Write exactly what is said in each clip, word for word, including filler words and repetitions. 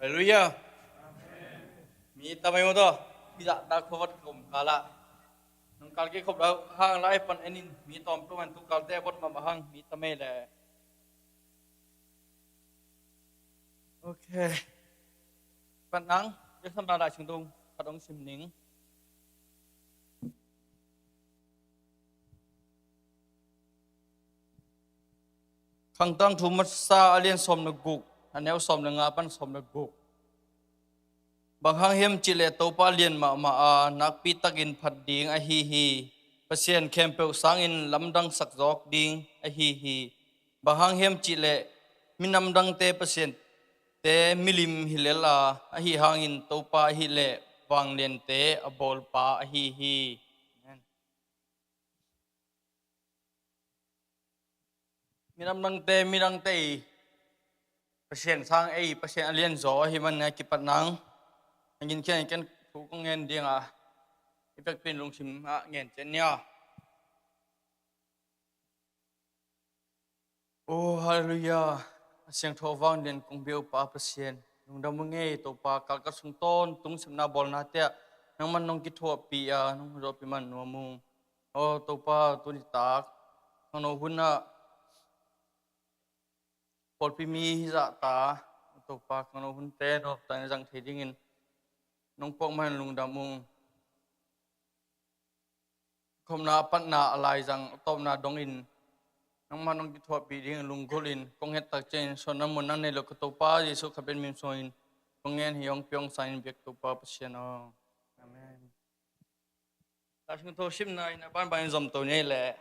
Halleluiah. Mi tam ei maw taw. Hih zahtak khuavot ka om kal ah nong kal kei khop lo hang lai pan en in, mi tawm peuhmah in tu kalte a vot mahmah hang, mi tam ei leh. Ok. Pan nang, Jason Lai Siangtho khat hong sim ning. Khang Tangthu Masa a lian sawm le guk, a neu sawm le nga pan sawm le guk. Bang hang hiam cih leh Topa lian mahmah a, nakpi takin phat ding ahi hi. Pasian khempeuh sangin lamdang sak zawk ding ahi hi. Bang hang hiam cih leh minam dangte pasiante milim hi lel a, ahi hangin Topa ahih leh vangliante a bawlpa ahi hi. Amen. Minam dangte, midangte i Pasian sang ei, Pasian a lianzaw ahih manin a kipat nang. A gin khian ken thu kong ngen ding a, i pekpin lungsim ah ngen ciat nia. Oh, halleluiah. A siangtho vanglian kong biakpa Pasian, lungdam ung ei Topa, kalkat sung tawntung sepna bawlnate ah nangman nong kithuahpih a, nong zawhpih man nuam ung. Oh Topa, tuni tak khangno hun ah pawlpi mi hi zahta, Topa, khangno hunte noptak in zang thei dingin nong puak man lungdam ung. Khopna a patna a laizang a tawpna dongin nangmah nong kithuahpih dingin lunggulhin kong het tak ciangin suahna mun nang nei lo ka Topa Jesuh kha pen min suangin kong ngen hi. Hong pia hong sangin biak Topa Pasian aw. Amen. Lai Siangtho simna in a banbanin zom to ni ei leh.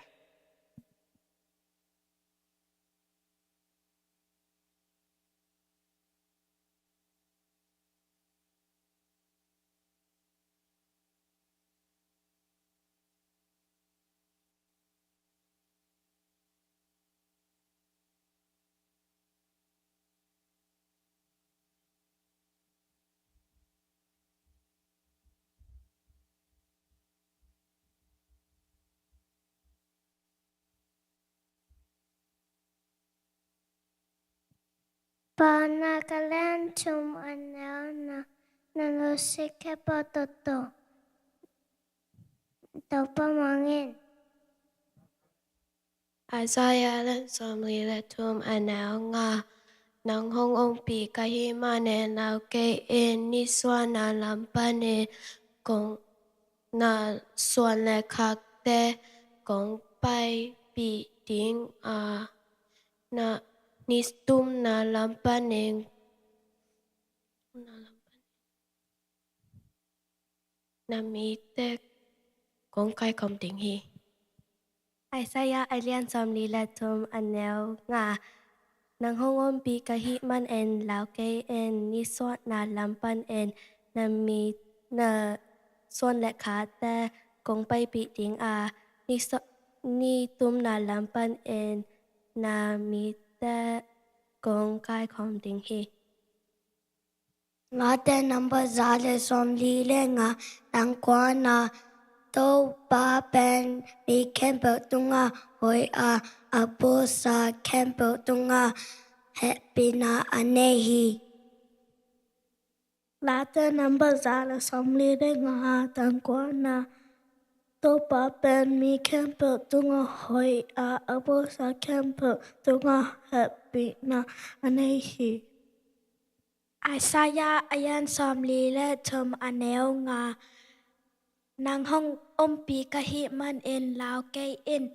Pa, na ka lian thum a neu nga, na nusia khempeuh tawh Topa mangin. Isaiah lian sawmli le thum a neu nga. Nang hong ompih ka hih manin lau kei in, nisuahna lam panin kong na suan le khakte kong paipih ding a, na nitumna lam panin, na mite kong kaikhawm ding hi. Isaiah a lian sawmli le thum a neu nga. Nang hong ompih ka hih manin lau kei in, nisuahna lam panin na mi, na suan le khakte kong paipih ding a, ni so-, nitumna lam panin na mite kong kaikhawm ding hi. Late number za le sawmli le nga, tang kuana. Topa pen mi khempeuh tungah hoih a, a pusa khempeuh tungah hehpihna a nei hi. Late number za le sawmli le nga, tang kuana. Topa pen mi khempeuh tungah hoih a, a pusa khempeuh tungah hehpihna a nei hi. Isaiah a lian sawmli le thum a neu nga. Nang hong ompih ka hih manin lau kei in,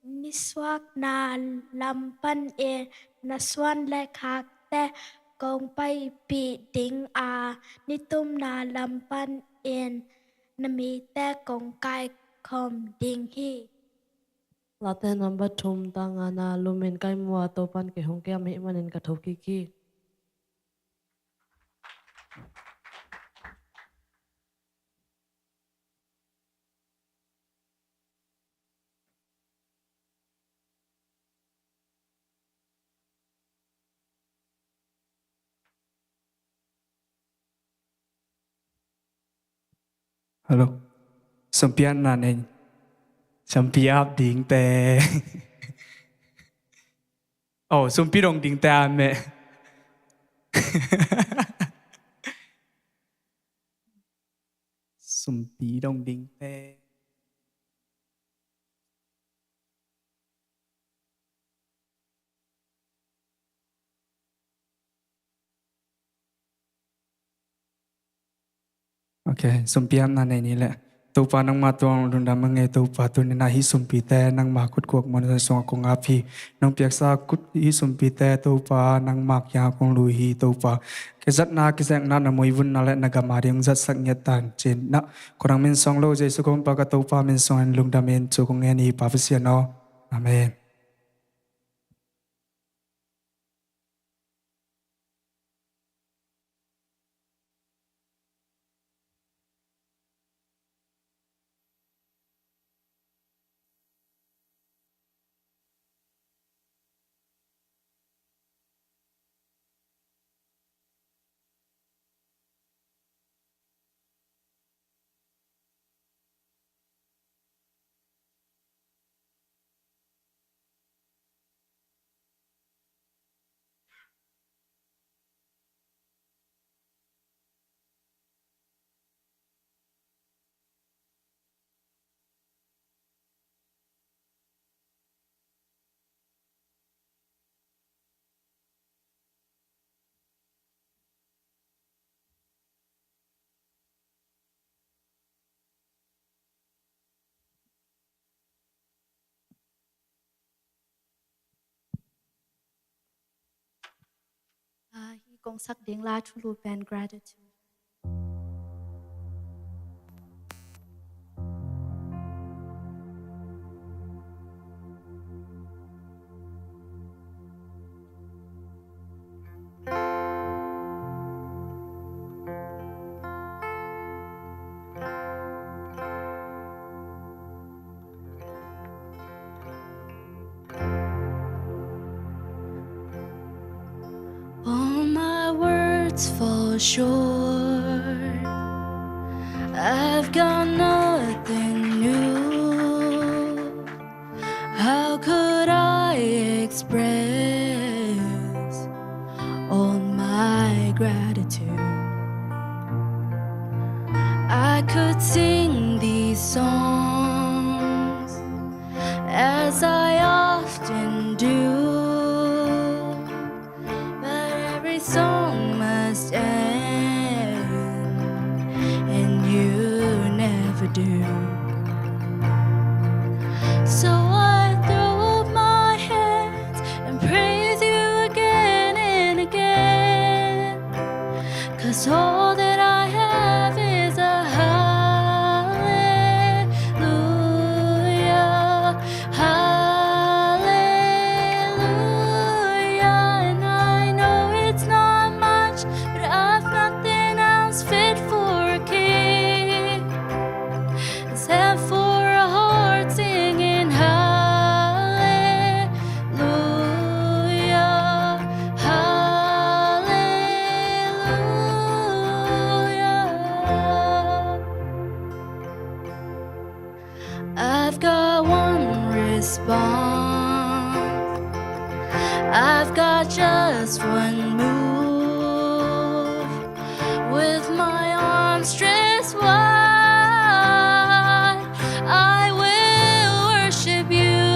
nisuahna lam panin na suan le khakte kong paipih ding a, nitumna lam panin na mite kong kaikhawm ding hi. Late number thum, tang ngana. Lumin kai mua, Topan kei hong kem ahih manin ka thokik hi. Hello. Sumpi apna nei. Sumpi ap dingte. Oh, sumpi dong dingte a meh. sumpi dong ding te. Ok, sumpi apna nei ni leh. Topa nangmah tungah lungdam a ngei Topa, tuni-in ah hih sumpite nangmah khut guak muanhuai sungah kong ap hi. Nong piaksa khut hih sumpite Topa nangmah kiangah kong lui hi Topa. Kizatna kizekna na muivunna leh na gam ading zatsak ngiat ta hen ci-in ah, kong nang min suang lo Jesu kong pia ka Topa min suangin lungdamin thu kong ngen hi Pa Pasian aw. Amen. Ah, hih kong sak ding la thulu pen gratitude. All my words fall short. I've got nothing new. How could I express all my gratitude? I could sing these songs as I often do, but every song must end, and you never do. So I throw up my hands and praise you again and again. 'Cause all that I have is a hallelujah, hallelujah. And I know it's not much, but I've nothing else fit for a king except for a heart singing hallelujah, hallelujah. I've got one response. I've got just one move. With my arms stretched wide, I will worship you.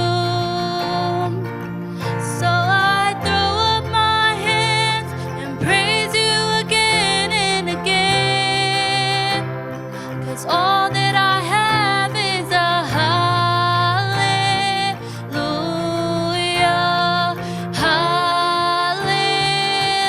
So I throw up my hands and praise you again and again. 'Cause all that I have is a hallelujah, hallelujah.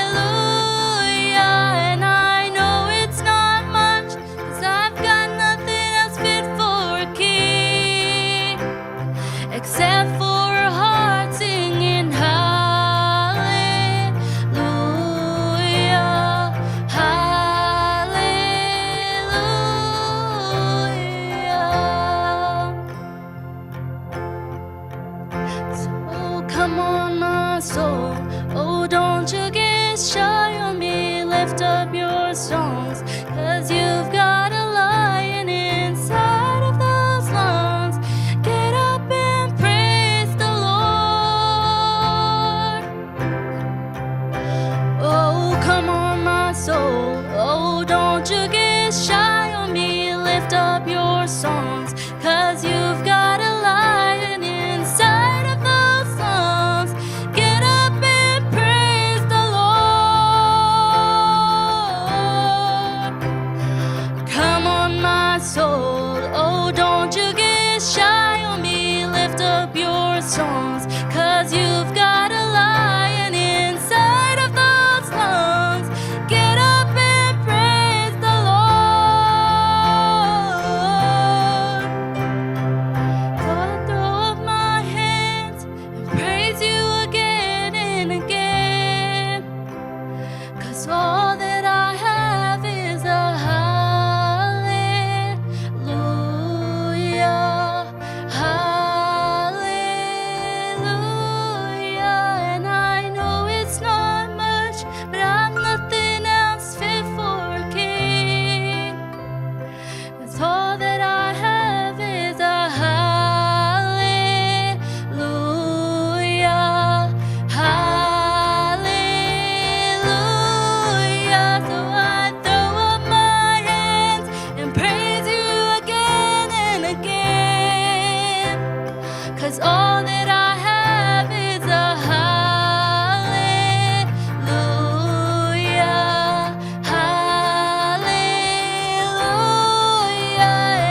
up your songs, 'cause you've got a lion inside of those lungs. Get up and praise the Lord. Come on, my soul, oh, don't you get shy on me. Lift up your songs, 'cause you've got a lion inside of those lungs. Get up and praise the Lord. So I throw up my hands and praise you again and again. 'Cause all that I have is a hallelujah, hallelujah. And I know it's not much, but I'm nothing else fit for a king. 'Cause all that I have is a hallelujah, hallelujah. So I throw up my hands and praise you again and again. 'Cause all that I have is a hallelujah, hallelujah.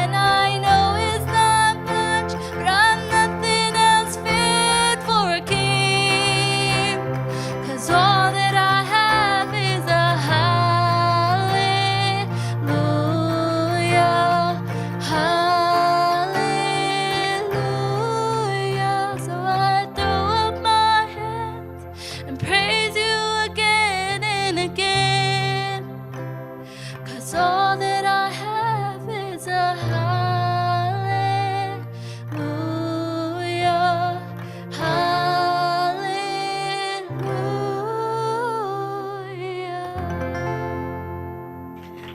And I know it's not much, but I'm nothing else fit for a king. 'Cause all that I have is a hallelujah, hallelujah. So I throw up my hands and praise you again and again. 'Cause all that I have is a hallelujah, hallelujah.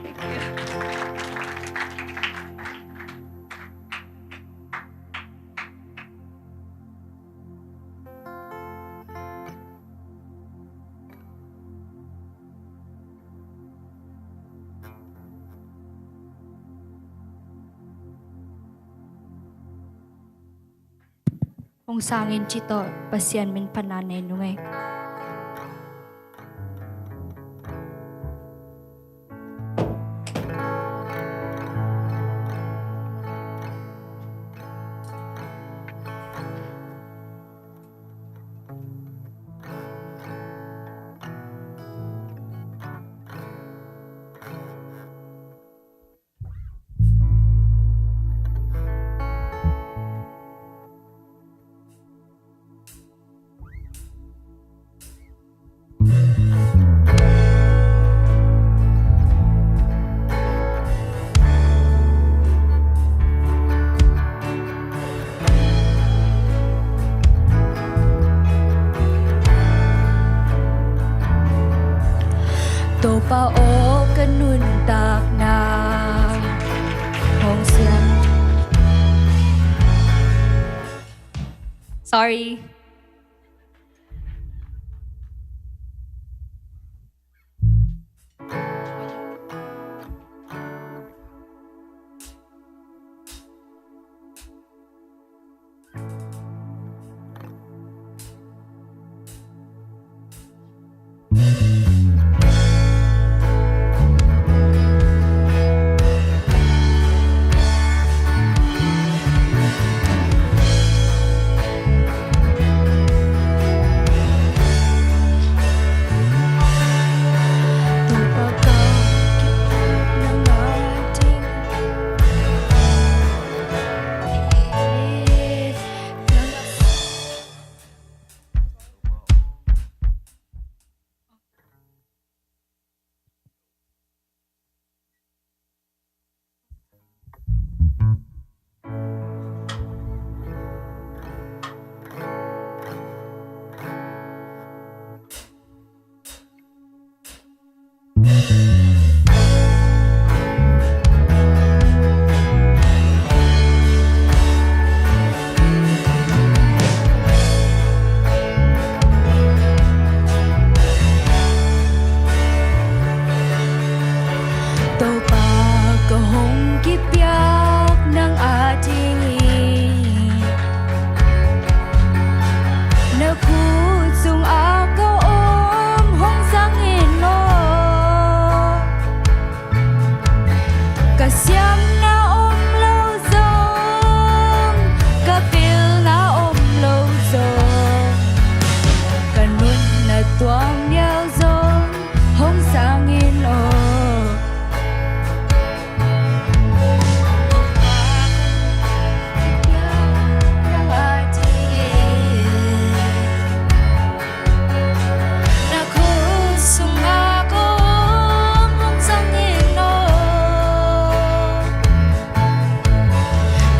Thank you. Hong sangin ci tawh Pasian min phatna nei nung ei. Topa aw, ka nuntakna hong siam. Sorry. Topa, ka hong kipia Ka siamna om lo zong, ka pilna om lo zong, ka nunna tuam nial zong hong sang in aw. Na khut sungah kong hong sang in aw.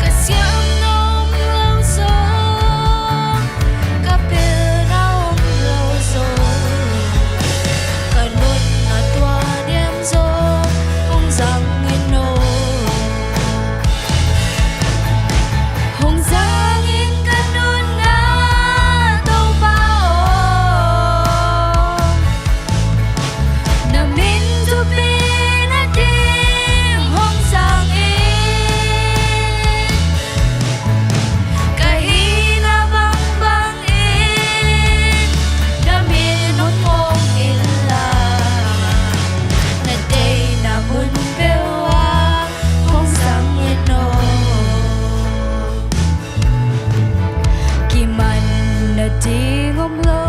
Ka siamna om lo zong, ka pilna om lo zong, ka nunna tua niam zong hong sang in aw. Hong sang in ka nunna Topa aw. Na min thupi nading hong sang in. Ka hihna bangbang in na min hong om inla, na deihna mun peuh ah hong sang in aw. Kiman nading om lo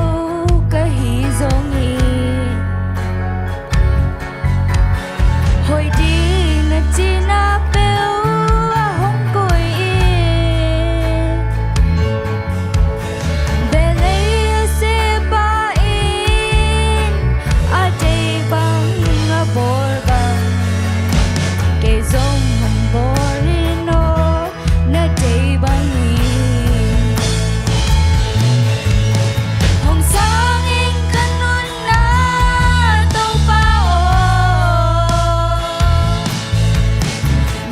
ka hi zongin, hoih ding na cihna peuh ah hong koih in. Behlei a seppa in a deih bang a bawl bang, kei zong hong bawl in aw, na deih bangin. Hong sang in ka nunna Topa aw.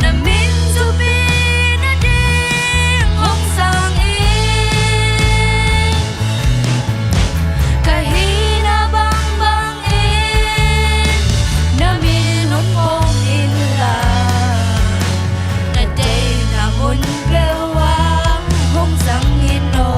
Na min thupi nading hong sang in. Ka hihna bangbang in na min hong om inla, na deihna mun peuh ah hong sang in aw.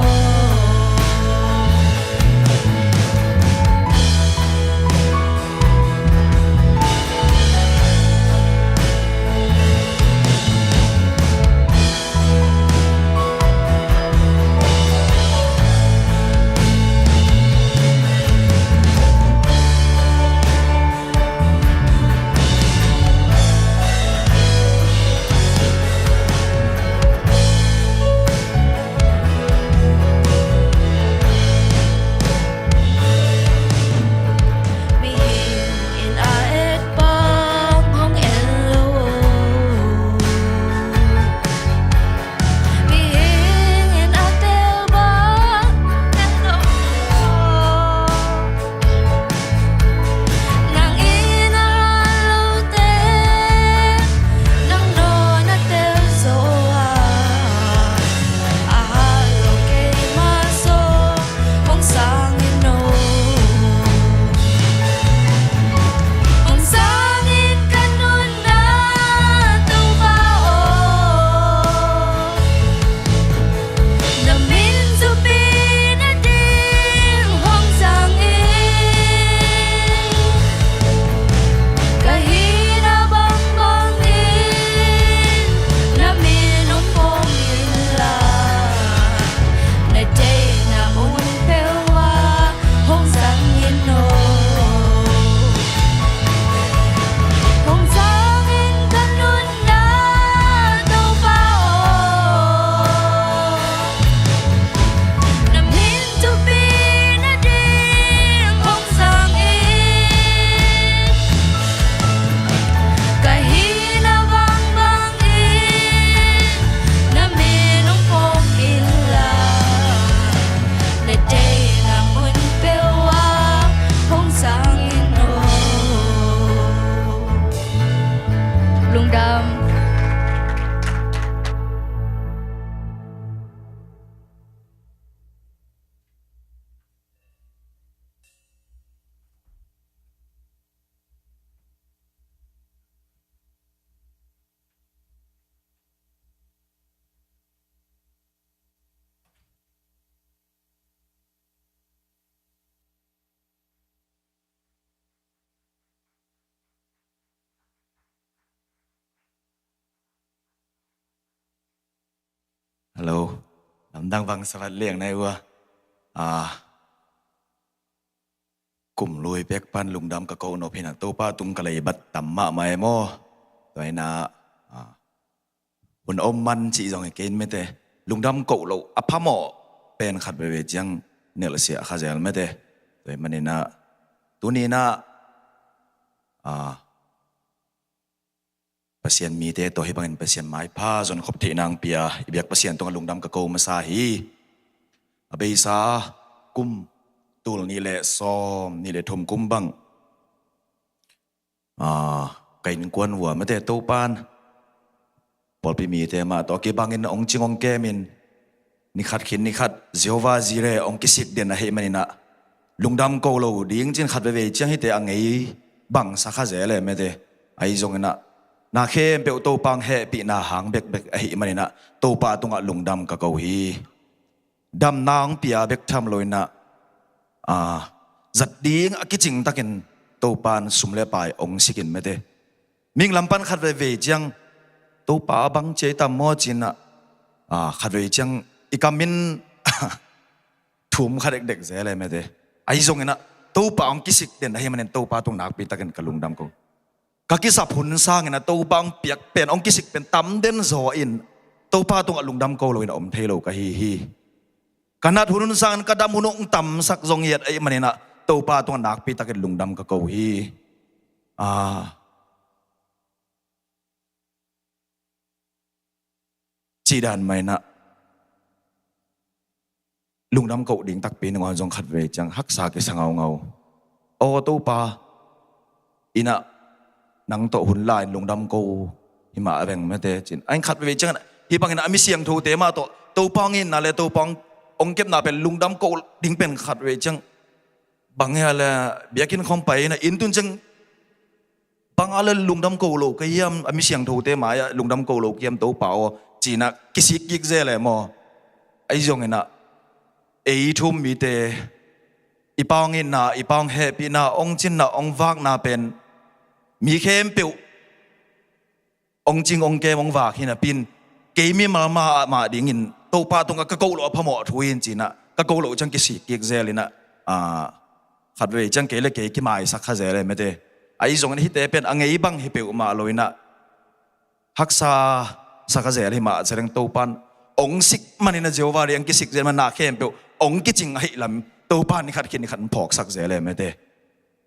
Mihing in a et bang hong en lo. Mihing in a tel bang en lo. Nang in a hat lote, nang nawn a tel zo a, a hat lo keimah zong hong sang in aw. Hong sang in ka nunna Topa aw. Na min thupi nading hong sang in. Ka hihna bangbang in na min hong om inla, na deihna mun peuh ah hong sang in aw. Hong sang in ka nunna Topa aw. Na min thupi nading hong sang in. Ka hihna bangbang in na min hong om inla, na deihna mun peuh ah hong sang in aw. Lungdam. Hello. Lamdang vang savat liang nai ua. Ah, kum lui pek pan lungdam ka ko nop hi na, Topa tung ka leibat tam mahmah e maw. Tua hi na, ah, hun om man cih zong hi kei in mete. Lungdam ko lo a phamawh pen khat veve ciang nelhsiah kha zel mete. Tua hi manin ah, tuni in ah, ah, Pasian mite tawh hih bangin Pasian maipha zon khop theih nang pia i biak Pasian tungah lungdam ka ko masa hi. A beisa kum tul nih le sawm nih le thum kum bang, ah, ka innkuan vua mete Topan pawlpi mite mah tawh kibangin hong cing hong kemin, nikhat khin nikhat Jehovah Jireh hong kisik den ahih manin ah, lungdam ko lo ding cin khat veve ciang hite a ngei bangsa kha zel e mete. Ahi zongin ah, na khempeuh Topa hong hehpihna hang bekbek ahih manin ah, Topa tungah lungdam ka ko hi. Damna hong pia bek tham lo in ah, ah, zat ding a kicing takin Topan sum le pai hong sikin mete. Ming lam pan khat veve ciang Topa a bang ciai tam maw cin ah, ah, khat veve ciang i kam in thum kha dekdek zel e mete. Ahi zongin ah Topa hong kisik den ahih manin Topa tung nakpi takin ka lungdam ko. Ka kisap hun sangin ah Topa hong piak pen, hong kisik pen tam den zaw in Topa tungah lungdam ko lo in a om thei lo ka hi hi. Ka nat hun hun sangin ka dam hun hong tamsak zong hiat ahih manin ah Topa tungah nakpi takin lungdam ka ko hi. Ah, cih dan mah in ah lungdam ko ding takpi nung a zong khat vei ciang haksa kisa ngaungau. Aw Topa, in ah nang tawh hun la in lungdam ko hi mah a veng mete cin. A in khat vei ciang hih bangin a mi siangthote mah tawh Topa hong itna le Topa hong kepna pen lungdam ko ding pen khat vei ciang bang hia le biakinn khong pai in ah inn tun ciang bang a le lungdam ko lo ka hiam, a mi siangthote mai-ah lungdam ko lo ka hiam Topa aw, ci-in ah kisik kik zel e maw. Ahi zongin ah ei thu-um mite i Pa hong itna, i Pa hong hehpihna, hong cinna, hong vakna pen mi khempeuh hong cing hong kem hong vak hi napi-in kei mimal mah, mah dingin Topa tungah ka koh loh a phamawh thu hi in ci-in ah ka koh loh ciang kisik kik zel in ah, ah, khat vei ciang kei le kei kimaisak kha zel e mete. Ahi zongin hihte pen a ngei bang hi peuhmah lo in ah haksa sa kha zel hi mah a celeng Topan hong sik manin ah Jehovah ding hong kisik zel manin ah khempeuh hong kicing ahih lam Topan ni khat khit ni khat hong phawksak zel e mete.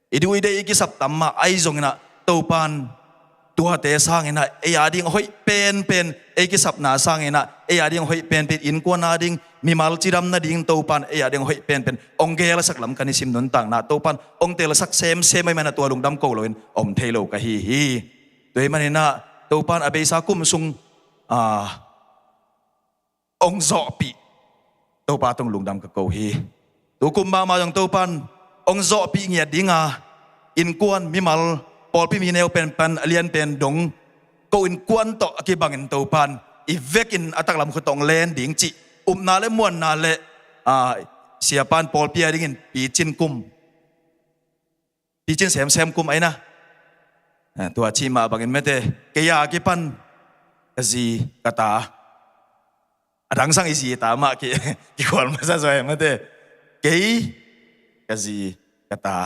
I duh i deih i kisap tam mah ahi zongin ah Topan tuate sangin ah ei a ding a hoih penpen, ei kisapna sangin ah ei a ding a hoih penpen, innkuan a ding, mimal cidam nading Topan ei a ding a hoih penpen hong gelsak lam kan i sim nuntakna Topan hong telsak semsem ahih manin ah tua lungdam ko loin om thei lo ka hi hi. Tua ahih manin ah Topan a beisa kum sung, ah, hong zawhpih Topa tung lungdam ka ko hi. Tu kum mahmah zong Topan hong zawhpih ngiat ding a, innkuan, mimal, pawlpi mi neu pen pan a lian pen dong ko innkuan tawh a kibangin Topan i vekin a taklam khut tawh hong len ding cih upna le muanna le, ah, siapan pawlpi a dingin picin kum, picin semsem kum ahi na. Ah, tua cih mah bangin mete, kei a kipan ka zi ka ta, a dang sang i zi i ta mah ki, kikhual masa zaw e mete. Kei ka zi ka ta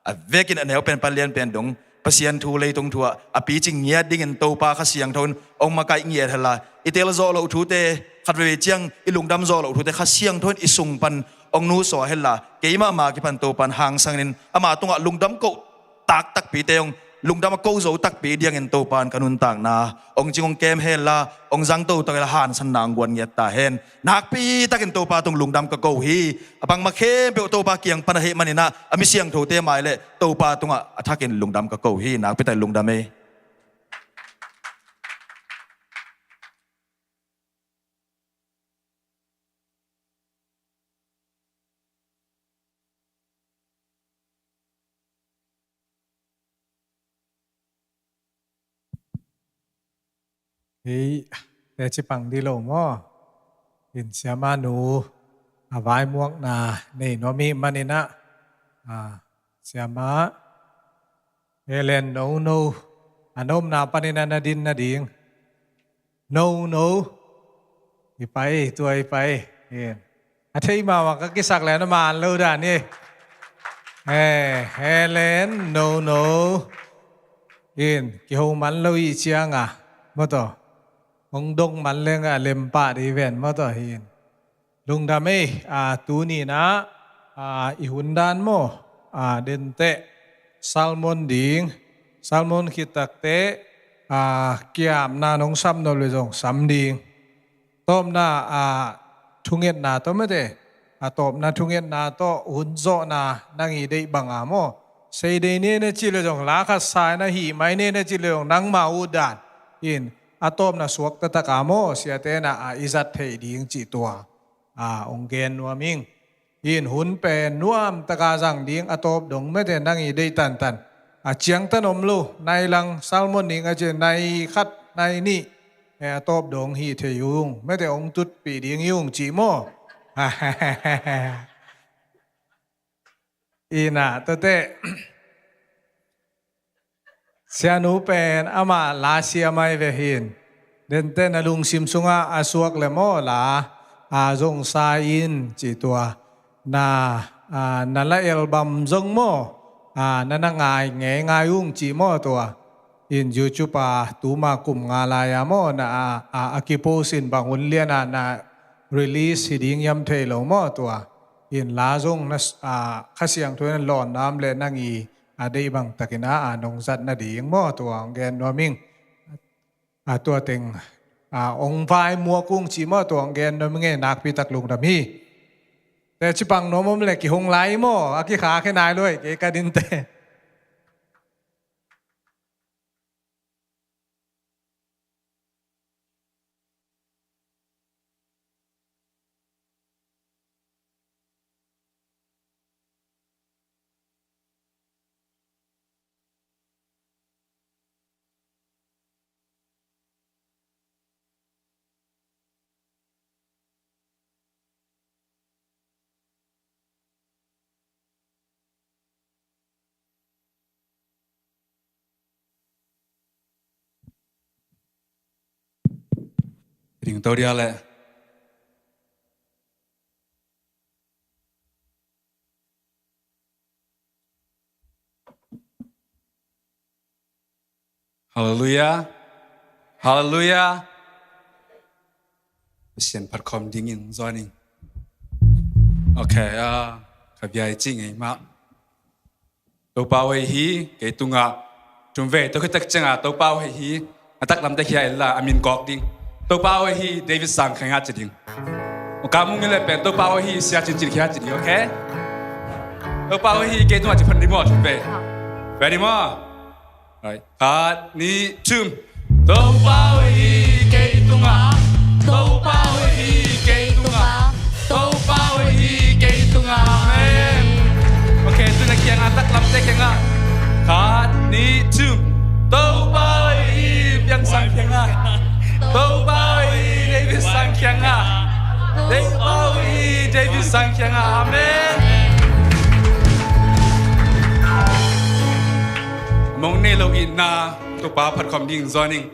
a vekin a neu pen pan lian pen dong Pasian thu leitung thu ah a picing ngiat dingin Topa Kha Siangtho in hong makaih ngiat hen la, i tel zawh loh thute khat veve ciang i lungdam zawh loh thute Kha Siangtho in i sung pan hong nusaw hen la, keimah mah kipan Topan hangsan in ama tungah lungdam koh tak takpite hong lungdam a ko zo takpi diangin Topan ka nuntakna hong cing hong kem hen la, hong zang toto hen la, hansanna hong guan ngiat ta hen. Nakpi takin Topa tung lungdam ka ko hi. A bangmah khempeuh Topa kiang pan ahih manin ah a mi siangthote mai le Topa tungah a thakin lungdam ka ko hi. Nakpi takin lungdam ei. Hei, teci pang di lo maw? In siamah nu a vaimuakna nei nuam ahih manin ah, ah, siamah Ellen Nono a na omna panin ah na din nading. Nono. I pai, tua i pai. In. A thei mahmah ka kisak le na man lo dan hi. Eh, Helen, no, no. In, kiho man lo i cianga. Maw taw. Hong dong man leng a lem pah di ven, maw taw hin. Lungdam ei, a, tuni na, a, i hun dan maw, a, denteh, sermon ding, sermon khit takteh, a, kiamna nong sam nop le zong sam ding. Tawpna, a, thungetna tawh mete, a tawpna thungetna tawh hun zawhna nang i deih banga maw. Sei dei ne na ci le zong la khat sai na hih mai ne na ci le zong nangma uh dan. In, a tawpna suak taktak a maw, siate na a i zat theih ding cih tua. A, hong gen nuam ing. In hun pen nuam taka zang ding a tawp dong mete nang i deih tantan. A ciangtan om lo, nai lang sermon ding a ci nai khat, nai nih. E, a tawp dong hi thei ung. Mete hong tutpih ding hi ung cih maw. Ina, tua teh. Sianu pen amah la siam ai ve hin. Denteh na lungsim sungah a suak le maw la, a zong sa in cih tua. Na, a, na la album zong maw, a, na na ngai ngei ngai ung cih maw tua. In YouTube a tuma kum nga lai a maw, na a, a, a kipost in bang hun lian a na release hi ding hiam thei lo maw tua. In la zong na s-, a, Kha Siangtho in lawnna om le nang i, a, deih bang takin a, a, nong zat nading maw tua hong gen nuam ing. A, tua teng, a, hong vai muak ung ci maw tua hong gen nuam ing e, nakpi tak lungdam hi. Te ci pang nuam om le kihong lai maw, a kikha khe nai lo e, kei ka dinte. Ringto dia le. Halleluiah. Halleluiah. Pasian phat khawm dingin zawning. Ok, ah, ka biai cih ngei mah. Topa aw hi, kei tungah. Tum vei, tua khit tak ciangah, Topa aw hi, a taklam te khia illa, a min kawk ding. Topa aw hi, David Sang Khia Ngat ci ding. Ka mung i le pen, Topa aw hi, Sia Cin Cin Khia ci ding, ok? Topa aw hi, kei tungah ci phan ding maw, tum vei. Ready maw? Right. Khat, nih, thum. Topa aw hi kei tungah, Topa aw hi kei tungah, Topa aw hi kei tungah. Amen. Ok, tu na kiangah taklam te kiangah. Khat, nih, thum. Topa aw hi Piang Sang Khia Ngat. Topa aw hi David Sang Khia Ngat. Topa aw hi David Sang Khia Ngat. Amen. Mong nei lo itna Topa phat khawm ding zawning.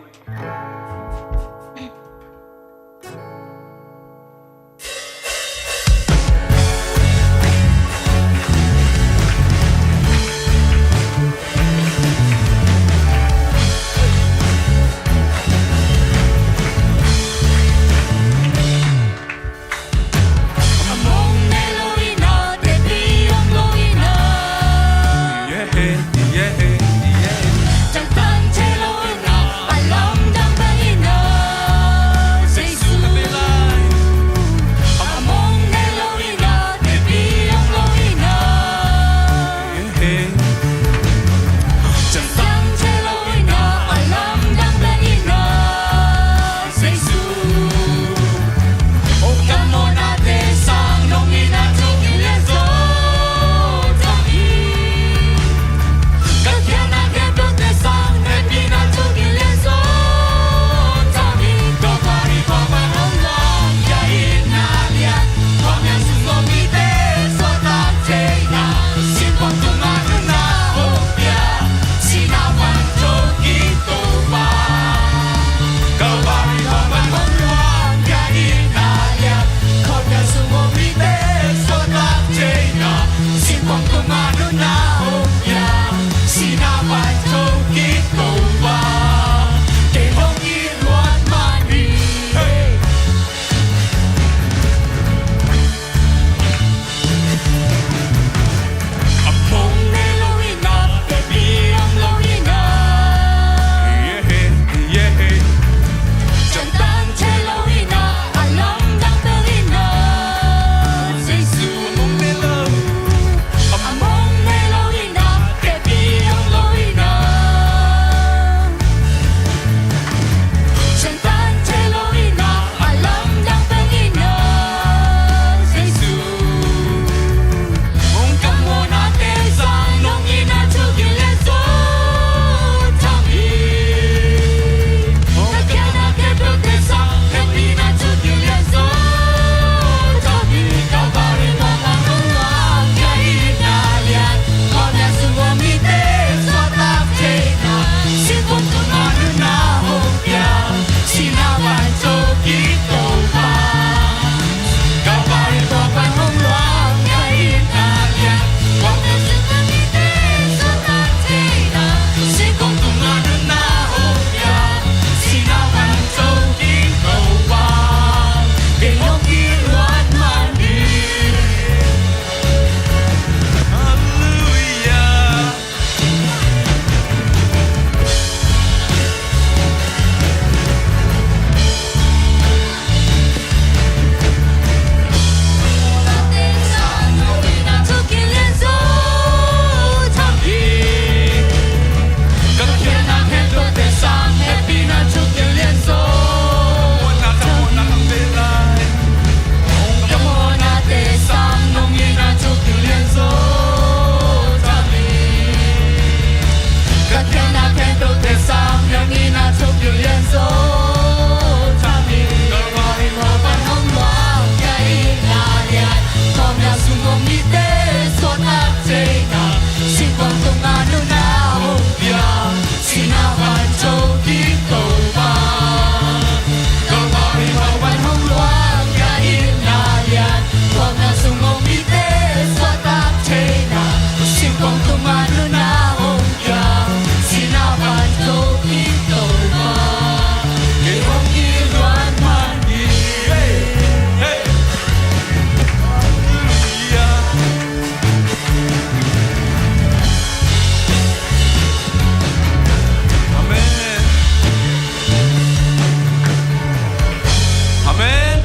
Amen.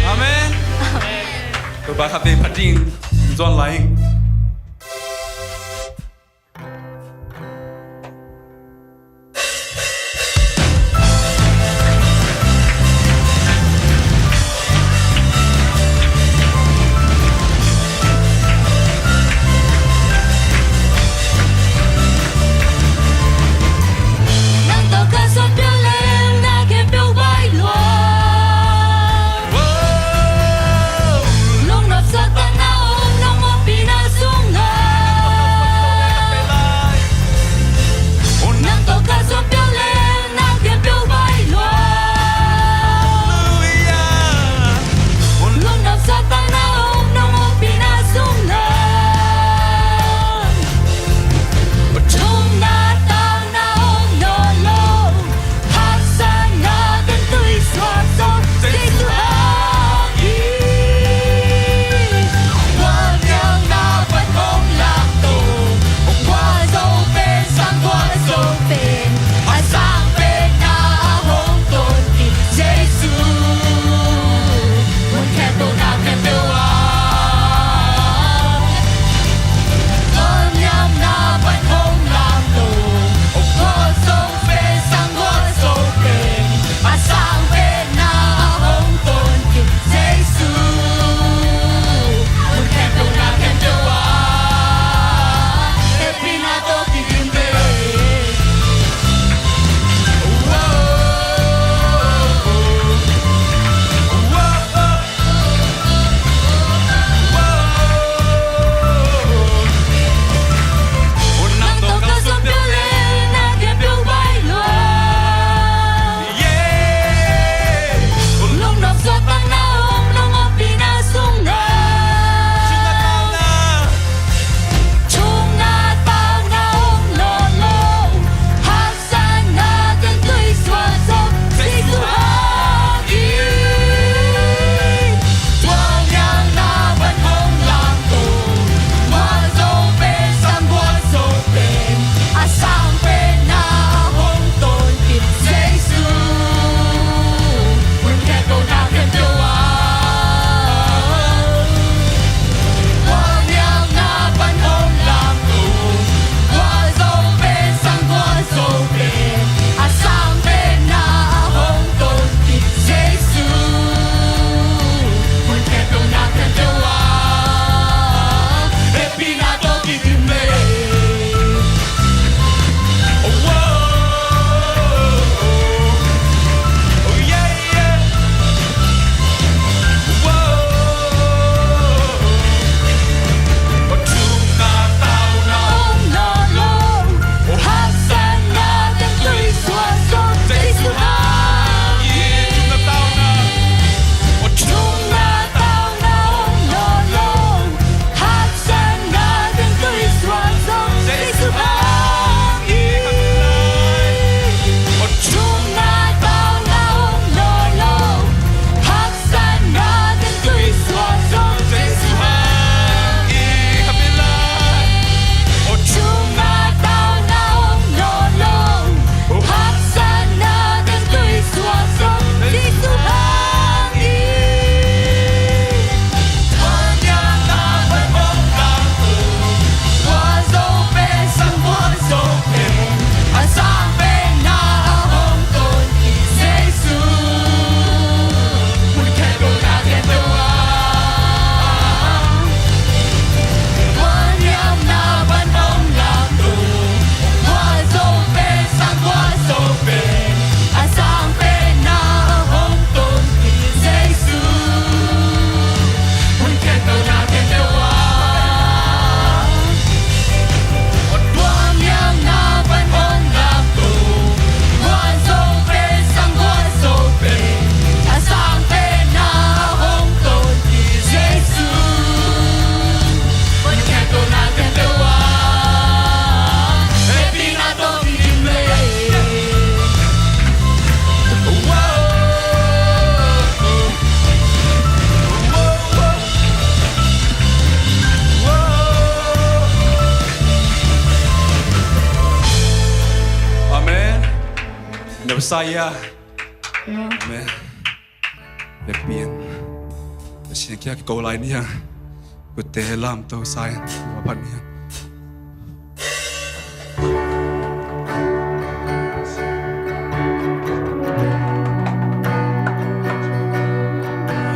Amen. Topa khat vei phat ding in zon lai. Messiah. Amen. Vekpi in Pasian kiang kiko lai ni hang. Kutte lamto sa in. Tua pan ni hang.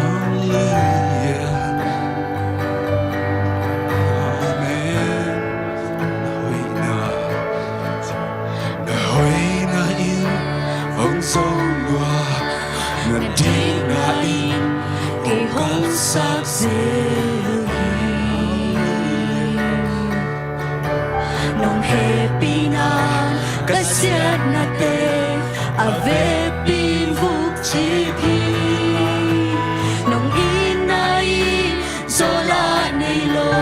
Hallelujah. Amen. Na hoihna, na hoihna in hong zo lua, na dikna in hong kapsak zel hi. Nong hehpihna ka siatnate a vekpi in vukcip hi. Nong itna in zawhna nei lo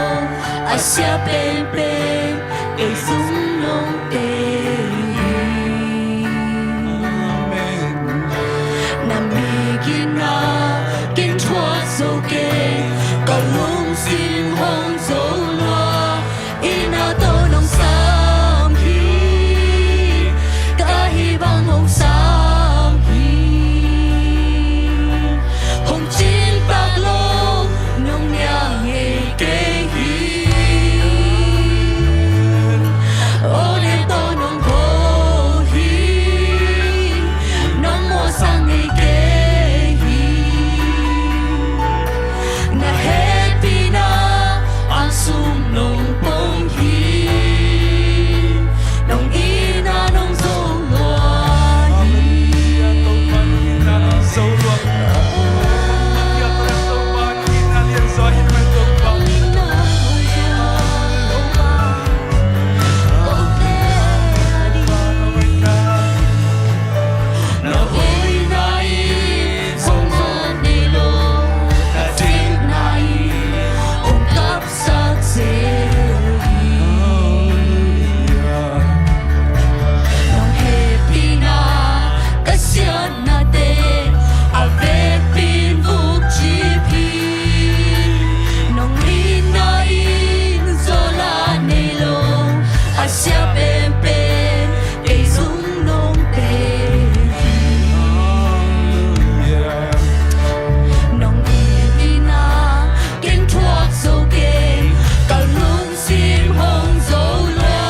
a sia penpen kei zong nong tei hi. Amen. Na mit gitna ken thuak zo kei, ka lungsim hong zo lua, itna tawh nong sam hi. Ka hih bang hong sam hi. Hong cing tak lo nong niak ngei kei hi. Aw, nem tawh nong ho hi. Nong mawhsak ngei kei hi. Na hehpihna angsung nong pom hi. Nong itna nong zo lua hi. Na hoihna in zawhna nei lo, na dikna in hong kap sak zel hi. Nong hehpihna ka siatnate a vekpi in vukcip hi. Nong itna in zawhna nei lo a sia penpen kei zong nong tei hi. Nong itna ken thuak zo kei, ka lungsim hong zo lua,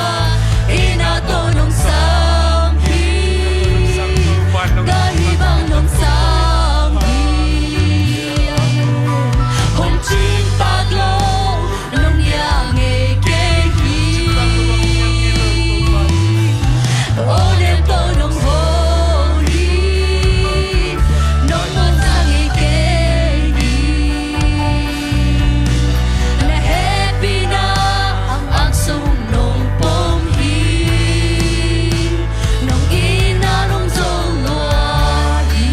itna tawh nong sam hi. Ka hih bang nong sam hi. Hong cing tak lo nong niak ngei kei hi. Aw, nem tawh nong ho hi. Nong mawhsak ngei kei hi. Na hehpihna angsung nong pom hi. Nong itna nong zo lua hi.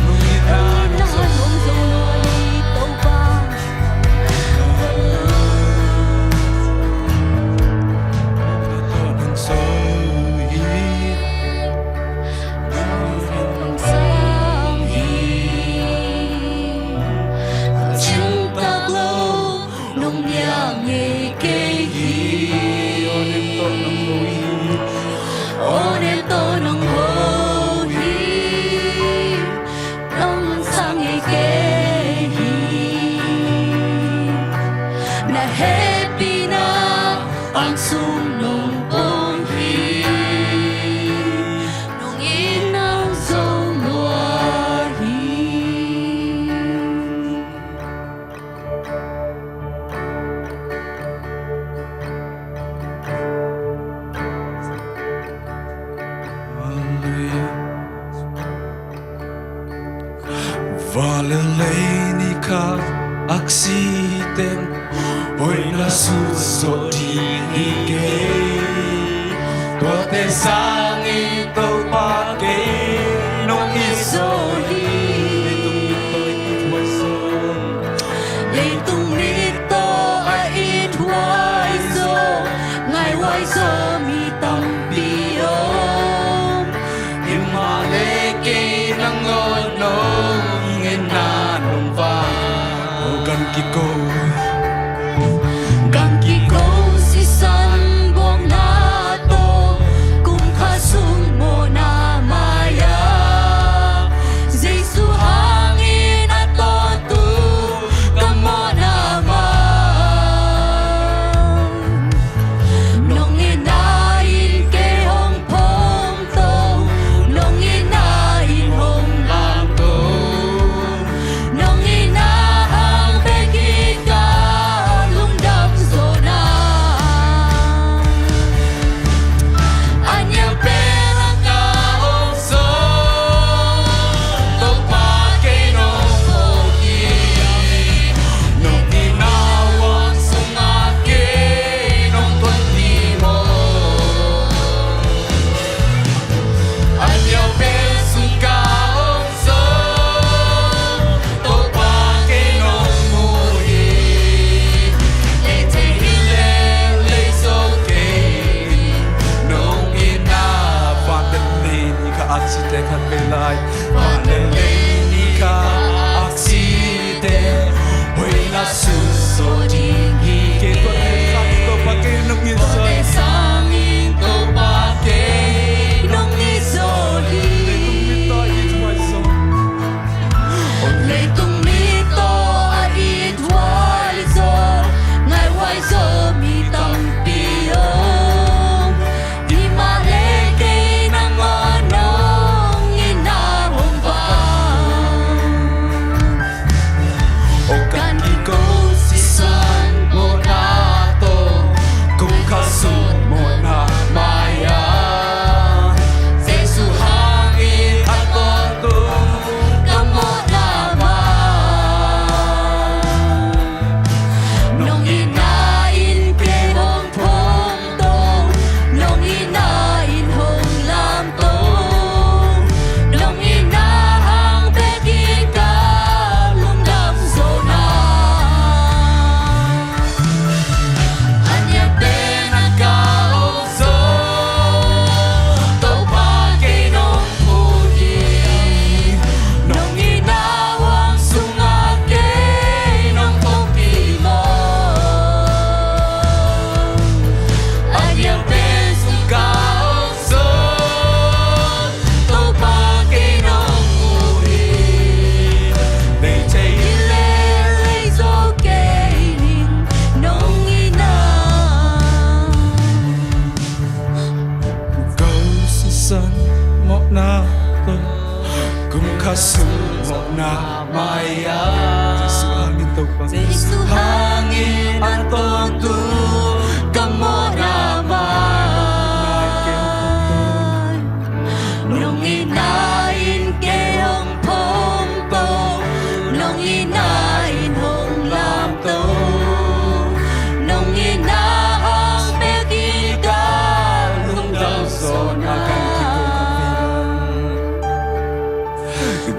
Nong itna nong zo lua hi, Topa. Nong zo hi. Nong sang hi. Cing tak lo nong niak ngei kei hi. Aw, nem tawh nong ho hi. Aw, nem tawh nong ho hi. Nong sang ngei kei hi. Na hehpihna angsung nong pom hi. Nong itna nong zo lua hi. Hallelujah. Van le lei nih kha aksi teng hoihna sut zawh ding hi kei. Tuate sangin Topa kei nong it zo hi. Leitung mit tawh i it huai zo. Leitung mit tawh a it huai zo, ngai huai zo mi tampi om. Hi mah leh kei nangawn nong itna nong vak. Aw, gan kiko. Gan kiko, sisa na tawh, kum khat sung mawhna mai-ah Jesu hangin Topa, Jesu hangin a tawntung ka mawhna mai. Nong itna in kei hong phongto, nong itna in hong lamto, nong itna hang bek in ka lungdam zawhna.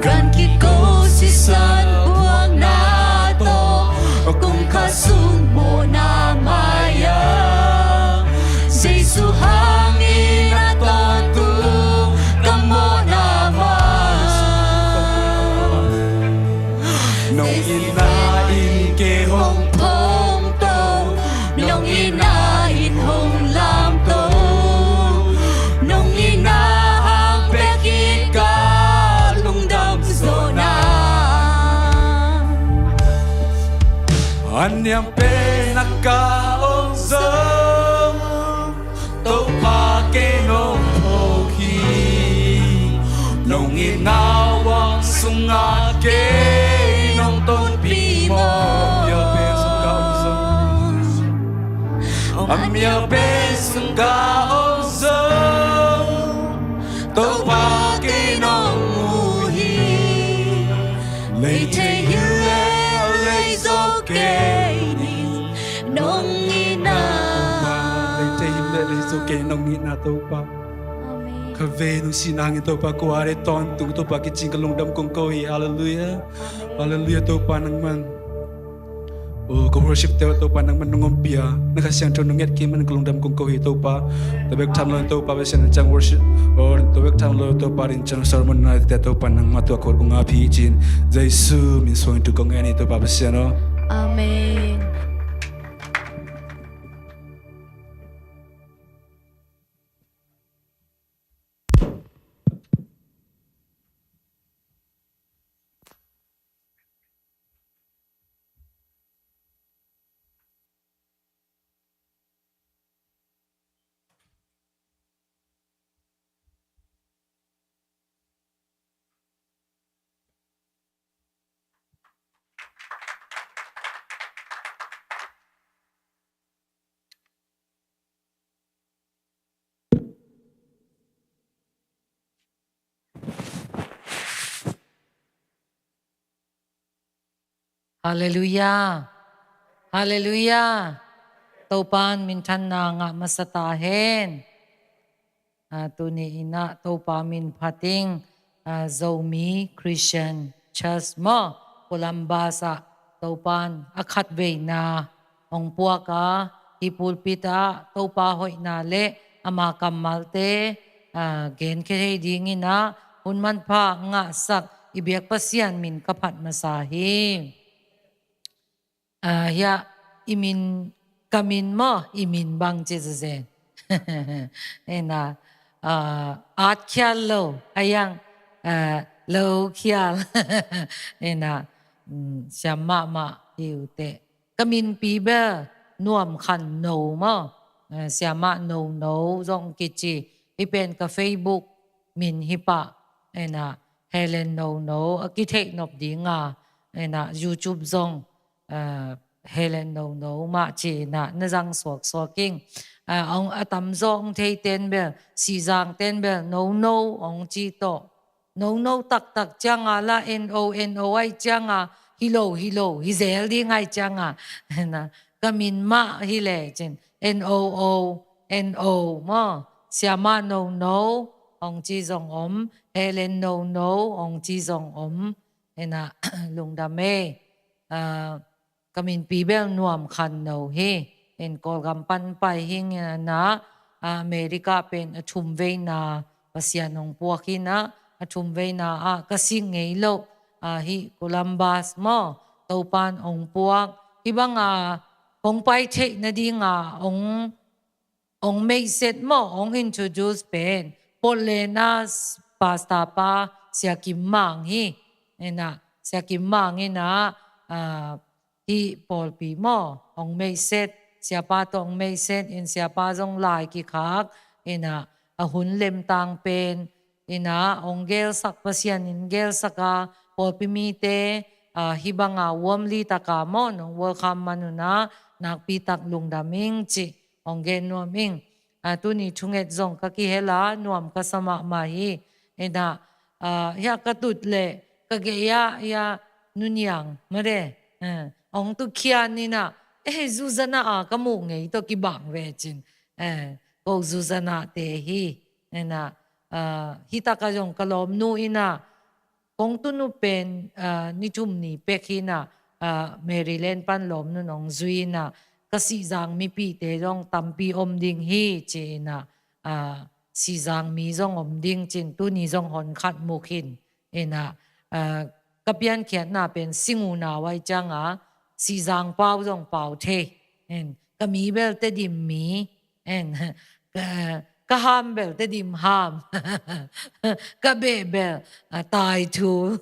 Gan khit ko sisan puakna tawh, kum khat sung mawhna mai-ah Jesu hangin a tawntung ka mawhna mai. Nong itna in kei hong phongto, nong itna in hong lamto, nong itna hang bek in ka lungdam zawhna. A niam pen a ka hong zong, Topa kei nong phawk hi. Nong itna huang sungah kei nong tonpih mawk. A mial pen sung ka hong zong, a mial pen sung ka hong zong, Topa kei nong mu hi. Lei thei hi leh lei zo kei ning, nong itna. Lei thei hi leh lei zo kei ning, nong itna Topa. Amen. Khatvei nong sihna hangin Topa, kua leh tawntung Topa kicing ka lungdam kong ko hi. Halleluiah. Amen. Halleluiah Topa nangman. Oh, ka worship te Topa nangman nong ompih a, na Kha Siangtho nong nget kik man ka lungdam kong ko hi Topa. Tua bek tham lo Topa Pasian ciang worship, oh, tua bek tham lo Topa din ciang sermon na te Topa nangma tua khut kong ngap hi cin, Jesu min suang thu kong ngen hi Topa Pasian aw. Amen. Halleluiah. Halleluiah. Topa'n minthanna ngah masa ta hen. Ah, tuni in ah Topa min phat ing, ah, Zomi Christian Church maw, Columbus ah Topa'n a khatveina hong puak a, hih pulpit ah Topa hoihna le ama kammalte, ah, genkhia thei dingin ah hun manpha ngahsak i biak Pasian min ka phat masa hi. Ah, hiah i min, ka min maw, i min bang ci zenzen. Ena, ah, At Khial Lo, a yang, ah, Lo Khial. Ena, mm, siam mahmah hi uh teh. Ka minpi bel Nuam Khan No maw, eh, Siamah No No zong kici. Hih pen ka Facebook min hi pah. Ena, Helen No No, a kitheih nop ding a. Ena, YouTube zong, eh, Helen No No mah ci-in ah na zang suaksuak ing. Eh, a tamzaw hong thei ten bel, Sihzang ten bel, No No hong ci tawh. No No taktak ciang a la, N O, N O ahih ciang a, hi lo, hi lo, hi zel ding ahih ciang a. Ena, ka min mah hi leh cin, N O O, N O maw. Siamah No No hong ci zong om, Helen No No hong ci zong om. Ena, lungdam e. Ah, ka minpi bel Nuam Khan No hi. En Kawlgam pan pai hi ing a, America pen a thum veina Pasian hong puak hi a, a thum veina ah ka sik ngei loh, ah, hih Columbus maw, Topa'n hong puak. Hih bang a hong pai theih nading a hong hong meihset maw, hong introduce pen Portland a pastor pa Sia Kim Mang hi. Ena, Sia Kim Mang in ah, ah, hih pawlpi maw, hong meihset, siapa tawh hong meihset in, siapa zong lai kikhak. Ena, a hun lemtang pen Ina, ong gelsak, Pasian in gelsak a, pawlpi mite, ah, hih banga warmly taka maw, nong welcome man una, nakpi tak lungdam ing ci, ong gen nuam ing. Ah, tuni thunget zong ka kihel a, nuam ka sa mahmah hi. Ina, ah, hia ka tut le, ka gei a, hia Nu Niang, mare, eh, ong tu khian ina, eh, Zuzana a ka muh ngei tawh kibang ve cin. Eh, ko Zuzana te hi, ina, ah, hih taka zong ka lawmnu ina, kong tunu pen, ah, ni thum ni pek hi ina, ah, Maryland pan lawmnu nong zui ina, ka Sihzang mipite zong tampi om ding hi ci ina, ah, Sihzang mi zong om ding cin, tuni zong hon khat mu khin. Ina, ah, ka piankhiatna pen Sing unau ahi cianga, Sihzang pau zong pau thei. En, ka mi bel Tedim mi. En, ka, ka ham bel Tedim ham. Ka beh bel, ah, Taithu.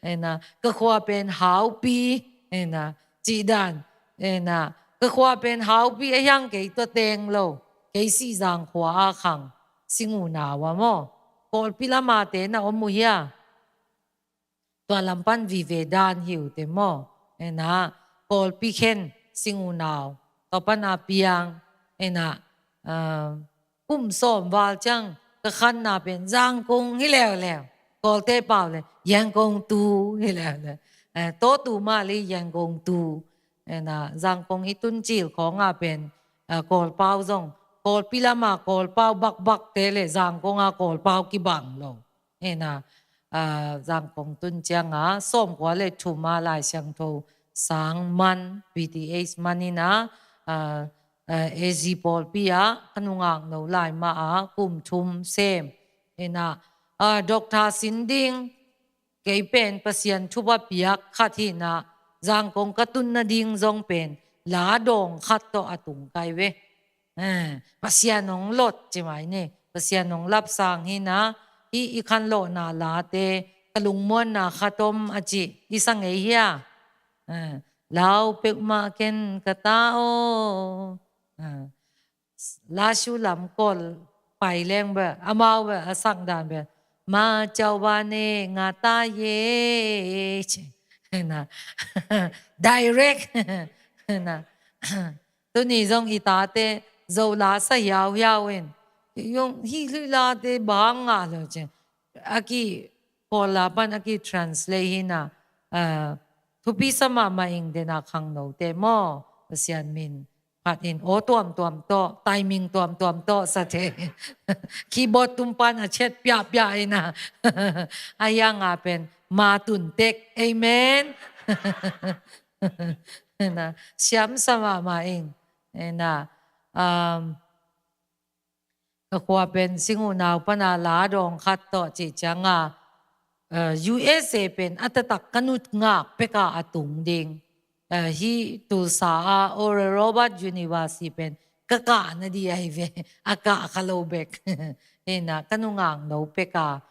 Ina, ka khua pen Haupi. Ina, cih dan. Ina, ka khua pen Haupi a hiang kei tua teng lo. Kei Sihzang khua a khang. Sing unau a maw. Kawlpi lama te na om uh hia. Tua lam pan vive dan hi uh te maw. Ina, Kawlpi khen Sing unau. Tua pan a piang. Ina, ah, kum sawm val ciang ka khanna pen Zangkong hi leuleu. Kawlte pau le Yangon tu hi leuleu. Eh, to tu mah li Yangon tu. Ina, Zangkong i tun cil khawng a pen, ah, Kawlpau zong. Kawlpi lama Kawlpau bakbak te le Zangkong a Kawlpau kibang lo. Ina, ah, Zangkong tun cianga, sawmkua le thum a Lai Siangtho sang man, P T H man ina, ah, ah, A Z pawlpi a, ka nungak no lai ma a, kum thum sem. Ina, ah, Doctor Sin Ding, kei pen Pasian thupha piak khat hi ina, Zangkong ka tun nading zong pen, la dawng khat tawh a tung kai ve. Eh, Pasian ong lot ci mai ni. Pasian ong lapsang hi ina, hih i khanlawhna late, ka lungmuanna khat om a ci, i sa ngei hia. Eh, lau peuhmah ken ka ta aw. Eh, Lashu lam Kawl pai leng bel, amau bel, a sak dan bel. Ma cau ba ne nga ta ye. Ci. Ina. Direct. Ina. Tuni zong i tate Zo la sa hiauhiau in. Zong hih lui late bang ngah lo ci. A ki Kawl la pan a ki translate hi ina, ah, thupi sa mahmah ing den a khangnote maw. Pasian min phat in aw tuamtuam tawh, timing tuamtuam tawh sa thei. Keyboard tum pan a chet piahpiah ina. A hianga pen ma tun tek. Amen. Ina, siam sa mahmah ing. Ina, um, ka khua pen Sing unau pana la dawng khat tawh cih cianga, eh, U S A pen a taktak ka nungak peka a tung ding. Eh, hih Tulsa a Oral Roberts University pen ka kah na di ahi ve, a kah kha lo bek. Ina, ka nungak no peka.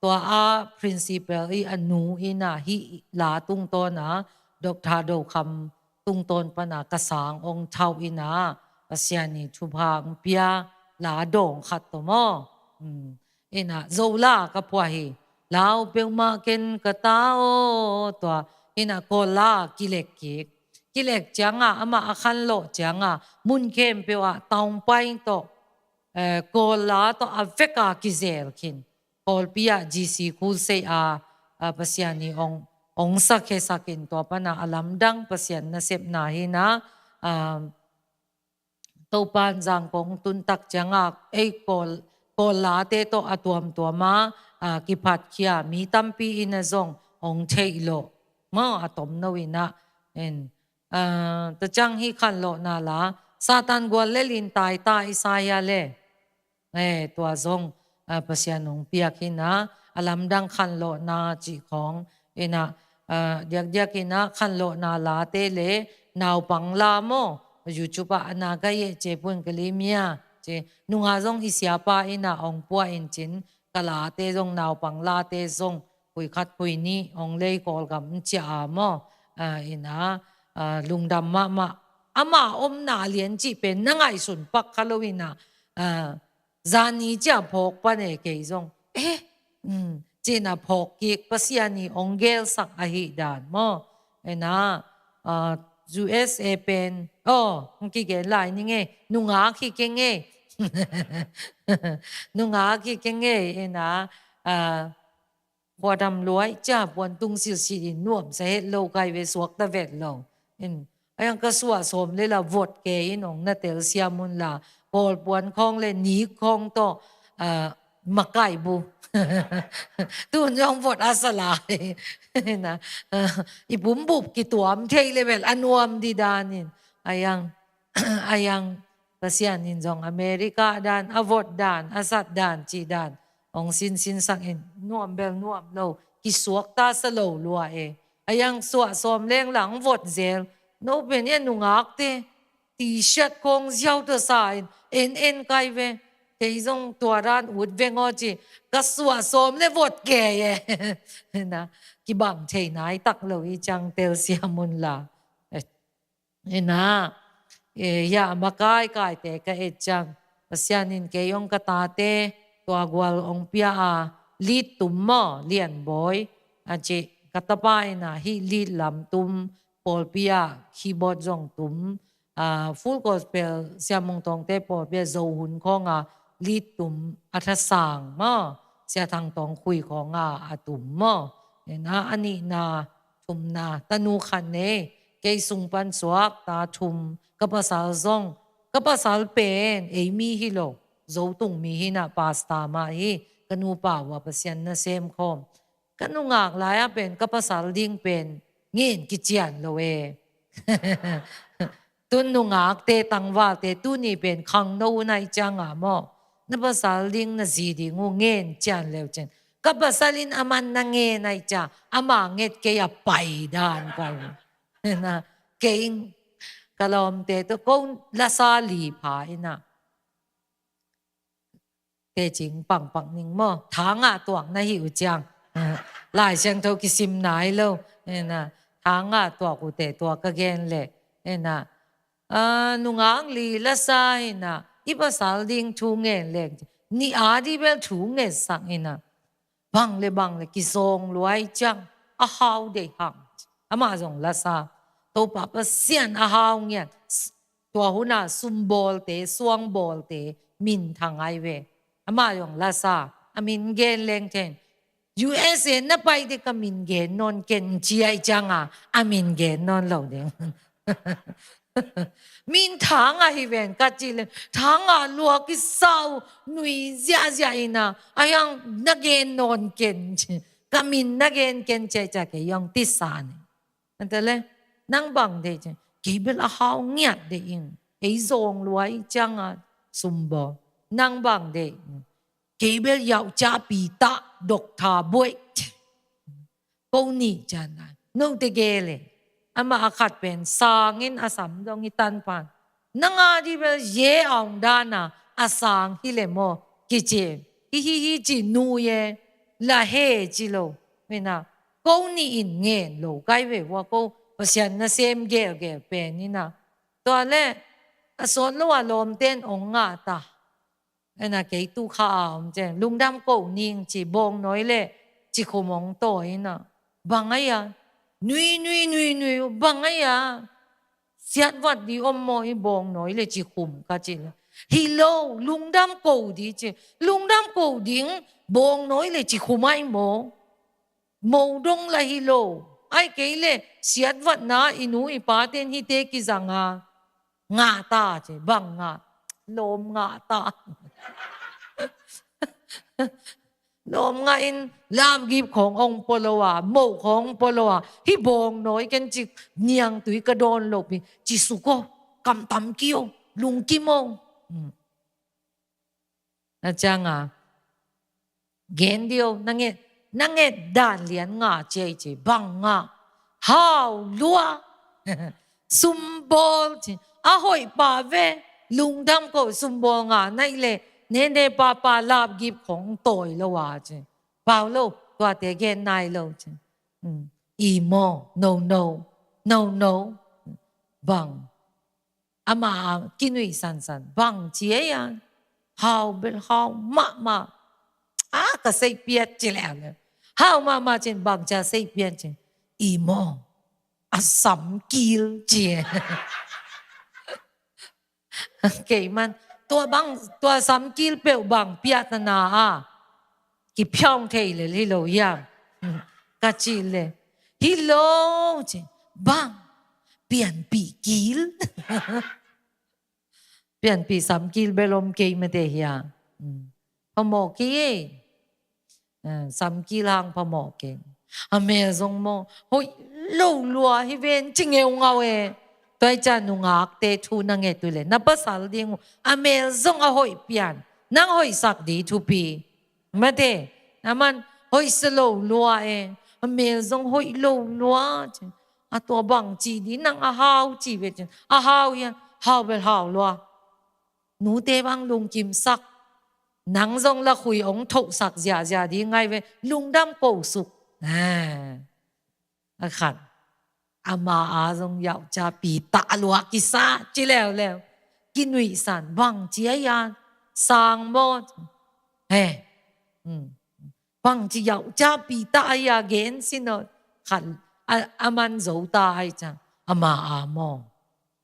Tua a principal i a nu ina hih la tungtawna Doctor Do Kham tungtawn pana ka sang ong thau ina, Pasian i thupha ong pia la dawng khat tawh maw. Hmm. Ina, Zo la ka phuah hi. Lau peuhmah ken ka ta aw, tua. Ina, Kawl la kilek kik. Kilek cianga, amah a khanlawh cianga, mun khempeuh ah taung pai tawh, eh, Kawl la tawh a veka kizel khin. Kawlpi ah G C Khulsei a, a Pasian i ong, ong sakhe sakin tua pana a lamdang Pasian nasepna hi ina, a, Topan Zangkong tun tak cianga, ei Kawl, Kawl late tawh a tuamtuama, a, kiphatkhia, mi tampi ina zong ong theih lo. Maw, a tom no ina, en, a, ta ciang hih khanlawhna la, Satan gual lel in taita i sa hia le. Eh, tua zong, ah, Pasian ong piak ina, a lamdang khanlawhna cih khawng ina, ah, diakdiak ina khanlawhna late le naupang la maw, YouTube ah a na ka ye ce pun ka li mia, ci nunga zong i siapa ina ong pua in cin, ka late zong naupang late zong, khui khat khui nih ong lei Kawlgam cia a maw, ah, ina, ah, lungdam mahmah. Ama omna lian cih pen na ngaihsun pak kha lo ina, ah, zani cia phawk pan e kei zong. Eh, Cina phawk kik Pasian i ong gelsak ahi dan maw. Ena, U S A pen, oh, hong kigen lai ni ngei, nungak hi keng ei. Nungak hi keng ei, ena, khuadam luai cia puan tung silsil in nuamsa het lo kai ve, suakta vet lo. Ayang ka suah sawm le la vot ke in ong na telsiam un la, pawl puan khawng le nik khawng tawh, makai bu. Tun zong vot a sa lai. I pumbup kituam thei le vel a nuam di danin. Ayang, ayang Pasian in zong America dan, a vot dan, a sat dan, ci dan ong sinsin sakin nuam bel nuam lo, kisuakta sa lo lua e. Ayang suah sawm leng lang vot zel. No pen ia nungakte T-shirt khawng ziau tawh sa in en en kai ve. Kei zong tua dan ut veng aw ci, ka suah sawm le vot ke e. Kibang thei nai tak lo i ciang telsiam un la. Ena, ia makai kaite ka et ciang, Pasian in kei ong ka tate tua gual ong pia a, lead tum maw, Lian Bawi a ci, ka tapa ena hih lead lam tum, pawlpi a keyboard zong tum, Full Gospel Sia Mung Tawngte pawlpi a Zo hun khawnga lead tum a thasang maw, Sia Thang Tawng Khui khawnga a tum maw. Ena, a nihna, thumna, tanu khat nei, kei sung pan suak ta thum, ka pasal zong, ka pasal pen ei mi hi lo, Zo tung mi hi na, pasta mah hi, ka nupa uh a Pasian nasem khawm. Ka nungak lai-ah pen ka pasal ding pen ngen kician lo e. Tun nungakte tangvalte tuni pen khangno uh nai cianga maw, na pasal ding na zi ding uh ngen cian leu cin. Ka pasal in a man na ngen ai cia, ama nget kei a pai dan kai. Ena, kei in ka lawmte tawh ko lasa li pha ina, tecing pangpak ning maw, thangah tuak na hi uh ciang. Lai Siangtho kisim nai lo. Ena, thangah tuak uh te tua ka gen le. Ena, nungak li lasa ina, i pasal ding thu ngen leng, ni a di bel thu ngen sak ina. Bang le bang le kizawng luai ciang, a hau dei hang. Amah zong lasa, Topa Pasian a hau ngiat. Tua huna sumbawlte, suangbawlte minthang ai ve. Amah zong lasa, a min gen leng theng. U S A na pai dek a min gen nawn ken ci ai cianga, a min gen nawn lo ding. Min thang ahi ven ka ci le, thang a lua kisa uh nui ziahziah ina, a hiang na gen nawn ken ci, ka min na gen ken ci ai cia kei hiang tisa ni. Ante le, nang bang dei ci, kei bel a hau ngiat dei in, ei zong luai cianga sumbaw, nang bang dei, kei bel yau ca pi ta, dok tha buai. Ko nih cian lai. Note gel e. Amah a khat pen sangin a sam dong i tan pan. Nang a di bel ye aung dana a sang hi le maw. Kici. Hi hi hi ci nu ye. La he ci lo. Mena. Ko nih in ngen lo. Kai ve vua ko. Pasian nasem gelgel pen ina. Tua le. A sawt lo a lawmten ong ngah ta. Ena kei tu kha a om cen. Lungdam ko ning ci bawng nawi le ci khum ong tawi ina. Bang ai a. Nui, nui, nui, nui. Bang ai a. Siat vat di om maw i bawng nawi le ci khum ka ci le. Hi lo, lungdam ko di ci. Lungdam ko ding bawng nawi le ci khum ai maw. Mo dong la hi lo. Ai kei le siat vat na i nu i pa ten hi te kizang a. Ngah ta ci, bang ngah. Lawm ngah ta. Lawm ngah in lamgip khawng ong pua lo a, moh khawng ong pua lo a. Hi bawng nawi ken ci niang tui ka dawn lo pi. Ci suk o, kam tam ki o, lungkim o. Hmm. Na cianga. Gen dio, na nget, na nget dan lian nga ciai ci, bang nga. Hau lua. Sumbawl ci. A hoih pa ve. Lungdam ko sumbawl nga nai le. Nene papa lapgip khong tawi lo a ci. Pau lo, tuate gen nai lo ci. Mm. I maw, no, no. No, no. Bang. Ama a kinuih sansan bang ci ei a. Hau bel hau mahmah. A, ka seihpiat ci leuleu. Hau mahmah cin, bang cia seihpiat cin. I maw, a samkil ci. Kei man, tua bang, tua samkil peuh bang piatana a kiphiawng thei lel hi lo hiam? Ka ci le, hi lo ci. Bang, pianpih kil. Pianpih samkil bel om kei mate hia. Phamawh kei. Samkil hang phamawh kei. A mel zong maw, hoih lo lua hi ven ci ngeungau e. Tua hi ciang nungakte thu na nget uh le, na pasal ding uh a mel zong a hoih pian, nang hoihsak di thupi. Mate, a man hoih sa lo lua e. A mel zong hoih lo lua ci. A tua bang ci di, nang a hau ci ve cin. A hau hian, hau bel hau lua. Nute bang lungkimsak. Nang zong la khui ong thohsak ziahziah di ngai ve, lungdam ko suk. A khat, ama a zong yauh ca pi tah lua kisa ci leuleu. Kinuihsan, bang ci a hian, sang maw? He. Bang ci yauh ca pi tah a hia gen sin aw. Khat, a, a man zo ta ai ciang, ama a maw,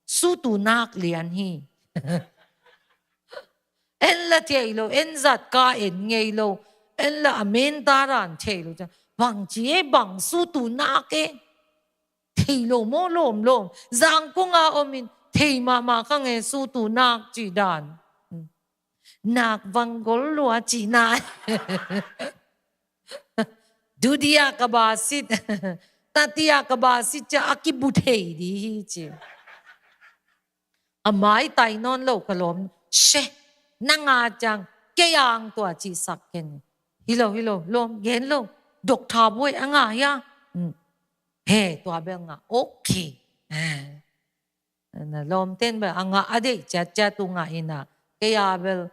sutu nak lian hi. En la thei lo, en zat ka en ngei lo, en la a men ta ran thei lo ciang, bang ci e, bang sutu nak e. Thei lo maw lawmlawm. Zangkong a om in thei mahmah kha nge sutu nak ci dan. Nak vanggol lua cihna. Dudia ka basit. Tatia ka basit cia a kibu thei di hi ci. A maitai nawn lo ka lawm. She, nang a ciang kei ang tua cihsak ken. Hi lo, hi lo, lawm, gen lo. Doctor buai a ngah hia? He, tua bel ngah. Okay. Na lawmten bel a ngah a deih ciatciat uh ngah ina. Kei a bel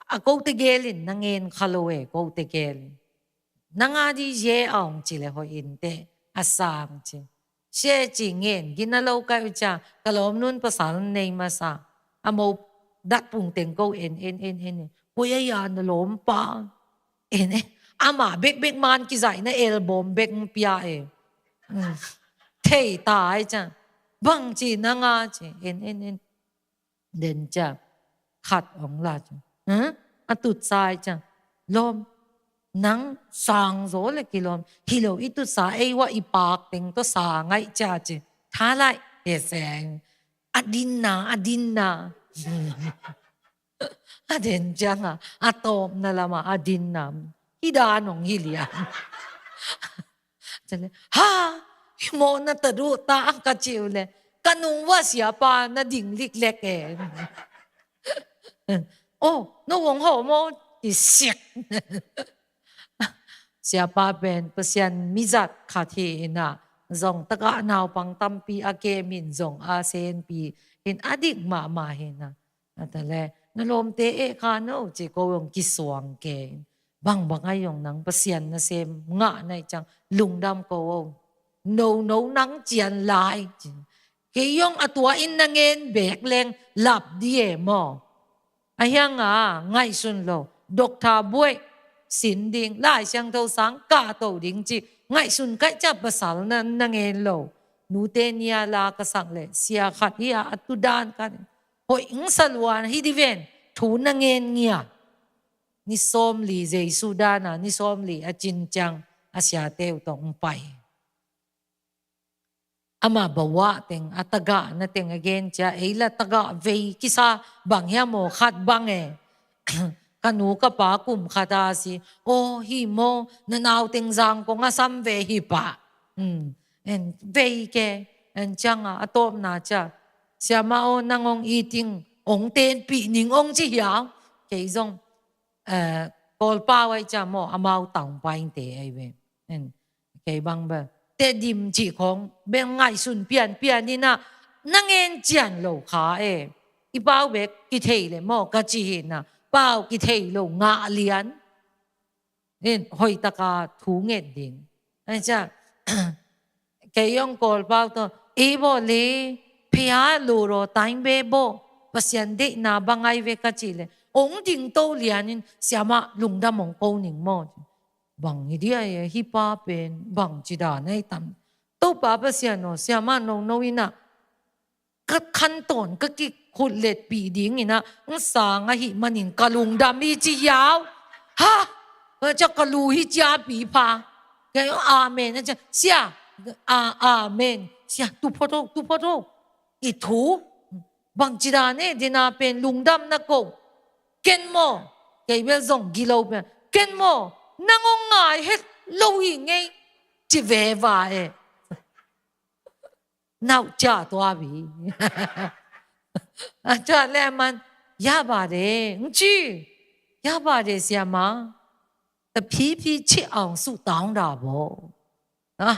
a kote gelin na ngen kha lo e, kote gelin. Na ngah di ye a ong ci le hoih inte a sang ci. Sia ci ngen gina lo kai uh cia, ka lawmnun pasal nei masa. A mo dat pung teng ko en, en, en, en. Koi a ya na lawmpa. En e, ama bekbek man kizaihna elbawm bek pia e. Thei ta ai ciang. Bang ci na ngah ci, en, en, en. Den ciang. Khat ong la ciang. A tutsa ai ciang. Lawm, nang sang zaw le kilawm. Hi lo i tutsa ei wah i pak teng tawh sa ngaih cia ci. Tha laih, he seng. A dinna, a dinna. A den ciang a, a tawpna lama a dinna. Hi dan ong hi lian. Ha, hi mawh na ta duh ta ka ci uh le. Ka nung wah siapa na ding liklek e. Oh, no wong ho maw i siak. Siapa pen Pasian mizat khat hi ina, zong taka naupang tampi a kemin zong a senpi hin a dik mahmah hi ina. A ta le, na lawmte eh kha no ci ko zong kisuang ke. Bangbang ai zong nang Pasian nasem ngah nai ciang lungdam ko o. No, no nang cian lai ci. Kei zong a tua in na ngen bek leng lap di e maw. A hiang a ngaihsun lo, doctor buai sin ding, Lai Siangtho sang kah to ding ci ngaihsun kaih ciang pasal na, na ngen lo. Nute nia la ka sak le, sia khat hi a, a tu dan khat. Hoih ng sa luan hi di ven, thu na ngen ngia. Ni sawmli Jesu dan a, ni sawmli a cin ciang a siate uh tawh ng pai. Ama bawa teng, a tagah na teng a gen cia, ei la tagah vei kisa bang hia maw khat bang e. Ka nu ka pa kum khat a si, aw hi maw, na nau teng Zangkong a sam ve hi pa. En vei ke, en ciang a, a tawpna cia. Siama aw nang ong i ting, ong tenpih ning ong ci hiau. Kei zong, eh, Kawlpau ai cia maw, amau taung paingte ai ve. En, kei bang bel Tedim cih khong bel ngaihsun pianpian ina, na ngen cian lo kha e. I pau bek kithei le maw ka ci hi ina, pau kithei lo ngah lian. In hoih taka thu nget ding. Ai cia, kei zong Kawlpau tawh, ei baw le, phia lo raw taing be baw, Pasian deihna bang ai ve ka ci le, Ong dingto lianin, siamah lungdam ong ko ning maw? Bang hi dia e, hih pa pen bangci dan ei tam. Topa Pasian aw, siamah nono in ah, ka khantawn ka kikhutletpih dingin ah, ong sang ahih manin ka lungdam hi ci hiau. Ha! Ka ciah ka lu hi ciapi pha. Kei amen a ciah, sia, a, amen. Sia, tu phot o, tu phot o. I thu, bangci dan e, dena pen lungdam na ko. Ken maw, kei bel zong gilo pen. Ken maw, nang ong ngai het lo hi ngei. Ci veva e. Nau cia tua vi. A cia le man, ya ba de, ng ci, ya ba de siamah. แต่พี่ๆ ชื่อเอาสุดท้องดาบอ นะ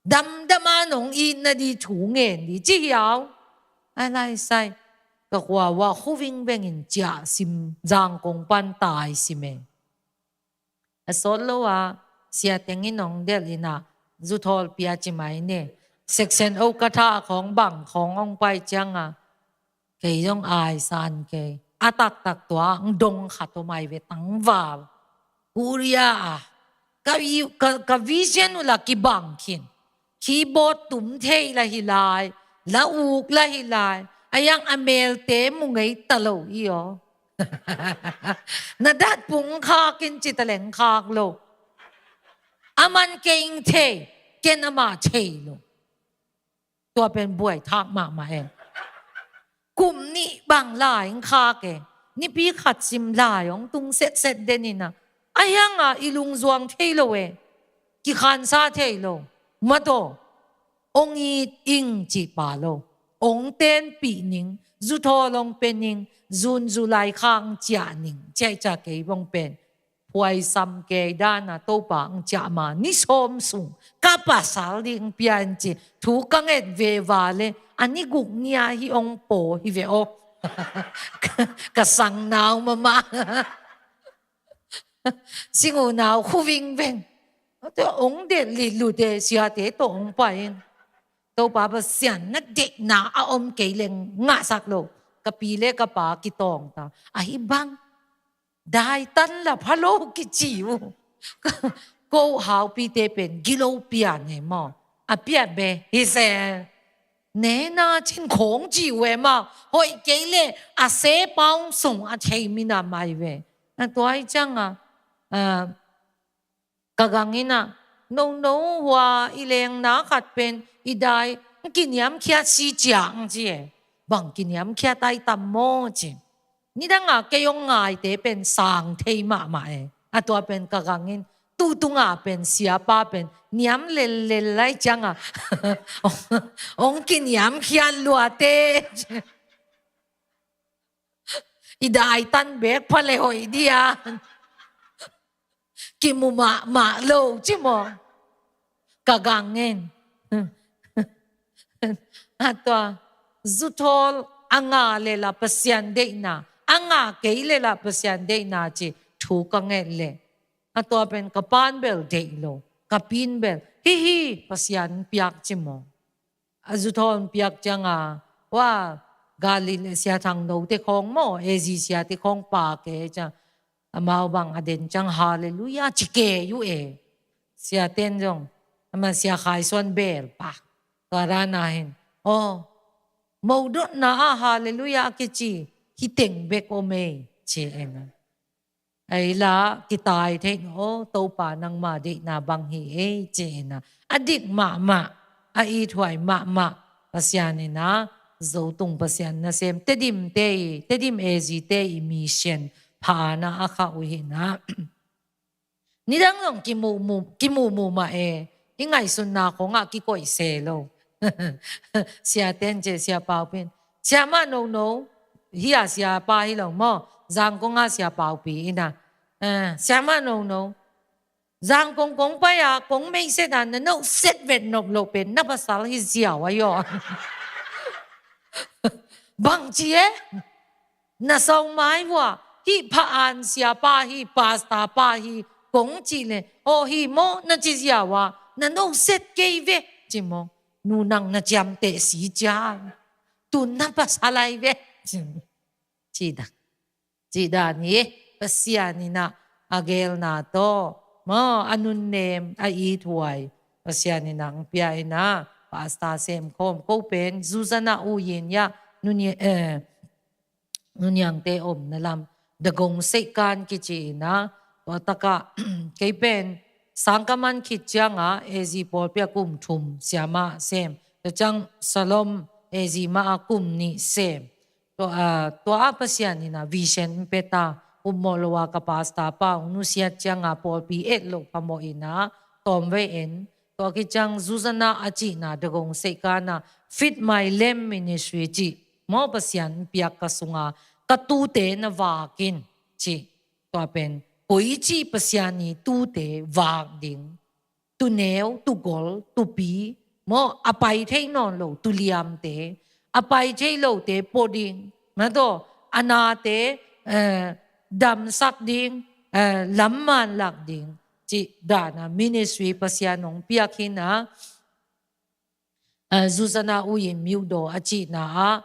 damdam a nong itna di thu ngen di ci hiau. Ai lai sai, ka khua ua khu vingveng in ciah sim, Zangkong pan tai sim e. A sawt lo a, sia teng in ong delh in ah, zuthawl pia ci mai ne. Section o ka tha khawng bang khawng ong pai ciang a, kei zong ai san kei. A taktak tua, ng dong khat om ai ve tangval. Korea a, ka, ka, ka vision uh la kibang khin. Keyboard tum thei la hi lai, la uk la hi lai, a yang a melte mu ngei ta lo hi aw. Na dat pung khak in ci ta leng khak lo. A man kei ing thei, ken ama thei lo. Tua pen buai thak mahmah e. Kum nih bang lai ong khak e. Nipi khat sim lai ong tung setset den in ah, a hiang a i lungzuang thei lo e. Kikhansa thei lo. Mataw, ong it ing ci pa lo. Ong tenpih ning, zuthawl ong pe ning, zun zu lai khang ciah ning, ciah ciah kei bong pen. Phuaisam kei dan a Topa ong ciah ma ni sawm sung ka pasal ding pia in ci. Thu ka nget veva le, a ni guk ni a hi ong paw hi ve aw. Ka sang nau mama. Sing uh nau khu vingveng. Tua ong det litlut e, siate tawh ong pai in. Topa Pasian na deihna a om kei leng ngahsak lo. Ka pi le ka pa kitawng ta. Ahi bang. Daitan la pha lo kici uh. Ko haupite pen gilo pian e maw. A pian be hi se. Nena cin khong ci uh e maw. Hoih kei le a se paung sung a thei mina mai ve. Na tua i ciang a, a, ka gang in ah, nono hua i lengna khat pen i dai, ng kiniamkhiat si ciang ci e. Bang kiniamkhiat ai tam maw ci. Nidang a kei ong ngaite pen sang thei mahmah e. A tua pen ka gang in, tu tunga pen siapa pen niam lellel lai ciang a. Ong kiniamkhiat luate. I daitan bek pha le hoih dia. Kimu mahmah lo ci maw. Ka gang ngen. A tua, zuthawl a nga le la Pasian deihna, a nga kei le la Pasian deihna ci thu ka nget le. A tua pen ka pan bel deih lo, ka pin bel. Hi hi, Pasian piak ci maw. A zuthawl piak ciang a, wa, Galil sia thang no te khong maw, A Z sia te khong pa ke ciang. Amau bang a den ciang, Hallelujah, ci ke yu e. Sia ten zong, ama sia khai suan bel pa. Tua dan a hin. Oh, mo dot na a Hallelujah a kici, hi teng bek om e, ci e na. Ei la, kitai thei no, Topa nangma deihna bang hi ei, ci-in a. A dik mahmah, a ithuai mahmah, Pasian in a, Zotung Pasian nasem, Tedim te i, Tedim A Z te i mission, pha na a kha uh hi na. Nidang zong kimumu, kimumu mah e, i ngaihsutna khong ah kikoih se lo. Sia ten ce, sia pau pin. Siamah no no, hi a sia pa hi lo maw, Zangkong a sia pau pi ina. Eh, siamah no no. Zangkong kong pai a, kong meih set a, na no set vet nop lo pen, na pasal hi ziau a yaw. Bang ci e? Na sau mai vua, hi pha an sia pa hi, pasta pa hi, kong ci le, o hi maw, na ci ziau a, na no set kei ve, ci maw. Nu nang na ciam te si cian. Tu na pasal ai ve. Ci, ci dak. Cih dan hi. Pasian in ah a geelna tawh maw, a nunnem, a ithuai Pasian in ah hong pia in ah, pastor semkhawm ko pen Zuzana U Yin Yah, nuni, eh, nuniangte omna lam Dagong Seihkan kici in ah, tua takah kei pen sangkah man khit ciangah A Z pawlpi ah kum thum siamah sem, tua ciang Shalom A Z mah ah kum nih sem. Tua, ah, tua ah Pasian in ah vision hong pia ta, upmawh lo ah ka pastor pa hong nusiat ciangah pawlpi et loh phamawh in ah tawmvei en. Tua khit ciang Zuzana a cihna Dagong Seihkan ah Feed My Lamb Ministry cih maw, Pasian hong piak ka sungah ka tuute na vak in cih. Tua pen koici Pasian ii tuute vak ding, tuneu, tugol, tupi maw, a pai thei nawn lo tuliamte, a pai thei lote pua ding, na tawh a nate, eh, damsak ding, eh, lamman lak ding cih dan ah ministry Pasian hong piak hi in ah, eh, Zuzana U Yin Myuhdaw a cihna ah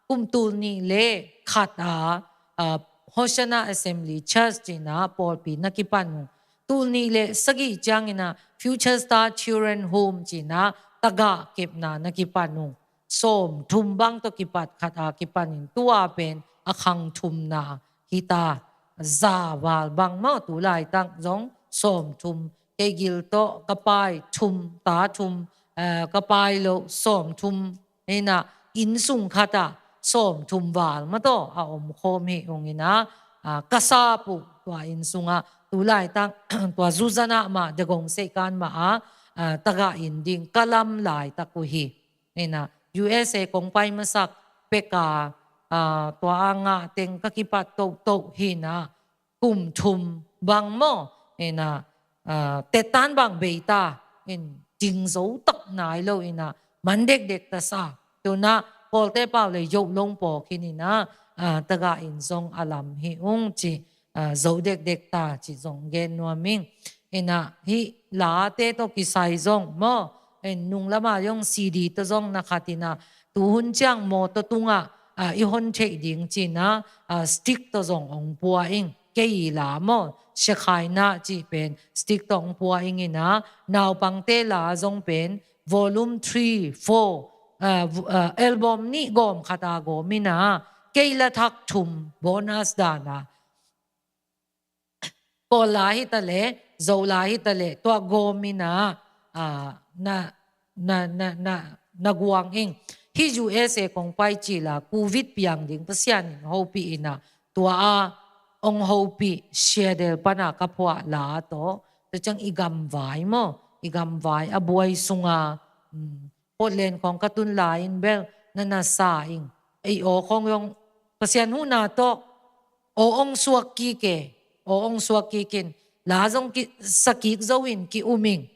kum tul nih le khat ah, ah, Hosanna Assembly Church cih in ah pawlpi na kipan uh. Tul nih le sagih ciangin ah Future Star Children Home cih in ah tagah kepna na kipan uh. Sawm thum bang tawh kipat khat ah kipan in, tua pen a khang thumna hi ta. Za val bang maw, tu laitak zong sawm thum, kei gil tawh ka pai thum, ta thum, eh, ka pai lo sawm thum hi in ah, inn sung khat ah sawm thum val mah tawh a om khawm hi ung in ah, ah, ka sap uh tua inn sungah. Tu laitak tua Zuzana mah Dagong Seihkan mah ah, ah, tagah in ding ka lam laitak uh hi. In ah U S A kong pai masak pek a, ah, tua a ngah teng ka kipat tohtoh hi in ah, kum thum bang maw, in ah, ah, tettan bang bei ta in, ding zo tak nai lo in ah, man dekdek ta sa. Tu in ah Kawlte pau le Yoh Long paw khin in ah, ah, tagah in zong a lam hi ung ci, ah, zo dekdek ta ci zong gen nuam ing. In ah hih late tawh kisai zong maw, in nung lamah zong C D tawh zong na khat in ah, tu hun ciang mawtaw tungah, ah, i hon theih ding ci in ah, ah, stick tawh zong hong pua ing. Kei la maw, Shekinah cih pen stick tawh hong pua ing in ah, naupangte la zong pen volume three, four, ah, vu-, ah, album nih gawm khat ah gawm in ah, kei la thak thum bonus dan ah, Kawl la hi ta leh, Zo la hi ta leh, tua gawm in ah, ah, na, na, na, na, na guang ing. Hih U S A kong pai cil ah Covid piang ding Pasian in hopih in ah, tua ah hong hopih Seattle pan ah ka phuah la tawh, tua ciang i gamvai maw, i gamvai a buai sungah, um, Portland khawng ka tun lai-in bel na na sa ing. Ei aw khawng zong Pasian huhna tawh aw hong suak kik e, aw hong suak kik in, la zong ki, sa kik zo in ki-um ing.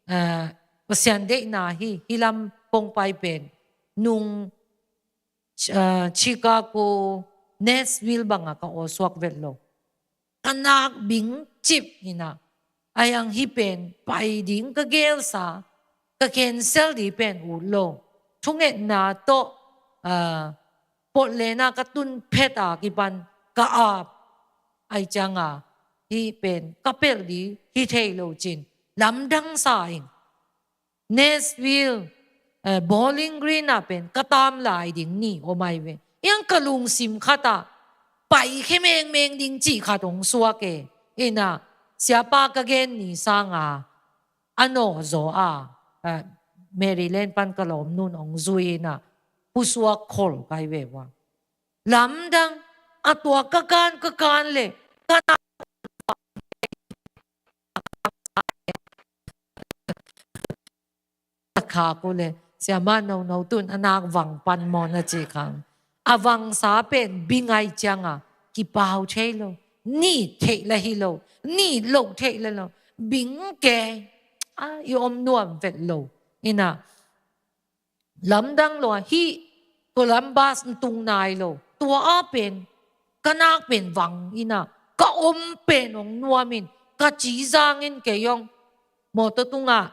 Ah, Pasian deihna hi, hih lam kong pai pen nung, ah, Chicago, Nashville bang ah ka aw suak vet lo. Ka nak bing cip in ah, a hiang hih pen pai ding ka gelsa, ka cancel ding pen ut lo. Thungetna tawh, ah, Portland ah ka tun phet a kipan ka ap. Ahih ciangin hih pen ka pelh ding hi thei lo cin, lamdang sa ing. Nashville, eh, Bowling Green ah pen ka tam lai ding ni om ai ve. Hiang ka lungsim khat ah paikhia mengmeng ding cih khat hong suak e. In ah, siapa ka gen ni sangin a nawh zaw a, eh, Maryland pan ka lawmnu'n hong zui in ah, pusuak khol kai ve ua. Lamdang, a tua ka kan, ka kan leh ka na khak uh leh, siamah nono tu'n a nak vang pan maw na ci khang. A vangsa pen bing ai ciangin kipau thei lo, ni theih la hi lo, ni loh theih la lo, bing ke, a, i om nuam vet lo. In ah, lamdang lo a, hih Columbus in tung nai lo. Tua ah pen ka nak pen vang in ah, ka om pen hong nuam in, ka ci zang in kei hong mawtaw tungah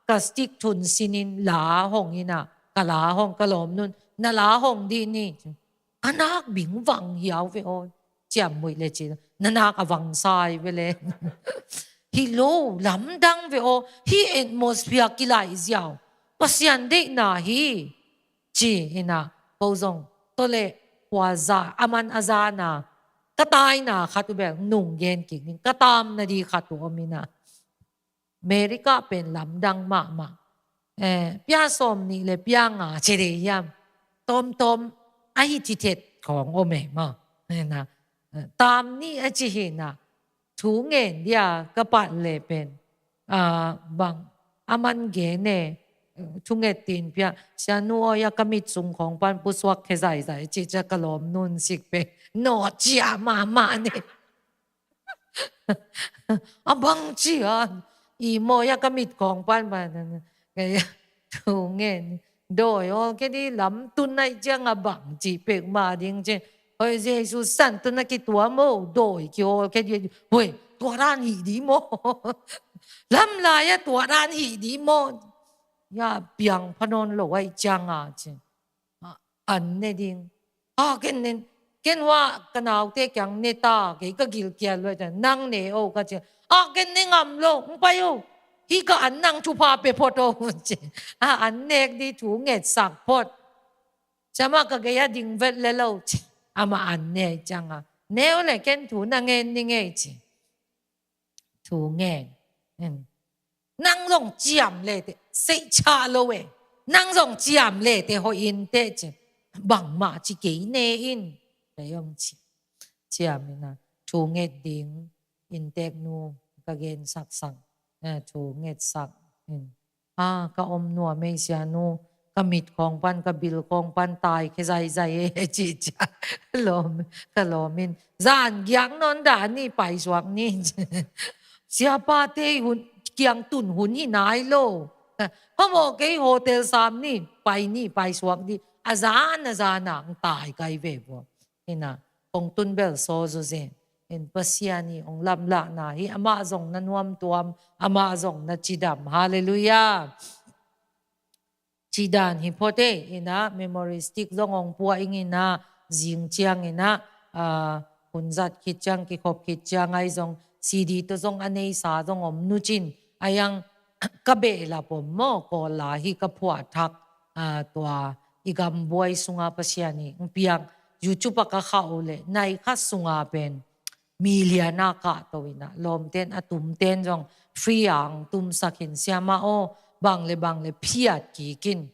ka stick thun sin in la hong in ah, ka la hong, ka lawmnu'n, na la hong dih ni. Ka nak bing vang hiau ve aw. ciam muih le ci, na nak a vangsa hi ve le. Hi lo, lamdang ve aw, hi atmosphere kilaih ziau. Pasian deihna hi, ci hi na, ko zong, tua le, kua za, a man a zana, ka taina khat uh bel, nung gen kik ning, ka tamna di khat uh om hi na. America pen lamdang mahmah. Eh, pia sawm nih le pia nga ci dei hiam. Tawmtawm, a hi thithet khawng om e maw. Eh, na, eh, tam ni a ci hi na. Thu ngen dia ka pat le pen. Ah, bang, a man gen e. Thunget tin pia. Sianu aw ya ka mit sung khawng pan pusuak khe zaizai ci cia ka lawm nun sik pe. Nawh cia mahmah ni. A bang ci a, i maw ya ka mit khawng pan pan. Thu ngen, dawi aw, kei di lam tun nai ciang a bang ci pek ma ding ci. Hoi Jesu san tun na ki tua maw, dawi ki aw, kei di, hoi, tua dan hi di maw. Lam lai a tua dan hi di maw. Ya piang pha nawn lo ai ciang a ci. Ah, an ne ding. Ah, ken nen, ken hua ka naute kiang ne ta, kei ka gilkial lo ta, nang ne o ka ci. Ah, ken ne ngam lo, ng pai o. Hi ka an nang thupha pe phot o, ci. Ah, an nek di thu ngetsak phot. Siama ka gei a ding vet le lo, ci. Ama an ne ciang a. Ne o le ken thu na ngen ni ngei ci. Thu ngen. Nang zong ciam le te, sei cha lo e. Nang zong ciam le te hoi in te ci. Bangmah ci kei ne in. Kei zong ci. Ciam in a. Thu nget ding. Inntek nu ka gen saksak. Eh, thu ngetsak. In. Ah, ka om nuam ei sianu, ka mit khawng pan, ka bil khawng pan tai khe zaizai e, ci cia. Lawm, ka lawm in. Zan giak nawn dah ni, paisuak ni. Siapate hun, kiang tun hun hi nai lo. Phamawh kei hotel sam ni, pai ni, paisuak ni. A zan, a zan a, ang tai kai ve bua. Ina, kong tun bel saw zo zen. In Pasian hi ong lamlahna hi, amah zong na nuamtuam, amah zong na cidam. Halleluiah. Cidan hi phote, ina, memory stick zong ong pua ing ina, zing ciang ina, ah, hun zat khit ciang, kikhop khit ciang ai zong, C D to zong a neisa zong om nucin, ayang ka behlap om maw, kawla hi ka phuah thak, ah, tua i gambuai sunga Pasian hi, ong piak YouTube a ka khah uh le, nai khat sunga pen, million a kahto ina, lawmten a tumten zong free ang tumsak in siama aw, bang le bang le phiat kikin,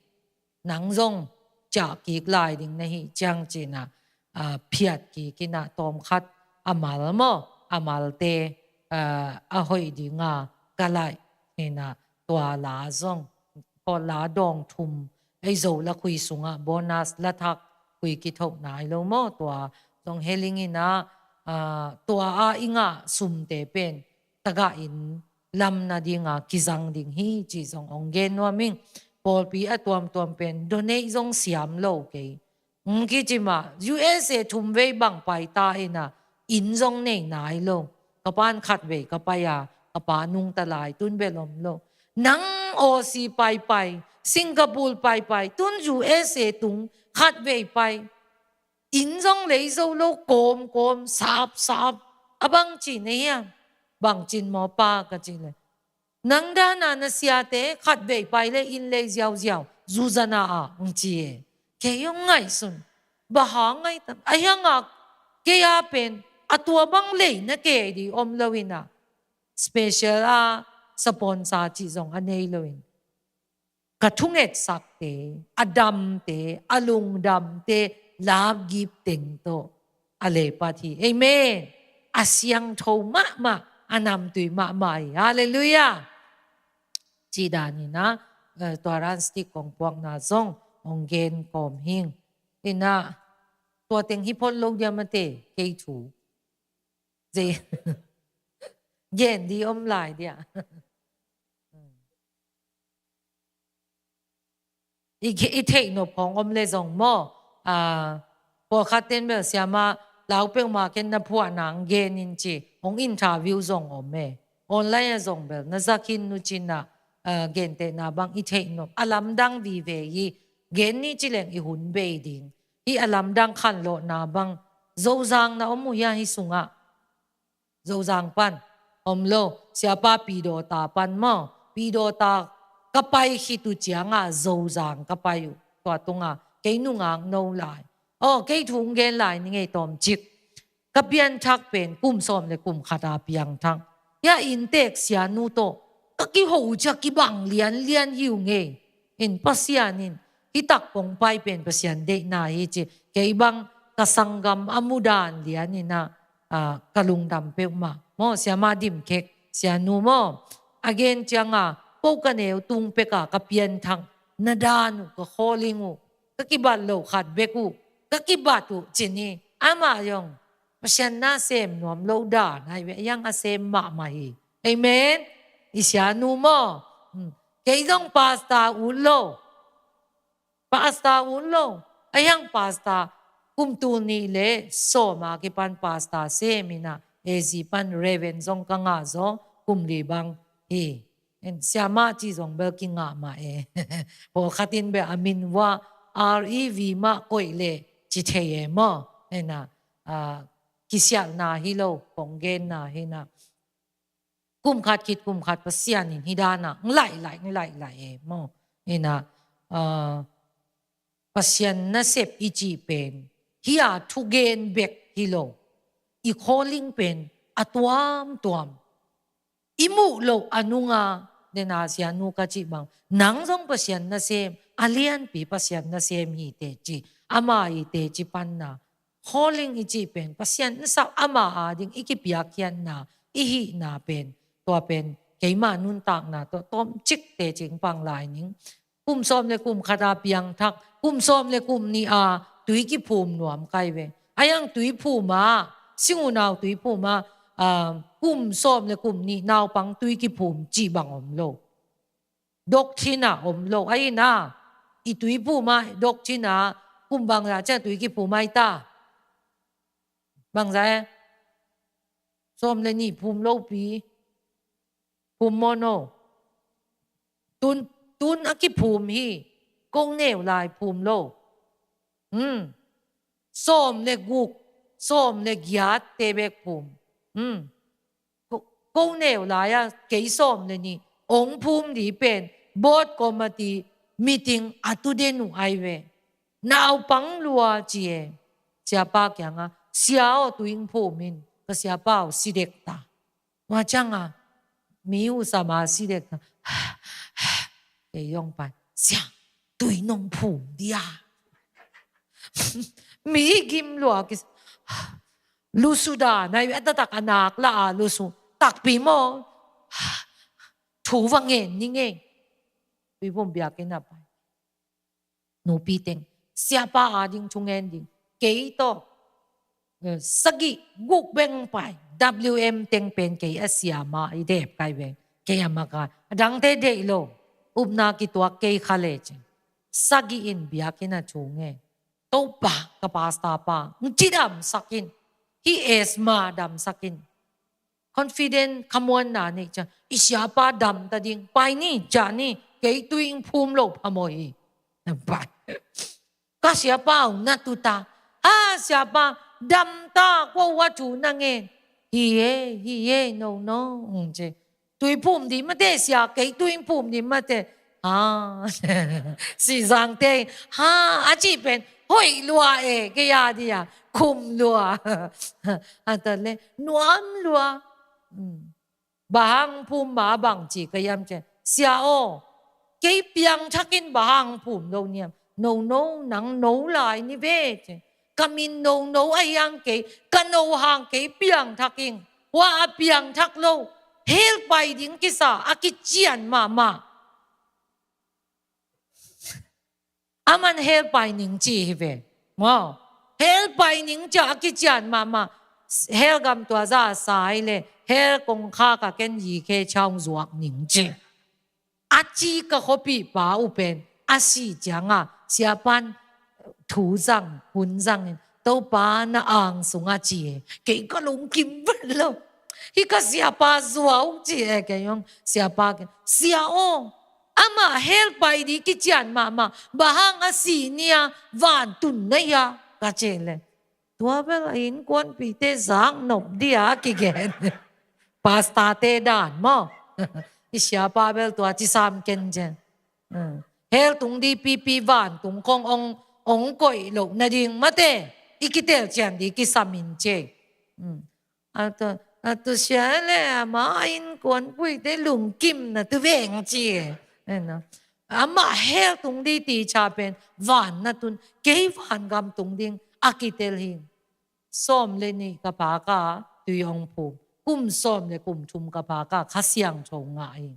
nang zong ciah kik lai ding na hi ciang cina, ah, phiat kikina tawmkhat a mal maw, a malte, ah, a hoih dinga ka laih ina tua la zong, kawla dawng thum, ei zo la khui sunga bonus la thak khui kithoh nai lo maw, tua zong heling ina, ah, tua a inga sumte pen, tagah in lamna dinga kizang ding hi ci zong ong gen nuam ing. Pawlpi a tuamtuam pen, donate zong siam lo kei. Ng kici mah, U S A thum vei bang pai ta ina, inn zong nei nai lo. Ka pan khat vei ka pai a, ka pa nungta lai, tun bel om lo. Nang Aussie paipai, Singapore paipai, tun U S A tung khat vei pai. Inn zong lei zo lo, kawmkawm, sapsap. A bang ci na hiam? Bang cin maw pa ka ci le. Nang dana na siate khat vei pai le inn lei ziauziau, zuzana a, ng ci e. Kei ong ngaihsun. Baha ngaihtam. A hianga kei a pen, a tua bang lei na kei di om lo ina. Special a sponsor ci zong a nei lo in. Ka thungetsakte, a damte, a lungdamte, lapgip teng tawh a leipat hi. Amen. A siangtho mahmah, a namtui mahmah hi. Halleluiah. Cidan ina, eh, tua ran stick kong puakna zong, ong gen kawm hing. Ina, tua teng hi phot lo dia mate, kei thu. Zei. Gen di om lai dia. I, i theih nop khawng om le zong maw, ah, pawlkhat ten bel siama, lau peuhmah ken na phuah nang gen in ci, hong interview zong om e. Online a zong bel, na zakin nu cina, ah, gentehna bang i theih nop. A lamdang vive hi, gen ni ci leng i hun bei ding. Hi a lamdang khanlawhna bang, Zozang na om uh hia hih sungah? Zozang pan om lo, siapa Pidawta pan maw? Pidawta ka pai khit uh ciangah Zozang ka pai uh. Tua tungah kei nungak no lai. Aw, kei thu hong gen lai ni ngei tawmcik. Ka pianthak pen kum sawm le kum khat a piangthak. Hia inntek sianu tawh ka kiho ciah kibang lianlian hi uh ngei. In Pasian in hih tak kong pai pen Pasian deihna hi ci. Kei bang ka sanggam a mudan lian in ah, ah, ka lungdam peuhmah. Maw, siamah Dim Khek, sianu maw? A gen ciangah ko ka neu tung pekah ka pianthak na dan uh, ka calling uh, ka kibat loh khat bek uh ka kibat uh ci ni. Amah zong Pasian na sem nuam lo dan ai ve, a hiang a sem mahmah hi. Amen. I sianu maw? Hmm. Kei zong pastor ut lo. Pastor ut lo. A hiang pastor kum tul nih le sawm a kipan pastor sem in ah, A Z pan Reverend zong ka ngah zaw, kum li bang hi. En, siamah ci zong bel kingah mah e. Pawlkhat in bel a min vua R E V mah koih le ci thei e maw? En ah, ah, kisialhna hi lo, kong genna hi na. Kum khat khit kum khat Pasian in hih dan ah ng laih laih, ng laih laih e maw? En ah, ah, Pasian nasep i cih pen hih a thugen bek hi lo. I calling pen a tuamtuam. I muh loh a nunga, den a sianu ka cih bang, nang zong Pasian nasem, a lianpi Pasian nasem hi teci, ama hi teci panna. Calling i cih pen Pasian nasap ama ading i kipiakkhiatna, i hihna pen, tua pen keima nuntakna tawh tawmcik teci pang lai ning. Kum sawm le kum khat a piangthak, kum sawm le kum nih a tui kiphum nuam kai ve. A hiang tui phum a, sing unau tui phum a, ah, kum sawm le kum nih naupang tui kiphum cih bang om lo. Doctrine ah om lo. A hi na, i tui phum a, doctrine ah kum bangzah ciang tui kiphum a i ta? Bangzah e? Sawm le nih phum lopi. Phum maw no? Tun, tun a kiphum hi. Ko neu lai phum lo. Hmm. Sawm le guk, sawm le giat te bek phum. Hmm. Ko, ko neu lai a kei sawm le nih ong phum di pen board committee meeting a tu den uh ai ve. Naupang lua ci e. Siapa kiangah, sia aw, tui ing phum in, ka siapa uh si dek ta. Tua ciangah mi uh sama si dek ta. Kei zong pai, sia, tui nong phum dia. Mi gim lua ki, lusu dan ai, a taktak a nak la a lusu. Takpi maw? Thu va ngen ni ngei. Tui phum biakinn ah pai. Nupi teng, siapa ading thu ngen ding. Kei tawh, eh, sagih guk beng pai, W M teng pen kei a siama i dep kai beng. Kei a maka, a dangte deih lo, upna kituak kei kha le cin. Sagih in biakinn ah thu ngen. Topa, ka pastor pa, ng cidamsak in. Hih asthma damsak in. Confident, khamuanna nei ciang, i siapa dam ta ding, pai ni, ciah ni, kei tui ing phum lo phamawh hi. Pai. Ka siapa uh na tu ta. Ha, siapa, dam ta, kua uh a thu na ngen. Hi e, hi e, no, no, ng ci. Tui phum di mate, sia, kei tui phum di mate. Ha, Sihzangte, ha, a cih pen hoih lua e, kei a dia khum lua. A ta le nuam lua. Hmm. Bang hang phum ma bang ci ka hiam ci. Sia aw, kei piangthak in bang hang phum lo niam. No, no, nang no lai ni ve ci. Ka min no, no a hiang kei, ka no hang kei piangthak ing. Hua a piangthak lo, hell pai ding kisa, a kician mahmah. Aman hell pai ning ci hi ve. Maw. Hell pai ning cia a kician mahmah. Hell gam tua za a sai le, hell kongkhak a ken yi khe ciang zuak ning ci. A ci ka khuapihpa uh pen a sih ciangah siapan thu zang, hun zang in, Topa na ang sungah ci e. Kei ka lungkim vet lo. Hih ka siapa zuau ci e, kei hong siapa kei. Sia aw, amah hell pai di kician mahmah, bang hang a sih nia vantun na hia, ka ci le. Tua bel a innkuanpihte zak nop dia kigen. Pastor-te dan maw. I siapa bel tua ci sam ken cian. Hmm. Hell tung di pipi vantung khong ong, ong koih loh nading mate. I kitel cian di kisam in ci. Hmm. A tua, a tua sia le ama innkuanpihte lungkimna tu veng ci. Ena. Ama hell tung di ti ca pen van na tun kei van gam tung ding a kitel hi. Sawm le nih ka phak a tui ong phu. Kum sawm le kum thum ka phak a Kha Siangtho ngah hi.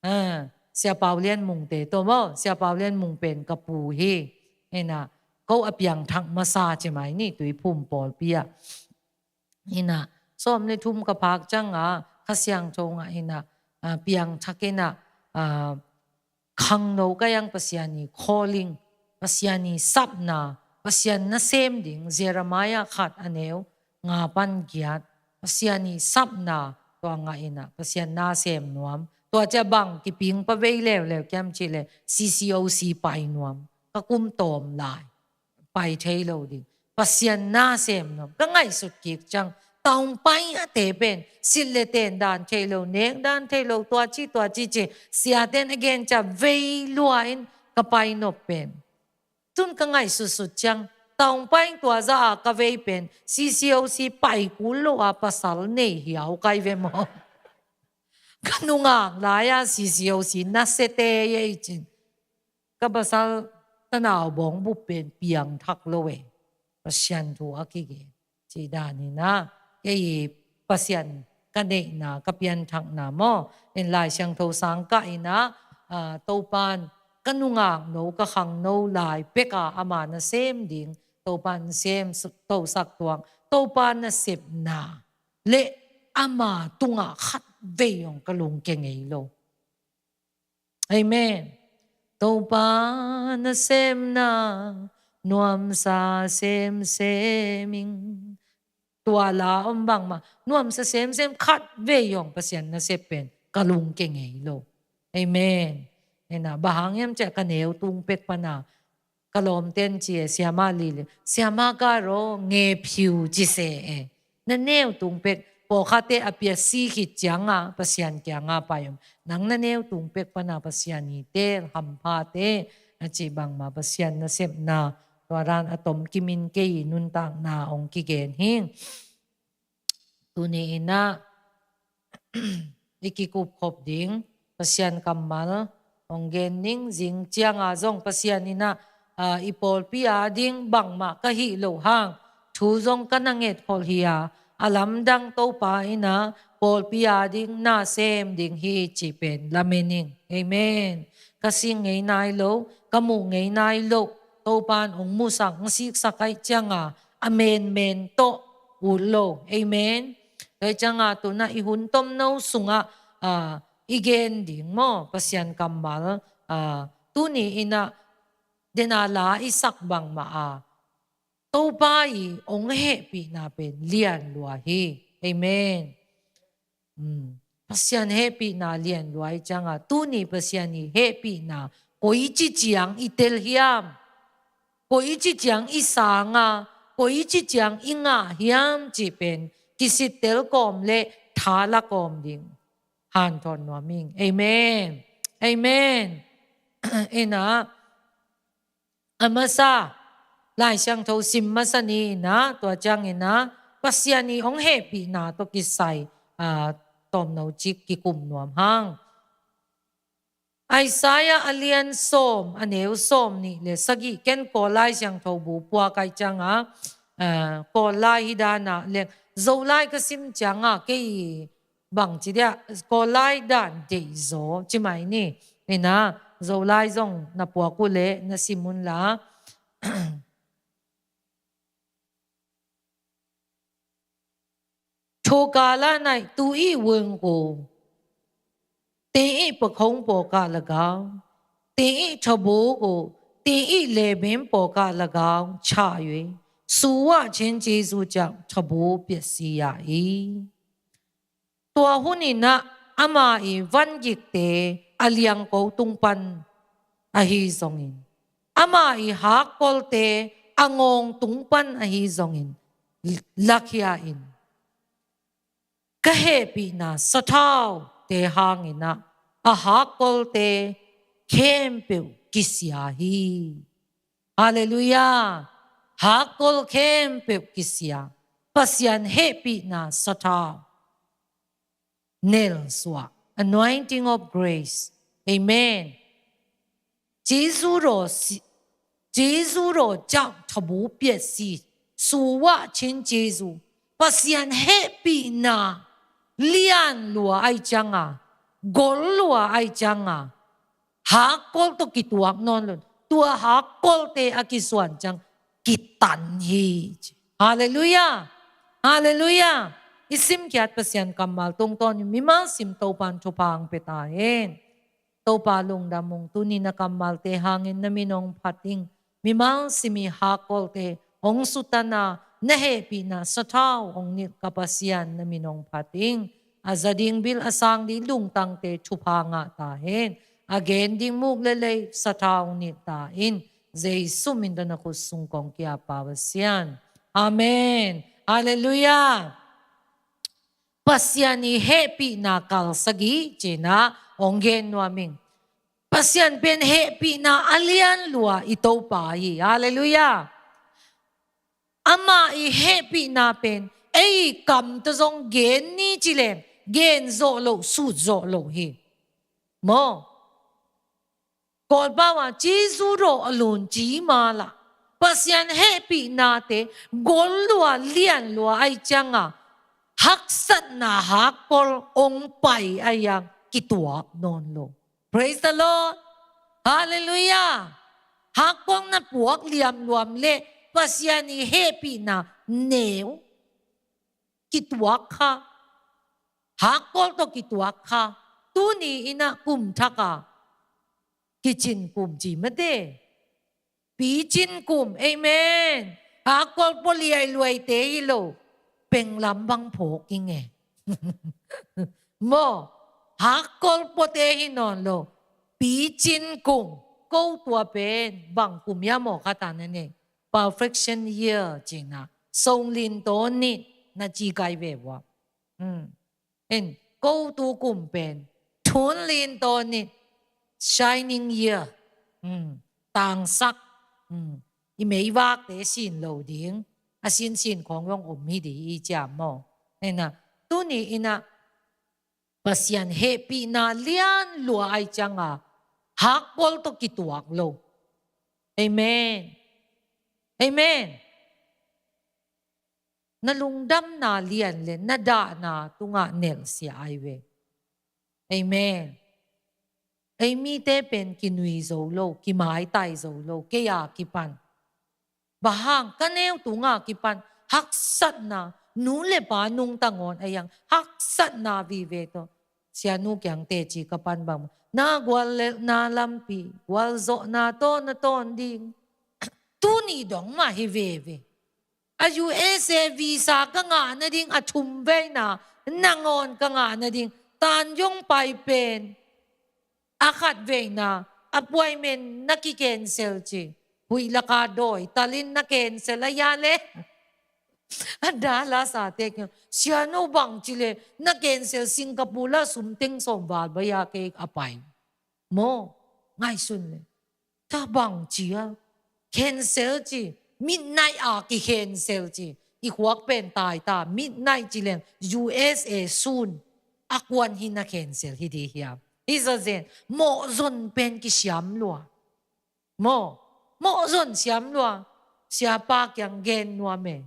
Ah, Sia Pau Lian Mungte tawh maw, Sia Pau Lian Mung pen ka pu hi. Ena, ko a piangthak masa ci mai ni Tuiphum pawlpi ah. Ena, sawm le thum ka phak ciang a Kha Siangtho ngah ena, ah, piangthak ena, ah, khangno ka hi ang Pasian i calling, Pasian i sapna, Pasian nasem ding, Jeremiah khat a neu nga pan giat, Pasian i sapna tua ngah ena, Pasian nasem nuam. Tua cia bang kiping pa vei leuleu kiam cih le C C O C pai nuam, ka kum tawm lai. Pai thei lo ding. Pasian nasem nuam. Ka ngaihsut kik ciang, Taung Paing a te pen, sit le ten dan thei lo, nek dan thei lo, tua ci, tua ci ci. Siaten a gen cia vei lua in ka pai nop pen. Tun ka ngaihsutsut ciang, Taung Paing tua za a ka vei pen, C C O C pai kul lo a pasal nei hiau kai ve maw. Ka nungak lai a C C O C na sete ye i cin. Ka pasal tanau bawng bup pen piangthak lo e. Pasian thu a kigen. Ci dan hi na. Kei Pasian ka neihna, ka pianthakna maw. En Lai Siangtho sang ka ina, ah, Topan ka nungak no, ka khangno lai pek a ama nasem ding. Topan sem su-, tosak tuang. Topan nasepna. Le ama tungah khat vei ong ka lungkia ngei lo. Amen. Topa nasemna nuamsa semsem ing. Tua la om bangmah nuamsa semsem khat vei ong Pasian nasep pen ka lungkia ngei lo. Amen. Ena, bang hang hiam cih leh ka neu tung pek pana ka lawmten ci e, siama Lili, siama Garo, nge phiu ci se e. Na neu tung pek, pawlkhatte a pia si khit cianga Pasian kianga pai om. Nang na neu tung pek pana Pasian i teel hamphate, a ci bangmah Pasian nasepna, tua dan a tom kimin kei i nuntakna ong kigen hing. Tuni ina, i kikupkhop ding Pasian kammal ong gen ning. Zing cianga zong Pasian ina, ah, i pawlpi a ding bangmah ka hih loh hang thu zong ka na nget khol hi a, a lamdang Topa ina pawlpi a ding nasem ding hi ci pen lamen ing. Amen. Ka sing ngei nai lo, ka muh ngei nai lo, Topan ong musak, ong siksak ai cianga a menmen tawh ut lo. Amen. Tua cianga tuna i hun tomno sunga, ah, i gen ding maw Pasian kammal, ah, tuni ina dena la i sak bangmah a Topa i ong hehpihna pen lian lua hi. Amen. Hmm. Pasian hehpihna lian lua i cianga tuni Pasian i hehpihna koici ciang i tel hiam? Koici ciang i sanga, koici ciang i ngah hiam cih pen kisittel kawm le thala kawm ding hanthawn nuam ing. Amen. Amen. Ina, a masa Lai Siangtho sim masa ni ina, tua ciang ina Pasian i ong hehpihna tawh kisai, ah, tomno cik kikum nuam hang. Isaiah a lian sawm, a neu sawm nih le sagih, ken Kawl Lai Siangtho bu pua kai cianga, ah, Kawl Lai hi dana leng Zolai ka sim cianga kei bangci dia, Kawl Lai dan deih zaw ci mai ni. Ina, Zolai zong na puak uh le na sim un la. Thokala nai tu i weng ko, te i pakhong pawka lagau, te i thabo ko, te i lebem pawka lagau cha yue, suwa chen Jesu ciang thabo piasi ya i. Tua hun inah ama i vangikte a liangko tung pan ahi zongin, ama i hakkolte a ngawng tung pan ahi zongin, lakhia in ka hehpihna sathaute hangin ah a hakkolte khempeuh kisia hi. Halleluiah. Hakkol khempeuh kisia. Pasian hehpihna sathau nelsuah, anointing of grace. Amen. Jesu raw si, Jesu raw ciang thabu piatsi, suah cin Jesu. Pasian hehpihna lian lua ai cianga, gol lua ai cianga, hakkol tawh kituak nawn lo. Tua hakkolte a kisuan ciang kitan hi. Halleluiah. Halleluiah. I simkhiat Pasian kammal tungtawn in mimal sim Topan thupha hong pia ta hen. Topa lungdam ung, tuni na kammalte hangin na min hong phat ing. Mimal sim i hakkolte hong sutana, na hehpihna sathau hong nilh ka Pasian na min hong phat ing. A za ding bil a sang ding lungtangte thupha ngah ta hen. A gen ding muk le lei sathau hong nilh ta in. Jesu min tawh na khut sung kong ki-ap, Pa Pasian. Amen. Halleluiah. Pasian i hehpihna kal sagih cina hong gen nuam ing. Pasian pen hehpihna a lian lua i Topa hi. Halleluiah. Ama i hehpihna pen ei kam tawh zong gen ni ci leng gen zawh loh, sut zawh loh hi. Maw? Kawlpau a Jesu raw a lun ci ma lah, Pasian hehpihnate gol lua, lian lua ai cianga haksatna hakkol hong pai ai ciang kituak nawn lo. Praise the Lord. Halleluiah. Hakkol na puak liamluam le Pasian i hehpihna neu kituak kha. Hakkol tawh kituak kha. Tuni in ah kum thak a kicin kum ci mate. Picin kum. Amen. Hakkol pua liailuaite hi lo. Penglam bang phawk ing e. Maw, hakkol puate hi nawn lo. Picin kum. Ko tua pen bang kum ia maw khat a na nei? Perfection year cina. Song lin taw nit na ci kai ve vua. Hmm. En, ko tu kum pen thun lin taw nit, shining year. Hmm. Tangsak. Hmm. I meivakte sin lo ding. A sinsin khawng zong om hi ding hi ciam maw? En ah, tuni in ah Pasian hehpihna lian lua ai cianga hakkol tawh kituak lo. Amen. Amen. Na lungdamna lian le na dahna tungah nelhsia ai ve. Amen. Ei mite pen kinui zo lo, kimaitai zo lo, kei a kipan. Bang hang, ka neu tunga kipan haksatna, nu le pa nungta ngawn a iang haksatna vive tawh. Sianu kiang teci ka pan bang, na guallelhna lampi gualzawhna tawh na tawn ding. Tuni dong mah hi veve. A U S A visa ka ngah nading a thum veina nangawn ka ngah nading, Tanjung pai pen a khat veina appointment na ki-cancel ci. Huih laka dawi talin na cancel a ia le. A Dallas a te kiang, sianu bang ci le na cancel, Singapore la sum teng sawm val bai a kei a pai. Maw, ngaihsun le. Tua bang ci a cancel ci, midnight a ki-cancel ci. I khuak pen tai ta, midnight ci leng U S A sun a kuan hi na cancel hi di hiam? Hi zazen, mawhzon pen kisiam lua. Maw, mawhzon siam lua. Siapa kiang gen nuam e.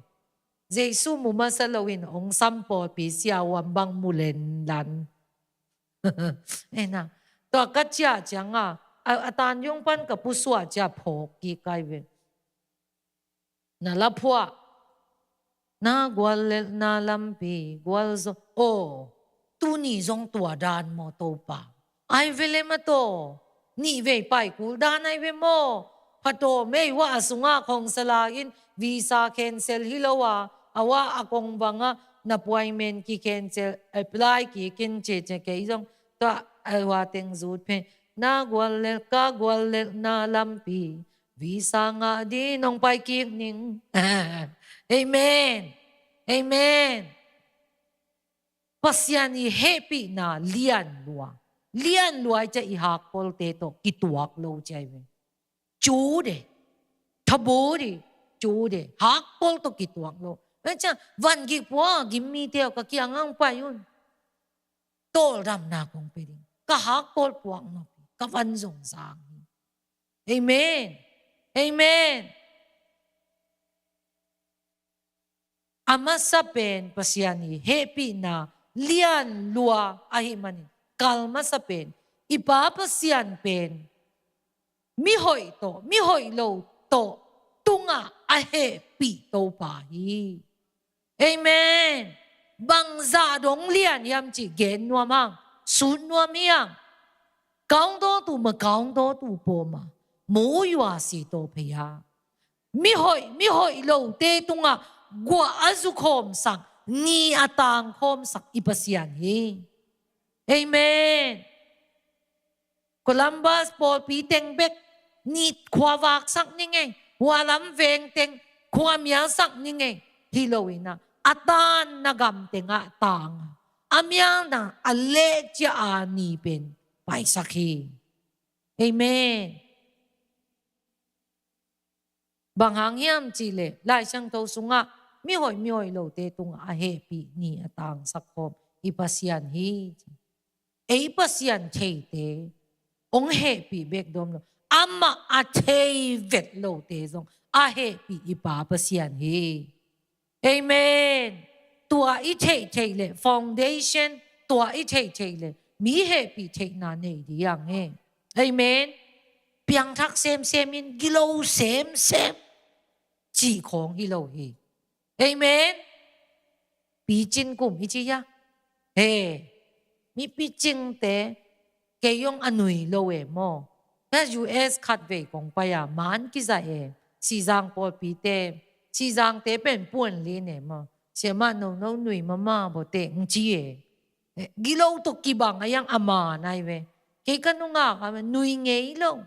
Jesu mu masa loin ong sam pawlpi sia uam bang mu lenlan. Ena, tua ka ciah cianga a, a Tanjung pan ka pusuah ciah phawk kik ai ve. Na laphuah, na guallelhna lampi gualzawh. Aw, tuni zong tua dan maw Topa? Ai ve le maw taw. Nih vei pai kul dan ai ve maw? Phatawm ei, wah a sungah khong sala in visa cancel hi lo a, a wah a kong bangah na appointment ki-cancel, apply kik in ci ci kei zong tua a wah teng zut phen. Na guallelh, ka guallelhna lampi Visa ngah ding nong pai kik ning. Amen. Amen. Pasian i hehpihna lianlua. Lianlua i cia i hakpawlte tawh kituak lo cia i ve. Cu de. Thabu de. Cu de. Hakpawl tawh kituak lo. Ve cia van gik pua gim mite aw ka kiang ang pai un. Tawldamna kong pe ding. Ka hakpawl puak nop hi. Ka van zong zang hi. Amen. Amen. A masa pen Pasian i hehpihna lianlua ahih manin kal masa pen i Pa Pasian pen mihoih tawh mihoih lo tawh tungah a hehpih Topa hi. Amen. Bangzah dong lian hiam cih gen nuam hang, sut nuam hiam. 高多度 ma 高多度 pawma, 母语系多培养. Mihoih mihoih lote tungah guah a zukhawmsak, ni a tangkhawmsak i Pasian hi. Amen. Columbus pawlpi teng bek ni khua vaksak ni ngei, hualam veng teng khua mialsak ni ngei, hi lo inah a tanna gam tengah tang a, a mialna a lehcia a ni pen paisak hi. Amen. Bang hang hiam cihleh Lai Siangtho sungah mihoih mihoih lote tungah a hehpih ni a tangsak khawm i Pasian hi. Ei Pasian theite hong hehpih bek dom lo, amah a thei vet lote zong a hehpih i Pa Pasian hi. Amen. Tua i theihtheih le foundation, tua i theihtheih le mi hehpih theihna nei ding hi. Amen. Piangthak semsem in gilo semsem cih khawng hi lo hi. Amen. Picin kum i ci hia? He, mi picingte kei hong a nui lo e maw. Ka U S khatvei kong pai a, man kiza e. Sizang pawlpite, sizangte pen puan lin e maw. Siamah no no nui mama bawte ng ci e. Gilo tawh kibang a iang a man ai ve. Kei ka nungak a nui ngei lo.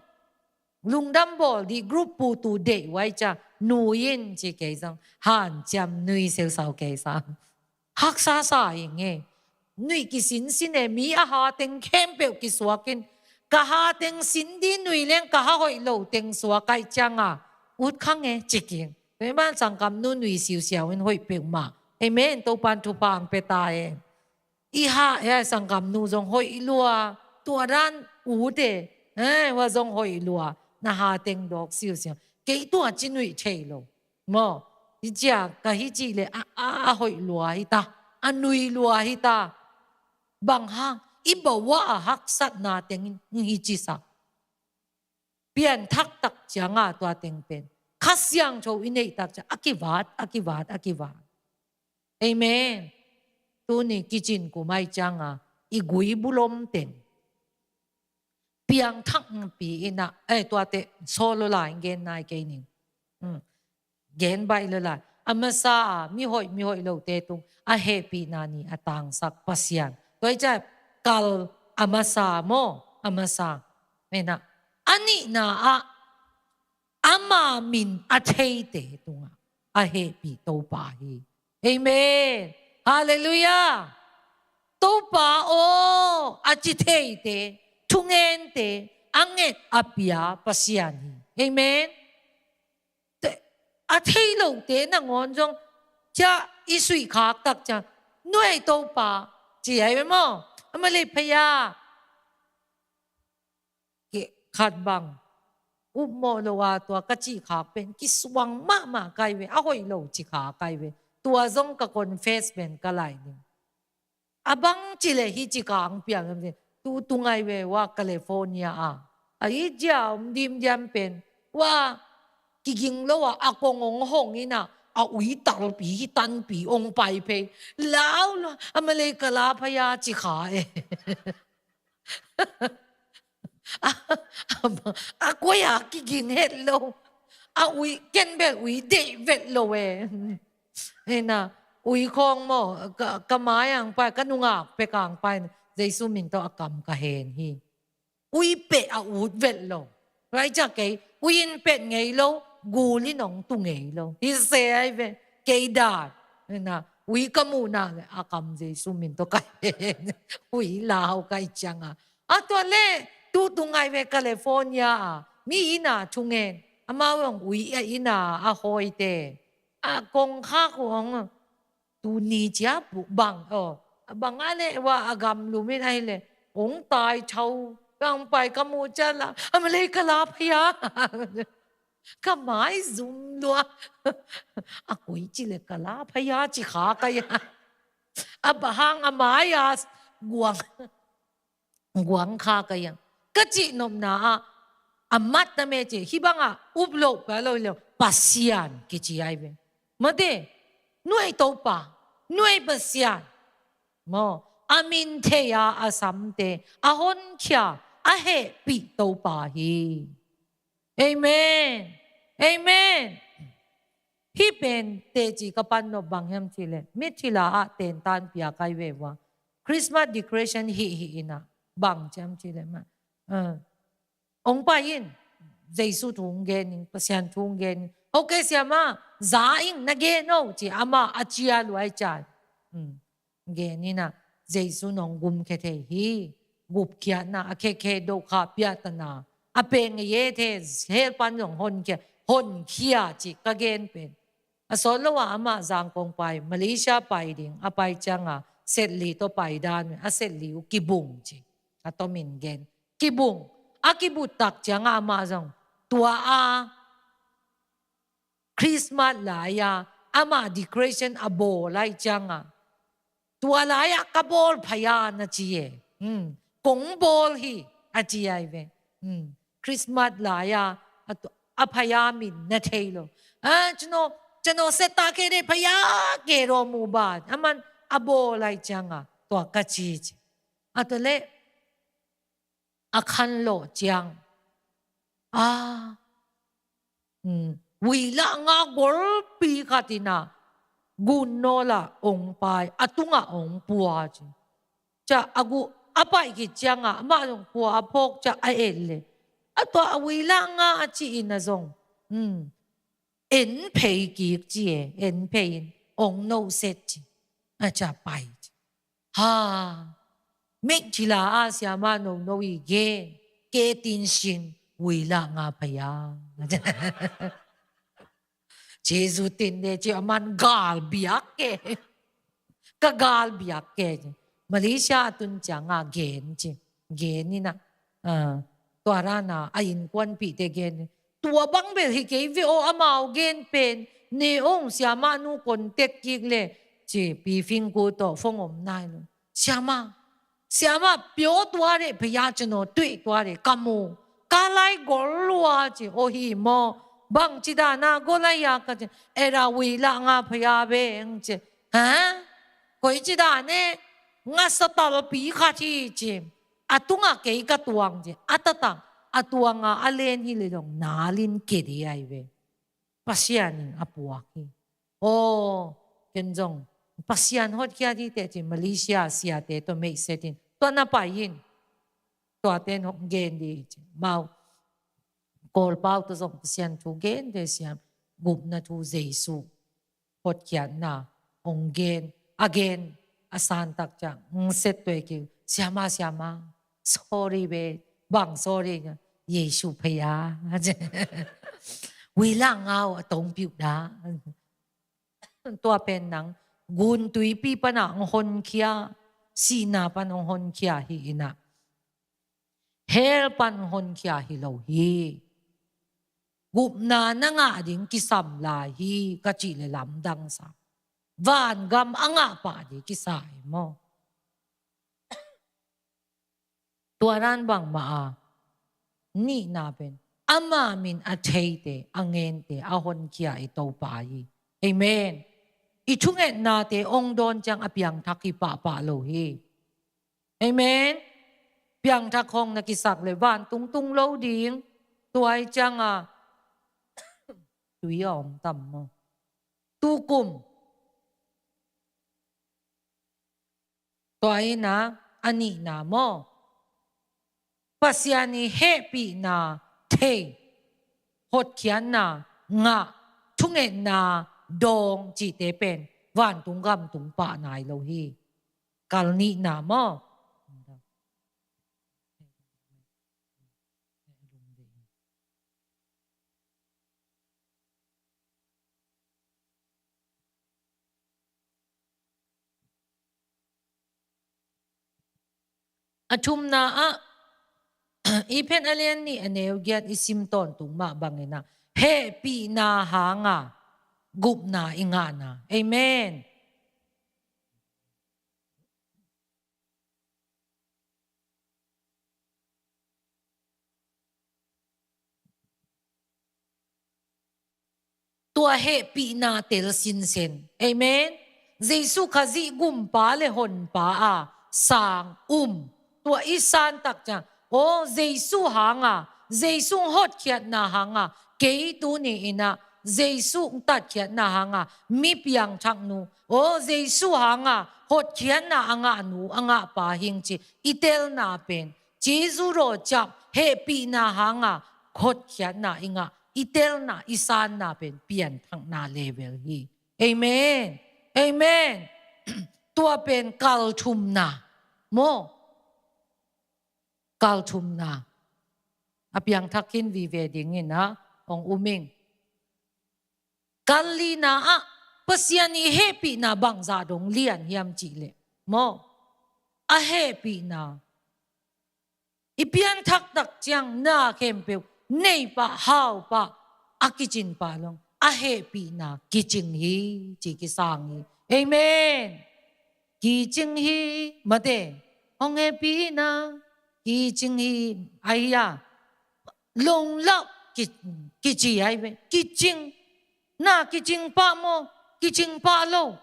Lungdam bawl dih group putu deih uai cia nui in ci kei zong hanciam nui seusau kei sa. Haksa sa ing e. Nui kisinsin e, mi a hateng khempeuh kisuak in, ka hateng sin dih nui leng ka ha hoih lo teng suak ai cianga ut khang e ci king. Tua i ban sangkam nu nui siusiau in hoih peuhmah. Amen. Topan thupha ang pia ta e. I ha e, sangkam nu zong hoih lua, tua dan ute, eh, hua zong hoih lua, na hateng dawk siusiau. Kei tua ci nuih thei lo. Maw, i cia ka hi ci le a, a, a hoih lua hi ta, a nui lua hi ta. Bang hang, i bawa a haksatna tengin hi ci sa. Pianthak tak cianga tua teng pen Kha Siangtho i neih tak ciang a kivat, a kivat, a kivat. Amen. Tuni kicin kumai cianga i gui bulom teng piangthak pi ina, eh, tuate solo la in gen nai kei ning. Hmm. Gen baih lo lai. A masa a, mihoih, mihoih lote tung a hehpihna ni a tangsak Pasian. Tua i cia kal a masa maw, a masa. Mena. A nihna ah, ama min a theite tungah a hehpih Topa hi. Amen. Halleluiah. Topa aw, a ci theite, thungente, a nget a pia Pasian hi. Amen. A thei lote nangawn zong cia i suihkhak tak cia nuai Topa ci ai ve maw? A malei phaya khat bang upmawh lo a tua ka cihkhak pen kisuang mahmah kai ve, a hoih lo cikhak kai ve. Tua zong ka confess pen ka lai ding. A bang ci le hi ci kang piang em ci. Tu tungai ve wa California a. A hi cia om dimdiam pen. Wa kiging lo a, a kong ong hong ina, a ui talpi hi tanpi ong pai pei. Lau lo, a malei ka la phaya ci kha e. A, a, a koi a kiging het lo. A ui, ken bel ui deih vet lo e. Hena, ui khawng maw, ka, ka mai ang pai, ka nungak pek ang pai, Jesu min tawh a kam ka hen hi. Ui peh a ut vet lo. Tua hi ciang kei, ui in pet ngei lo, gul in hong tu ngei lo. Hi se ai ve, kei dan. Na, ui ka muh nak leh, a kam Jesu min tawh ka hen. Ui lau ka hih ciang a. A tua leh, tu tung ai ve California a. Mi inn a thungen. Amau hong ui a inn a a hawite. A kongkhak uh hong. Tuni cia bang, aw, bang a leh ua a gamlum in ai leh, hong tai thau, ka hong pai ka muh ciang la, a Malay ka la phaya. Ka mai zum lua. A koi ci leh ka la phaya ci kha ka hia. A bang hang a mai a guang. Guang kha ka hia. Ka cih nopna ah, a mat na me ci, hih bang a up loh pia lo hi lo, Pasian kici ai ve. Mate, nuai Topa, nuai Pasian. Maw, a min thei a a samte, a honkhia, a hehpih Topa hi. Amen. Amen. Hih pen teci ka pan nop bang hiam cih leh, mithila ah tentan piak ai ve ua. Christmas decoration hih hih in ah bang ciam cih leh mah. Ah. Hong pai in, Jesu thu hong gen in, Pasian thu hong gen in. Ok, siamah, za in na gen o, ci amah a cia luai cian. Hmm. Gen in ah, Jesu nong gumkhia thei hi, gupkhiatna, a khekhe dohkha piahtana, a peng a ye the, hell pan zong honkhia, honkhia ci ka gen pen. A sawt lo ah amah Zangkong pai, Malaysia pai ding, a pai ciang a, setli tawh pai dan, a setli uh kibung ci. A tomin gen. Kibung, a kibut tak ciang a amah zong, tua a, Christmas lai-a, amah decoration a bawl lai ciang a. Tua lai-a ka bawl phaya na ci e. Hmm. Kong bawl hi, a ci ai ve. Hmm. Christmas lai-a, a tu-, a phaya min na thei lo. A, cino, cino seta ke de phaya ke ro mu ba. Aman a bawl lai ciang a. Tua ka ci ci. A tua leh, a khan lawh ciang. A, hmm, uilah nga golpi khat in ah, gun nawl ah hong pai, a tungah hong pua ci. Ca a gu, a pai khit ciang ah, amah zong khua a phawk ca a et leh. A tua a uilah nga a ci in ah zong. Hmm, en phei kik ci e, en phei in, hong no set ci. A ca pai ci. Ha, mithila a siamah nono i gen, ke tin sin, uilah nga phaya. Jesu tin de ci aman gal biak ke. Ka gal biak ke ci. Malaysia a tun ciang a gen ci. Gen in ah, ah, tua dan a, a innkuanpihte gen. Tua bang bel hi kei ve aw, amau gen pen. Ne ong siamah nu contact kik leh, ci Pi Fing Ku tawh phone om nai lo. Siamah, siamah, pio tua leh, phaya cino tuih tua leh, ka mu. Ka lai gol lua ci, aw hi maw. Bang ci dan a gol lai a ka ci, era uilah nga phaya ve, ci. Ha? Koi ci dan e, nga satalpi khat hi ci. A tungah kei ka tuang ci. A tatang, a tuang a, a len hi leh dong, nalin ke de ai ve. Pasian in a puak hi. Aw, ken zong, Pasian hotkhiat hi teh ci, Malaysia siate tawh meihset in. Tua na pai in. Tuate in hong gen di ci. Mau, Kawlpau tawh zong Pasian thu gen de siam. Gupna thu Jesu hotkhiatna hong gen, a gen, a san tak ciang, ng set tuai kiu, siamah, siamah, sorry ve, bang sorry, Jesu phaya. Uilah nga uh a tong piu da. Tua pen nang, gun tuipi pan a hong honkhia, sihna pan hong honkhia hi in ah. Hell pan honkhia hi lo hi. Gupna na ngah ding kisam lai hi, ka cih leh lamdang sa. Vangam a ngah pah ding kisa hi maw. Tua dan bangmah a, nihna pen, ama min a theite, a ngente, a honkhia i Topa hi. Amen. I thungetnate ong dawn ciang a piangthak hi pahpah lo hi. Amen. Piangthak hong na kisak leh vantung tung lo ding. Tua hi ciang a, tui a om tam maw. Tukum. Tua hi na, a nihna maw. Pasian i hehpihna, hei, hotkhiatna ngah, thungetna dawng cihte pen vantung gam tung pah nai lo hi. Kal nihna maw? A thumna ah, i phen a lian nih a neu giat i sim tawntung mah bangin ah, hehpihna hanga gupna i ngahna. Amen. Tua hehpihna tel sinsen. Amen. Jesu Khazih gumpa le honpa a sang um. Tua i san tak ciang, aw, Jesu hanga, Jesu hotkhiatna hanga, kei tuni in ah Jesu tatkhiatna hanga mi piangthaknu, aw, Jesu hanga hotkhiatna a ngahnu a ngahpa hing ci i telna pen, Jesu rawh ciap hehpihna hanga hotkhiatna i ngah, i telna, i sanna pen pianthakna level hi. Amen. Amen. Tua pen kal thumna maw? Kal thumna. A piangthak khin vive dingin ah hong um ing. Kal lina ah Pasian i hehpihna bangzah dong lian hiam cih leh maw? A hehpihna i pianthak tak ciang na khempeuh nei pah, hau pah, a kicin pah lo, a hehpihna kicing hi ci kisang hi. Amen. Kicing hi, mate, hong hehpihna kicing hi. Ahi a, longlap ki, kici ahi ve. Kicing, na kicing pah maw? Kicing pah lo.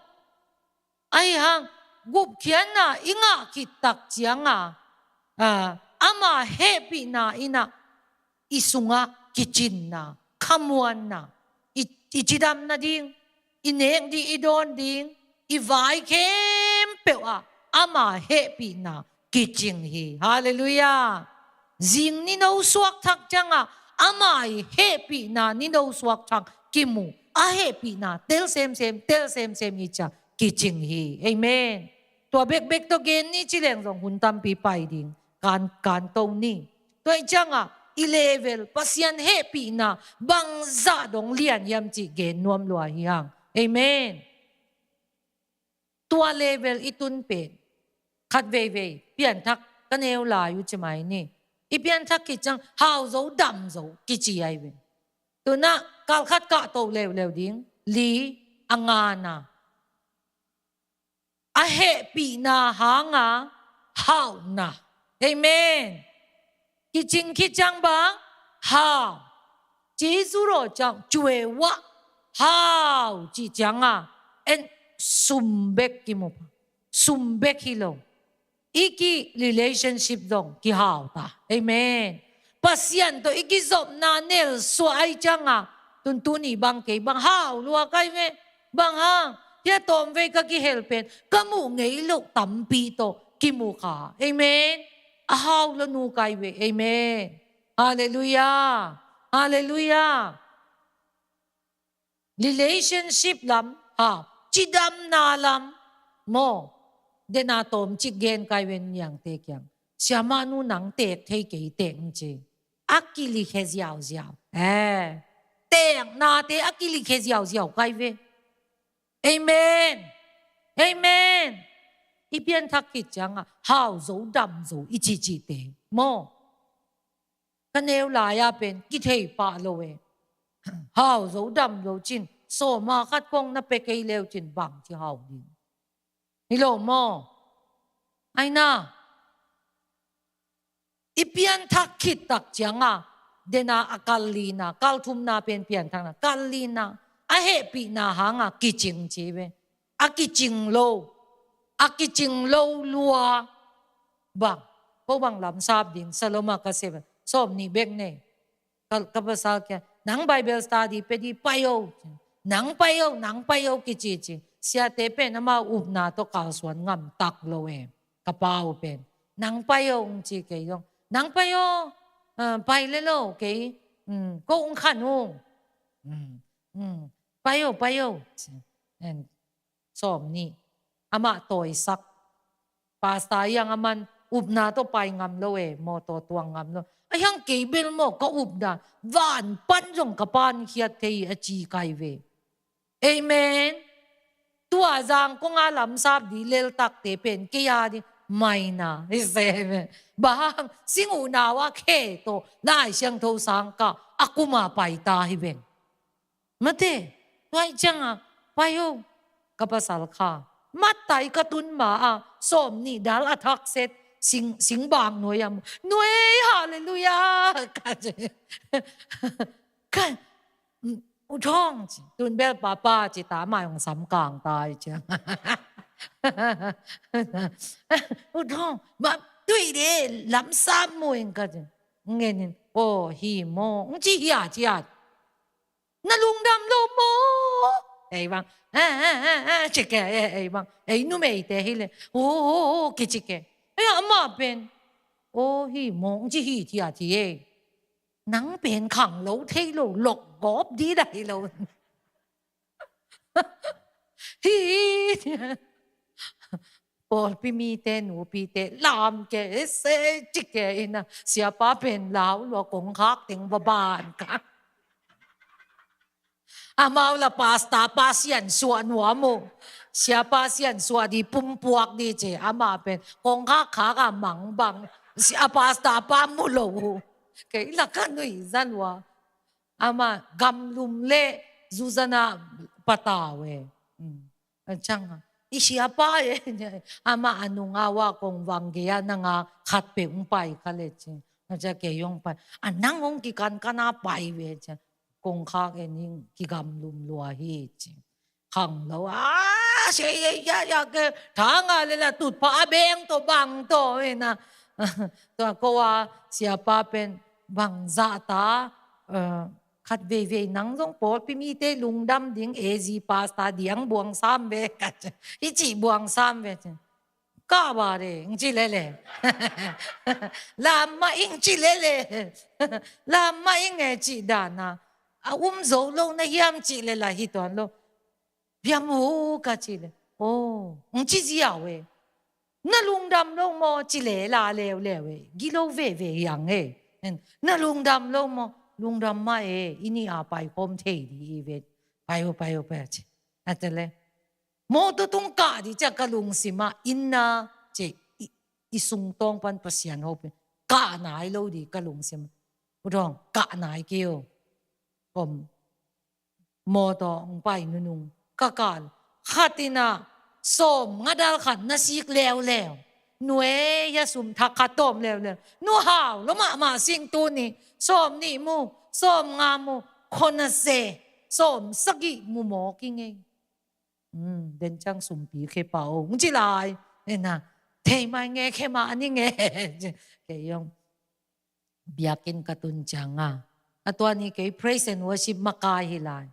Ahi hang gupkhiatna i ngah khit tak cianga, a, ama hehpihna in ah i sungah kicinna, khamuanna, i, i cidam nading, i nek ding, i dawn ding, i vai khempeuh ah ama hehpihna kicing hi. Halleluiah. Zing nino suak thak ciangah ama i hehpihna nino suak thak kimu, a hehpihna tel semsem, tel semsem hi ciah kicing hi. Amen. Tua bekbek tawh gen ni ci leng zong hun tampi pai ding, kan, kan to ni. Tua i ciangah i level, Pasian hehpihna bangzah dong lian hiam cih gen nuam lua hi hang. Amen. Tua level i tun pen, khat veivei pianthak ka neu lai uh ci mai ni. I pianthak khit ciang hau zo, dam zo kici ahi ve. Tunah kal khat kahto leuleu ding. Li, a ngana, a hehpihna hanga hauhna. Amen. Kicing khit ciang bang, hau. Jesu rawh ciang cuewah, hau cih cianga en sum bek kimu pah. Sum bek hi lo, i ki relationship zong kihau ta. Amen. Pasian tawh i kizopna nelsuah ahi cianga, tuntuni bang kei bang hau lua kai ve. Bang hang, hia tawmvei ka kihel pen ka muh ngei loh tampi tawh kimu kha. Amen. A hau lo nu kai ve. Amen. Halleluiah. Halleluiah. Relationship lam, ha, cidamna lam maw? Dena tawmcik gen kai ven niangte kiang. Siamah nu nang teek thei kei teek ci. A kilikhe ziauziau. Eh. Teeknate a kilikhe ziauziau kai ve. Amen. Amen. I pianthak khit ciangah hau zo dam zo i cihcihte maw? Ka neu lai-a pen kithei pah lo e. Hau zo dam zo cin, sawma khat kong na pe kei leu cin bang ci hau ding. Hi lo maw? Aina, i pianthak khit tak cianga dena a kal lina, kal thumna pen pianthakna, kal lina, a hehpihna hanga kicing ci ve. A kicing lo, a kicing lo lua. Bang, ko bang lamsap ding, Saloma ka se bang, sawm nih bek nei. Ka, ka pasal kia, nang Bible study pe di pai o. Nang pai o, nang pai o kici ci. Siate pen amau upna tawh kalsuan ngam tak lo e. Ka pa uh pen, nang pai o ung ci kei zong. Nang pai o, ah, pai le lo kei. Hmm, ko ung khan ung. Hmm, hmm. Pai o, pai o. En, sawm nih. Amah tawisak. Pastor hiang aman upna tawh pai ngam lo e, mawtaw tuang ngam lo. A hiang kei bel maw ka upna. Van pan zong ka pan khiat thei a ci kai ve. Amen. Tua zang kong a lamsap di leltakte pen kei a di maina. Bang sing uh nau a khe tawh Lai Siangtho sang ka a kuma paita hi ven. Mate, tuai ciang a pai ho ka pasal kha. Matai ka tun ma a sawm nih dal a thak set sing, sing bang nuai am. Nuai, hallelujah. Ka, ka, U Thawng ci, tun bel papa ci ta mai hong sam kang ta i ci. U Thawng, ma tui de lam sam mu ing ka ci. Ngen in, o hi mo, ng ci hia ci a. Na lungdam lo mo. Ei bang, eh, eh, eh, eh, ci ke, eh, ei bang. Ei numei te hi le. O, o, o, ki ci ke. Ei ama pen. O hi mo, ng ci hi ci a ci e. Nang pen khang lo thei lo, lok gawp di dai lo. Hi. Pawlpi mite, nupite, lam ke, se ci ke ina, siapa pen lau lua kong khak teng baban ka. Amau la pastor pa sian suah nuam uh. Siapa sian suah di pumpuak di ci, ama pen kong khak khak a mang bang. Si a pastor pa mu lo uh. Kei la ka nui zan ua. Ama gamlum le zuzana patau e. Hmm. A ciang a, i siapa e. Ama a nunga ua kong vang gei a nanga khat pe ung pai ka le ci. A ciang kei ung pai. A nang ung kikan kana pai ve ci. Kong khak e ning kigamlum lua hi ci. Khang lo a, se ya ya ya ke. Thanga le la tutpa a beng to bang to e na. Tua ko a siapa pen bang za ta, eh, khat veivei nang zong pawlpi mite lungdam ding A Z pastor diang buang sam ve ka ci. I ci buang sam ve ci. Ka ba de, ng ci lele. Lam ma ing ci lele. Lam ma ing e ci dana. A um zo lo na hiam ci lela hi tuan lo. Biam hu ka ci le. O, ng ci ziau e. Na lungdam lo mo ci le la leu leu e. Gilo veve hiang e. Na lungdam lo mo, lungdam ma e. Ini a pai kom thei di i ve. Pai o, pai o, pai a ci. A te le. Mawtaw tung kah di cia ka lungsim ah inna ci i, i sungtawng pan Pasian hopin kah nai lo di ka lungsim. U Thawng, kah nai kei o. Kom mawtaw hong pai nunung ka kal khatin ah sawm nga dal khat na sik leuleu. Nuai a sum thak khat tawm leuleu. Nu hau lo mahmah sing tuni sawm nih mu, sawm nga mu, khona se, sawm sagih mu mawk i ngei. Hmm, den ciang sumpi khe pa o. Ng ci lai. Ena, thei mai nge khe ma ni nge. Kei ong. Biakinn ka tun ciang a. A tua ni kei praise and worship makai hi lai.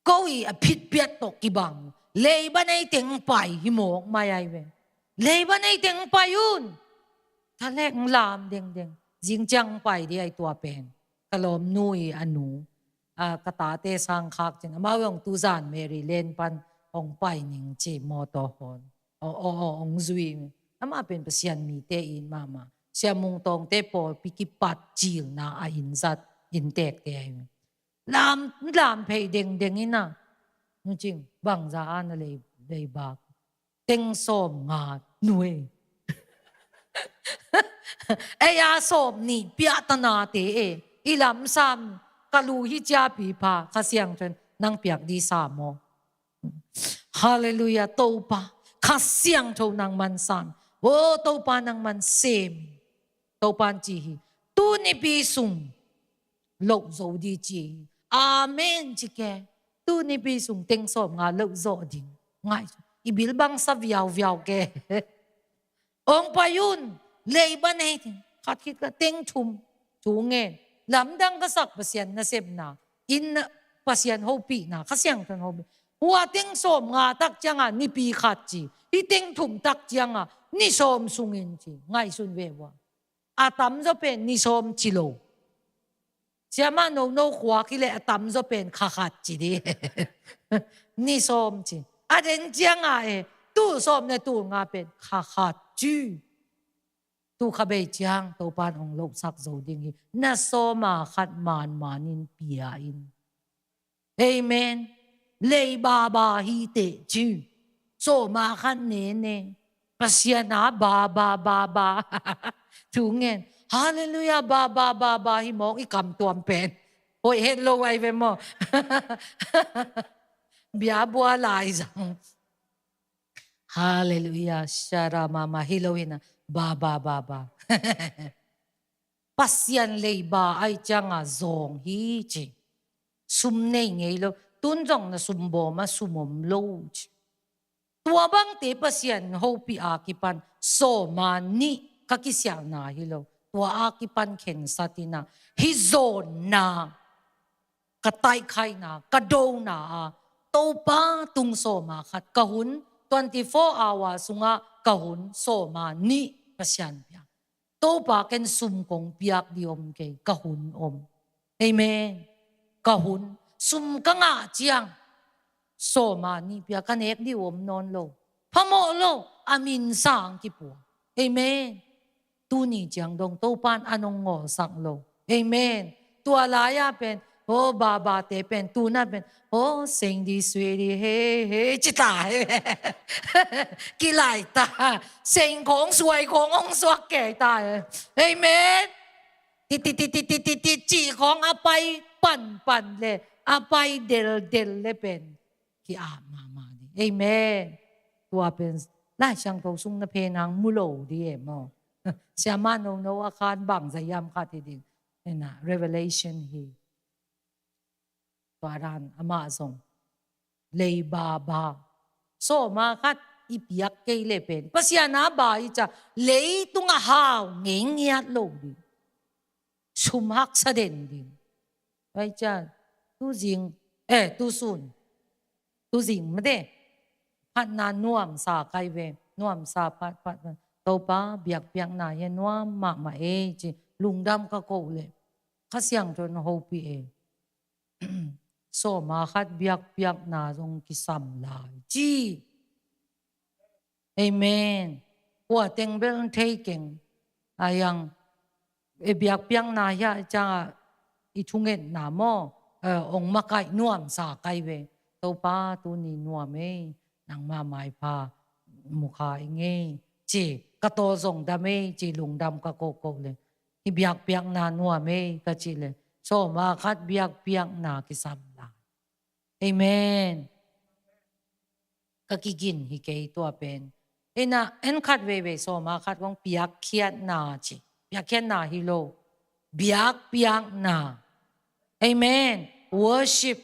Ko i a phit piat tawh kibang. Leiba nei teng pai hi mawk mai ai ve. Leiba nei teng pai un. Thalek ng lam dengdeng. Zing ciang pai di ai tua pen. Ka lawmnu i a nu. A, ka tate sang khak cin. Amau i ong tuzan Maryland pan ong pai ning ci mawtaw hawn. O, o, o, ong zui. Ama pen Pasian mite in mama. Sia Mung Tawngte pawlpi kipat cilna a inzat intekte ai. Lam, lam phei dengdeng ina. Nu cing, bangza a na lei, lei bak. Teng sawm nga nuai. Ei a sawm nih piahtanate e. I lamsam ka lu hi ciapi pha, Kha Siangtho in nang piak di sa maw. Hallelujah, Topa. Kha Siangtho nangman san. O Topa nangman sem. Topa in ci hi. Tu nipi sung. Loh zo di ci hi. Amen ci ke. Tu nipi sung teng sawm nga loh zo ding. Ngai. I bil bang sa viau viau ke. Ong pai un, leiba nei, khat khit ka teng thum, thu ngen, lamdang ka sak Pasian nasepna, in Pasian hopihna, Kha Siangtho in hopih. Hua teng sawm nga tak cianga, nipi khat ci, hi teng thum tak cianga, ni sawm sungin ci, ngaihsun ve ua. A tamzaw pen ni sawm ci lo. Siamah nono khua kileh a tamzaw pen kha khat ci di. Ni sawm ci. A den cianga e, tul sawm le tul nga pen kha khat ci. Tu kha bei ciang Topan hong lohsak zo ding hi. Na sawma khat manmanin pia in. Amen. Lei baba hi teh ci. Sawma khat nene. Pasian a baba baba. Thu ngen. Halleluiah baba baba hi mawk i kam tuam pen. Hoih het lo ai ve maw. Bia bua lai zang. Halleluiah. Shara mama hi lo hina. Baba baba. Pasian leiba ai cianga zawng hi ci. Sum nei ngei lo. Tun zong na sum bawma sum om lo ci. Tua bangte Pasian hopih a kipan sawma nih ka kisialna hi lo. Tua a kipan khensat ina hi zawnna ka taihkhaihna ka dona a Topa tung sawma khat ka hun twenty-four hour sunga ka hun sawma nih Pasian pia. Topa ken sum kong piak di om kei ka hun om. Amen. Ka hun sum ka ngah ciang sawma nih pia ka nek di om nawn lo. Phamawh lo a min sang kipua. Amen. Tuni ciang dong Topan a nong ngawlsak lo. Amen. Tua lai-a pen ho babate pen tuna pen ho seng di sui di he he ci ta he. Kilai ta. Seng khong suai khong hong suak kei ta he. Amen. Ti ti ti ti ti ti ti ci khong a pai pan pan le a pai del del le pen ki a mama di. Amen. Tua pen Lai Siangtho sung na phenang mu lo di e maw. Siamah nono a khan bang za yam khat hi ding. Ena Revelation hi. Tua dan amah zong lei baba sawma khat i piak kei le pen Pasian a ba i ca leitung a hau ngei ngiat lo ding. Sum haksa den ding. Pai ca tu zing eh tu sun tu zing mate. Phatna nuamsa kai ve nuamsa phat phat phat. Topa biakpiakna hia nuam mahmah ei ci lungdam ka ko le Kha Siangtho in hopih e. Sawma khat biakpiakna zong kisam lai ci. Amen. Kua teng bel thei keng a yang e biakpiakna hia canga i thungetna maw ong makaih nuamsa kai ve. Topa tuni nuam ei nangma maipha mukha i ngei ci ka taw zong dam ei ci lungdam ka kohkoh le. Hi biakpiakna nuam ei ka cih le sawma khat biakpiakna kisam lai. Amen. Ka kigin hi kei tua pen. Ina en khat veivei sawma khat kong piakkhiatna ci. Piakkhiatna hi lo. Biakpiakna. Amen. Worship.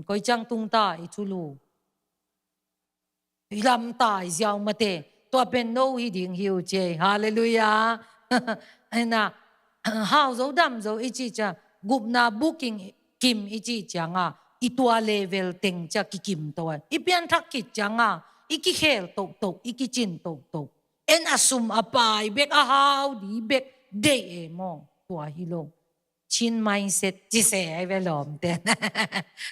Koi ciang tungta i thulu. I lamtai ziau mate tua pen no hi ding hi uh ciei. Halleluiah. Ena hau zo dam zo i cih cia gupna booking kim i cih cianga i tua level teng cia kikim to a i pianthak khit cianga i kikhel tohtoh i kicin tohtoh. En a sum a pai bek a hau di bek deih e maw tua hi lo. Chin mindset ci se ai ve lawmten.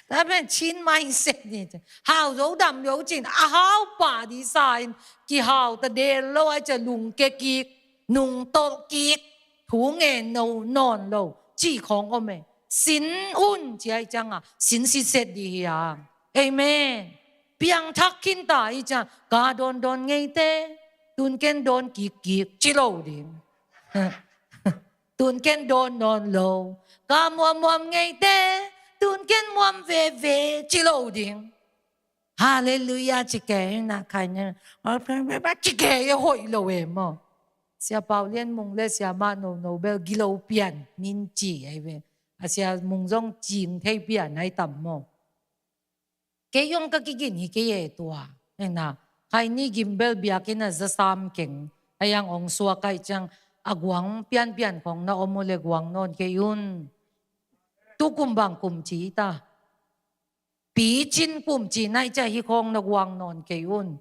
Tua pen Chin mindset ni ci. Hau zo dam zo cin a hau pah di sa in kihau ta del lo ai cia lungke kik nungtolh kik thu ngen no nawn lo cih khawng om e. Sin un ci ai cianga sin sitset di hi a. Amen. Piangthak khinta i cia ka dawndawn ngeite tunken dawn kikkik ci lo ding. Tunken dawn nawn lo ka muammuam ngeite tunken muam veve ci lo ding. Halleluiah ci kei na khai ne ci kei e hoih lo e maw. Sia Pau Lian Mung le Sia Mah Nono bel gilo pian min ci ai ve. A Sia Mung zong cing thei pian ai tam maw. Kei zong ka kigin hi kei e tua. Ena khai ni gimbel biakinn a za sam keng a yang ong suak ai ciang a guang pianpian khong na om uh le guang nawn kei un. Tu kum bang kum ci ta. Picin kum ci nai cia hi khong na guang nawn kei un.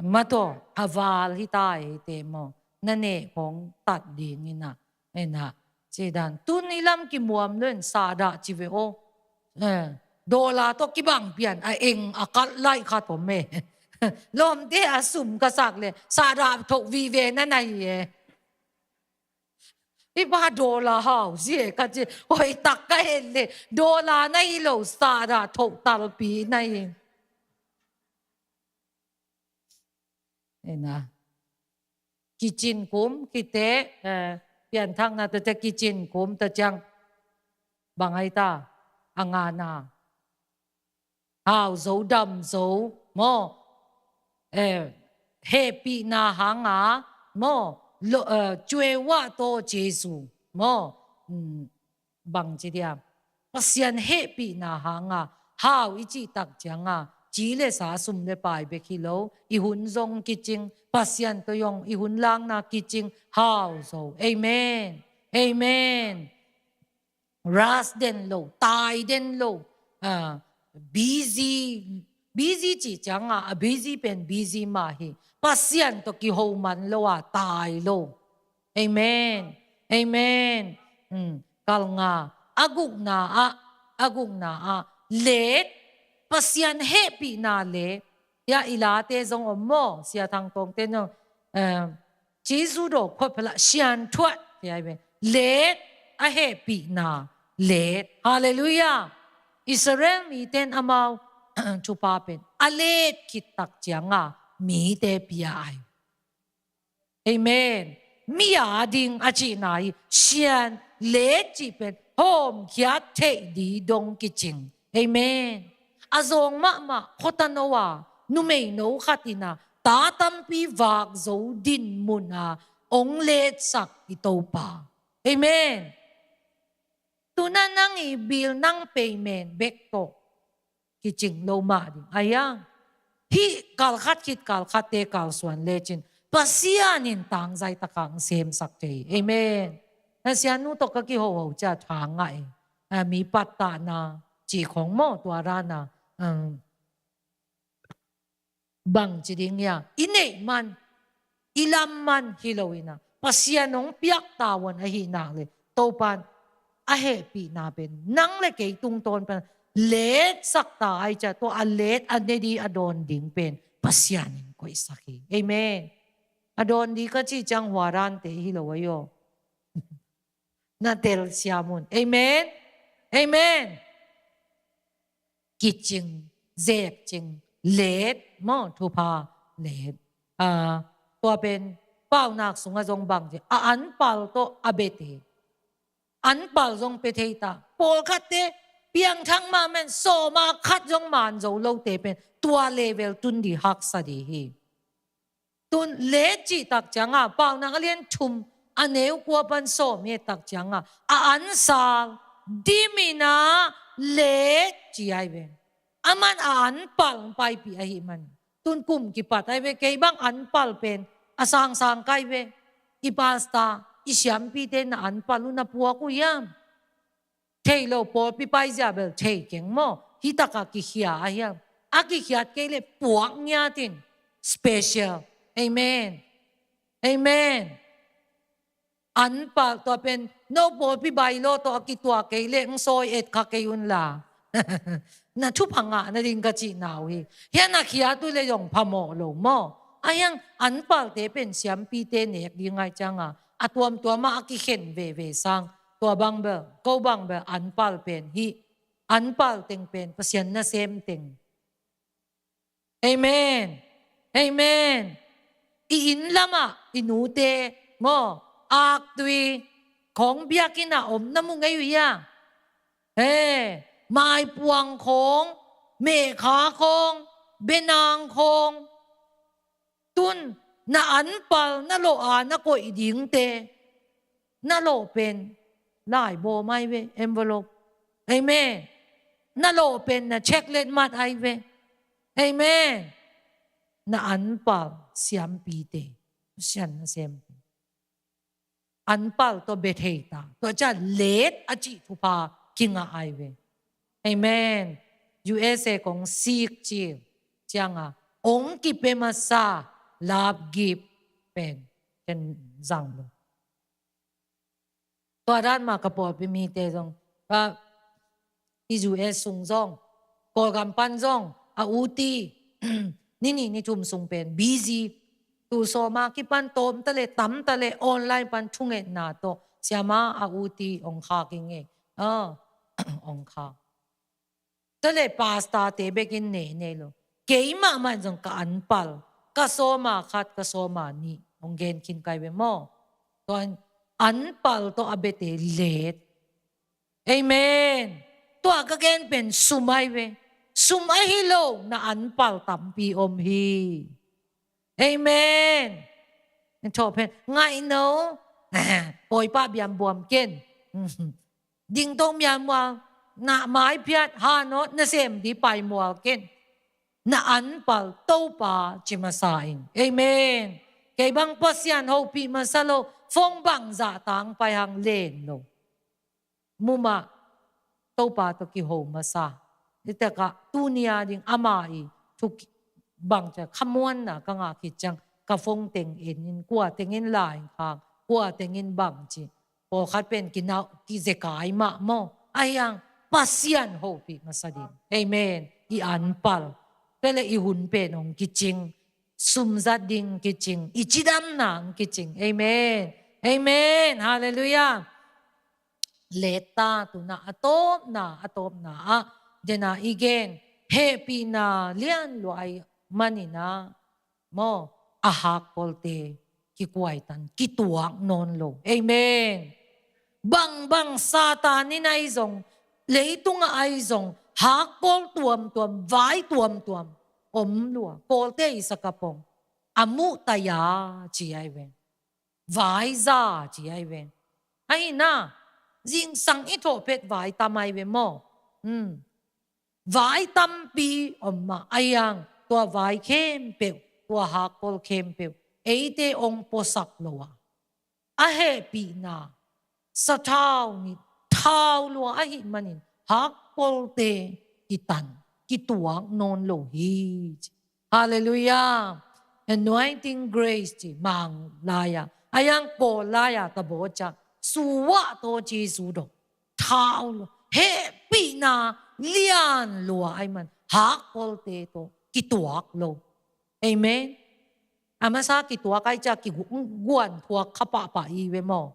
Mataw a val hi ta e te maw na neh khong tat ding ina. Ena Ci dan, tun i lam kimuam lo in sahdah ci ve aw. Eh, dollar tawh kibang pian a eng a kalh laih khat om e. Lawmte a sum ka sak le sahdah thoh vive na na hi e. Hi pa dollar hau zie ka ci, hoih tak ka het le dollar na hi lo sahdah thoh talpi na hi. Ena. Kicin kum, kite, eh, pianthakna tate kicin kum ta ciang bang ai ta, a ngana. Hau zo, dam zo, maw? Eh, hehpihna hanga, maw? Lo, eh, cuewah tawh Jesu, maw? Mm. Bang ci dia, Pasian hehpihna hanga hau i cih tak cianga ci le sa, sum le pai bek hi lo, i hun zong kicing, Pasian tawh zong i hun lakna kicing, hau zo. Amen. Amen. Rush den lo, tai den lo. Ah, busy, busy cih cianga a busy pen busy mah hi. Pasian tawh kiho man lo a tai lo. Amen. Amen. Mm. Kal nga. A gukna ah, a gukna ah, let, Pasian hehpihna let. Ya i late zong om maw, Sia Thang Tawngte no, eh, Jesu do khot phala sian thuat, ti ai ve. Let, a hehpihna let. Hallelujah. Israel miten amau thupha pen a let khit tak cianga mite pia ai. Amen. Mi a ding a cihna hi, sian let cih pen hawmkhiat theih di dong kicing. Amen. A zawng mahmah khuatano a, numeino khat in a, ta tampi vak zo din mun a ong letsak i Topa. Amen. Tuna nang i bil nang payment bek tawh kicing lo mah ding. Ahi a, hih kalkhat khit kalkhatte kalsuan lecin Pasian in tangzai takang semsak thei. Amen. Na sianu tawh ka kihoho cia thang ngah e. A, mi pattahna ci khong maw, tua rana, um, bang ci ding ia, i neih man, i lam man hi lo ina, Pasian hong piak tavuan ahi nak le, Topan a hehpihna pen nang le kei tungtawn pen letsak ta ai cia, tua a let a ne di a dawn ding pen Pasian in koihsak hi. Amen. A dawn di ka ci ciang huarante hi lo ai aw. Na telsiam un. Amen. Amen. Kicing, zekcing, let maw, thupha let. Ah, tua pen paunak sungah zong bang ci, a anpal tawh a bete. Anpal zong pia thei ta. Pawlkhatte piangthak mahmah in sawma khat zong man zo lote pen tua level tun di haksa di hi. Tun let cih tak cianga, Paunak a lian thum a neu kua pan sawm i et tak cianga, a ansal dimin a let ci ai ve. Aman a anpal paipih ahi man. Tun kum kipat ai ve, kei bang anpal pen a sangsang kai ve. I pasta, i siampite na anpal uh na puak uh hiam? Thei lo, pawlpi paizia bel thei keng maw? Hih taka kikhia a hiam? A kikhiat kei le puak ngiatin. Special. Amen. Amen. Anpal tua pen no pawlpi bailo tawh a kituak kei le ng sawi et kha kei unla. Na thupha ngah nading ka cihna uh hi. Hian a khiat uh le zong phamawh lo maw? A hiang anpalte pen siampite nek ding ngai cianga a tuamtuama a kikhen veve sang, tua bang bel, ko bang bel anpal pen hih, anpal teng pen Pasian nasem teng. Amen. Amen. I inn lamah i nute maw, aktui khawng biakinn ah om na mu ngei uh hia? He, maipuang khawng, mehkha khawng, benang khawng. Tun na anpal na lawh a na koih dingte, na lawh pen laibaw mai ve, envelope. Amen. Na lawh pen na check let mat ai ve. Amen. Na anpal siampite, Pasian nasem. Anpal tawh bia thei ta. Tua ciang let a cih thupha kingah ai ve. Amen. U S A kong sik cil cianga ong kipia masa love gift pen ken zang lo. Tua dan mah ka pawlpi mite zong, a, i U S sung zong, Kawlgam pan zong, a uti, ni nih ni thum sung pen busy. Tu sawma kipan tawm ta le, tam ta le, online pan thungetna tawh, siama a uti ong khak i ngei. A, ong khak. Tua le pastor te bekin ne ne lo. Keimah mah zong ka anpal. Ka sawma khat, ka sawma nih. Ong gen khin kai ve maw. Tua anpal tawh a bete let. Amen. Tua ka gen pen sum ai ve. Sum ahi lo na anpal tampi om hi. Amen. Thaw pen ngai no. Pawipa biam buam ken. Dingtong mialmual, na maiphiat, hanawt, na sem di paimual ken. Na anpal Topa ci masa in. Amen. Kei bang Pasian hopih masa lo, fong bang zah tang pai hang len lo. Mumah, Topa tawh kiho masa. Nitakah, tunia ding ama i, thuk bang cia, khamuanna, ka ngah khit ciang, ka fong teng in, in kua tengin lain khang, kua tengin bang ci. Pawlkhat pen kinau, kizekai mah maw. Ahiang, Pasian hopih masa din. Amen. I anpal. Pele i hun pen ong kicing. Sumzat ding kicing. I cidamna ong kicing. Amen. Amen. Hallelujah. Leta tuna a tawpna, a tawpna a. Dena i gen. Hehpihna lian luai manina. Maw, a hakkolte kikuaitan, kituak nawn lo. Amen. Bangbang Satan in ai zong, leitunga ai zong, hakkol tuamtuam, vai tuamtuam om lua. Kawlte i sakapong a muh taya ci ai ve. Vai za ci ai ve. Ahi na, zingsang i thawh phet vai tam ai ve maw. Hmm. Vai tampi om mah, ahiang tua vai khempeuh, tua hakkol khempeuh eite ong puasak lo a, a hehpihna sathau nit thau lua ahih manin hakkolte kitan, kituak nawn lo hi. Hallelujah. Anointing grace ci mang lai-a, ahiang kawl lai-a ta baw cia, suah tawh Jesu dong thau lua, hehpihna lian lua ai man, hakkolte tawh kituak lo. Amen. A masa kituak ai cia kiguan thuak kha pahpah i ve maw.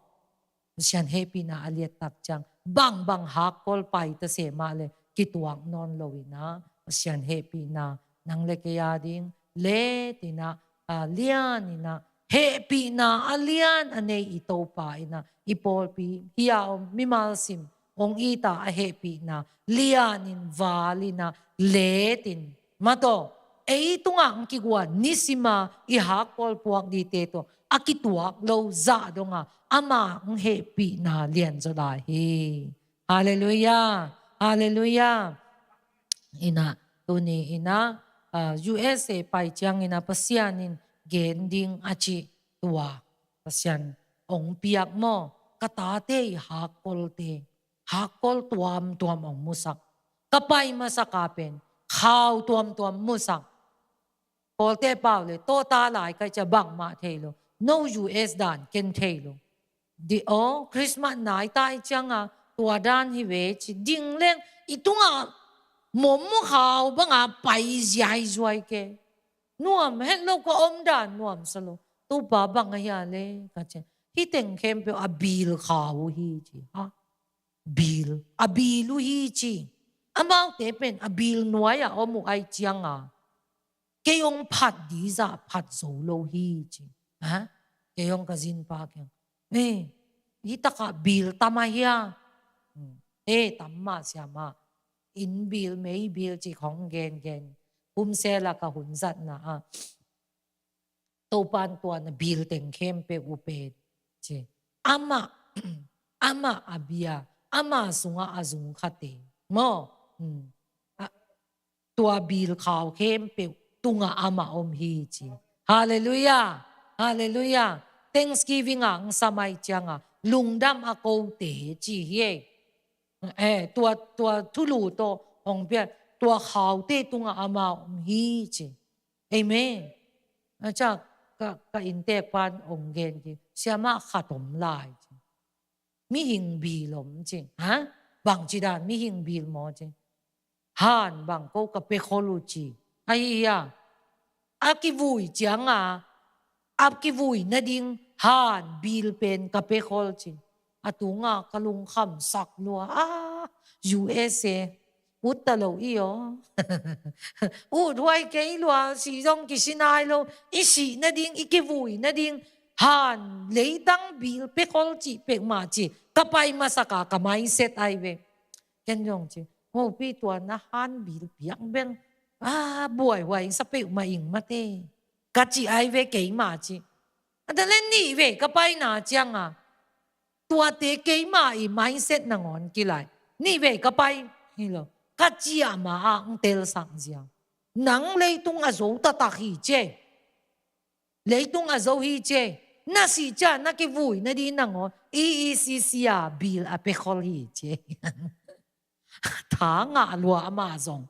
Pasian hehpihna a liattak ciang, bangbang hakkol pai ta se mah le kituak nawn lo ina, Pasian hehpihna nang le kei a ding let ina, a lian ina, hehpihna a lian a nei i Topa ina, i pawlpi hi-a om mimal sim ong ita a hehpihna lian in, val ina, let in, mataw, ei tungah ang kiguan nisima i hakkol puak dite tawh a kituak lo zah donga ama ang hehpihna lian zaw lai hi. Hallelujah. Hallelujah. Ina, tuni ina, ah, U S A pai ciang ina Pasian in gen ding a ci tua Pasian ong piak maw, ka tate i hakkolte, hakkol tuamtuam ong musak. Ka pai masaka pen khau tuamtuam musak. Kawlte pau le, tawta lai kai cia bangmah thei lo. No U S dan ken thei lo. Di aw, Christmas nai tai cianga tua dan hi ve ci ding leng i tunga mom mu khau banga pai ziaizuai ke. Nuam het lo, ka om dan nuam sa lo. Tupa bang a hia le ka cia. Hi teng khempeuh a bil khau hi ci. Ha? Bil. A bil uh hi ci. Amaute pen a bil nuai a om uh ai cianga kei ong phat dizah phat zo lo hi ci. Ha? Kei ong ka zinpa kiang. Eh, hi taka bil tam a hia? Hmm. Eh, tam mah siama. Inn bil, mei bil ci khong gen gen. Kum sela ka hun zatna a. Topan tuana bil teng khempeuh uh pen ci. Amah, amah a bia, amah sunga a zung khate. Maw? Hmm. A, tua bil khau khempeuh tunga amah om hi ci. Hallelujah. Hallelujah. Thanksgiving a ang samai cianga lungdam a kote ci hi. Eh, tua, tua thulu tawh hong pia, tua khaute tunga amah om hi ci. Amen. A ca ka, ka inntek pan ong gen ki, siama khat om lai ci. mihing bil om ci. Ha? Bangci dan mihing bil maw ci. Han bang ko ka pia khol uh ci. Ahi hia? A kivui cianga, a kivui nading han bil pen ka pia khol ci. A tunga ka lungkham sak lua. Ah, U S A. Ut ta lo i aw. Ut huai kei lua, si zong kisi nai lo. I sih nading, i kivui nading. Han leitang bil pia khol ci peuhmah ci. Ka pai masaka ka mindset ai ve. Ken zong ci, mopi tua na han bil piak bel, ah, buaihuai sa peuhmah ing mate. Ka ci ai ve keima ci. A ta le nih ve ka pai na cianga. Tuate keima i mindset nangawn kilai. Nih ve ka pai. Hi lo. Ka ciah ma a ng tel sang ziang. Nang leitung a zo taktak hi ce. Leitung a zo hi ce. Na sih ciah na kivui nading nangawn. I, i sisia bil a pia khol hi ce. Tha ngah lua amah zong.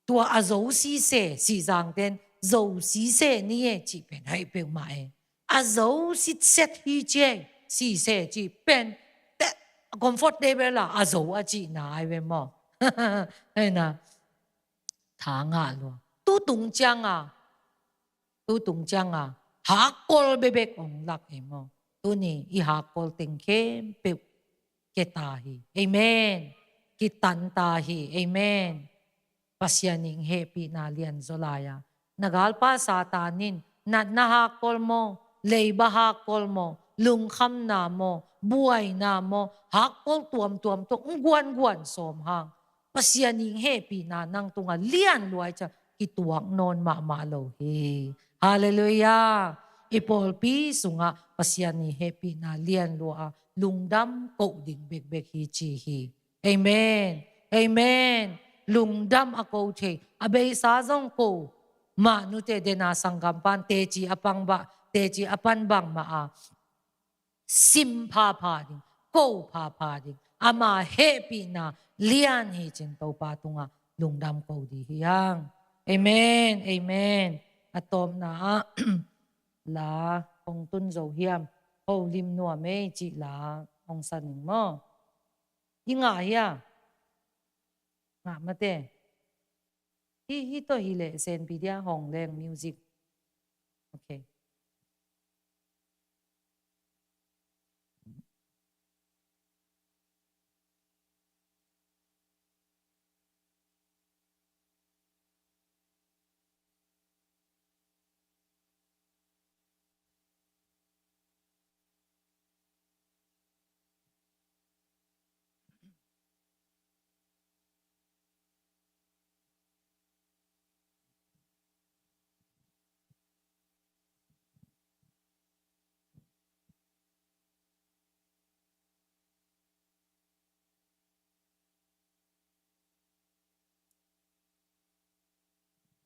Tua a zo sise, sihzangten, zo sise ni e, cih pen, hei peuhmah e. A zo sitset hi ci e, sise cih pen, te, comfortable a, a zo a cihna ai ve maw. Hei na, tha ngah lua. Tutung cianga, tutung cianga, hakkol bebek ong lak e maw. Tuni, i hakkol teng khempeuh, keta hi. Amen. Kitan ta hi. Amen. Pasian in hehpihna lianzaw lai a. Na galpa Satan in natna hakkol maw, leiba hakkol maw, lungkhamna maw, buaina maw, hakkol tuamtuam tawh ng guanguan sawm hang. Pasian in hehpihna nang tungah lian lua i ciang kituak nawn mahmah lo hi. Halleluiah. I pawlpi sungah Pasian in hehpihna lian lua a lungdam koh ding bekbek hi ci hi. Amen. Amen. Lungdam a ko thei. A beisa zong ko. Mah nute dena sanggampan teci a pang bang, teci a pan bang mah a sim phapha ding, ko phapha ding. Ama hehpihna lian hi cin Topa tungah lungdam ko ding hi hang. Amen. Amen. A tawpna ah la hong tun zo hiam? Holim nuam ei cih la hong sa ning maw? I ngah hia? Ngah mate. Hi, hi tawh hi leh senpi dia hong leng music. Okay.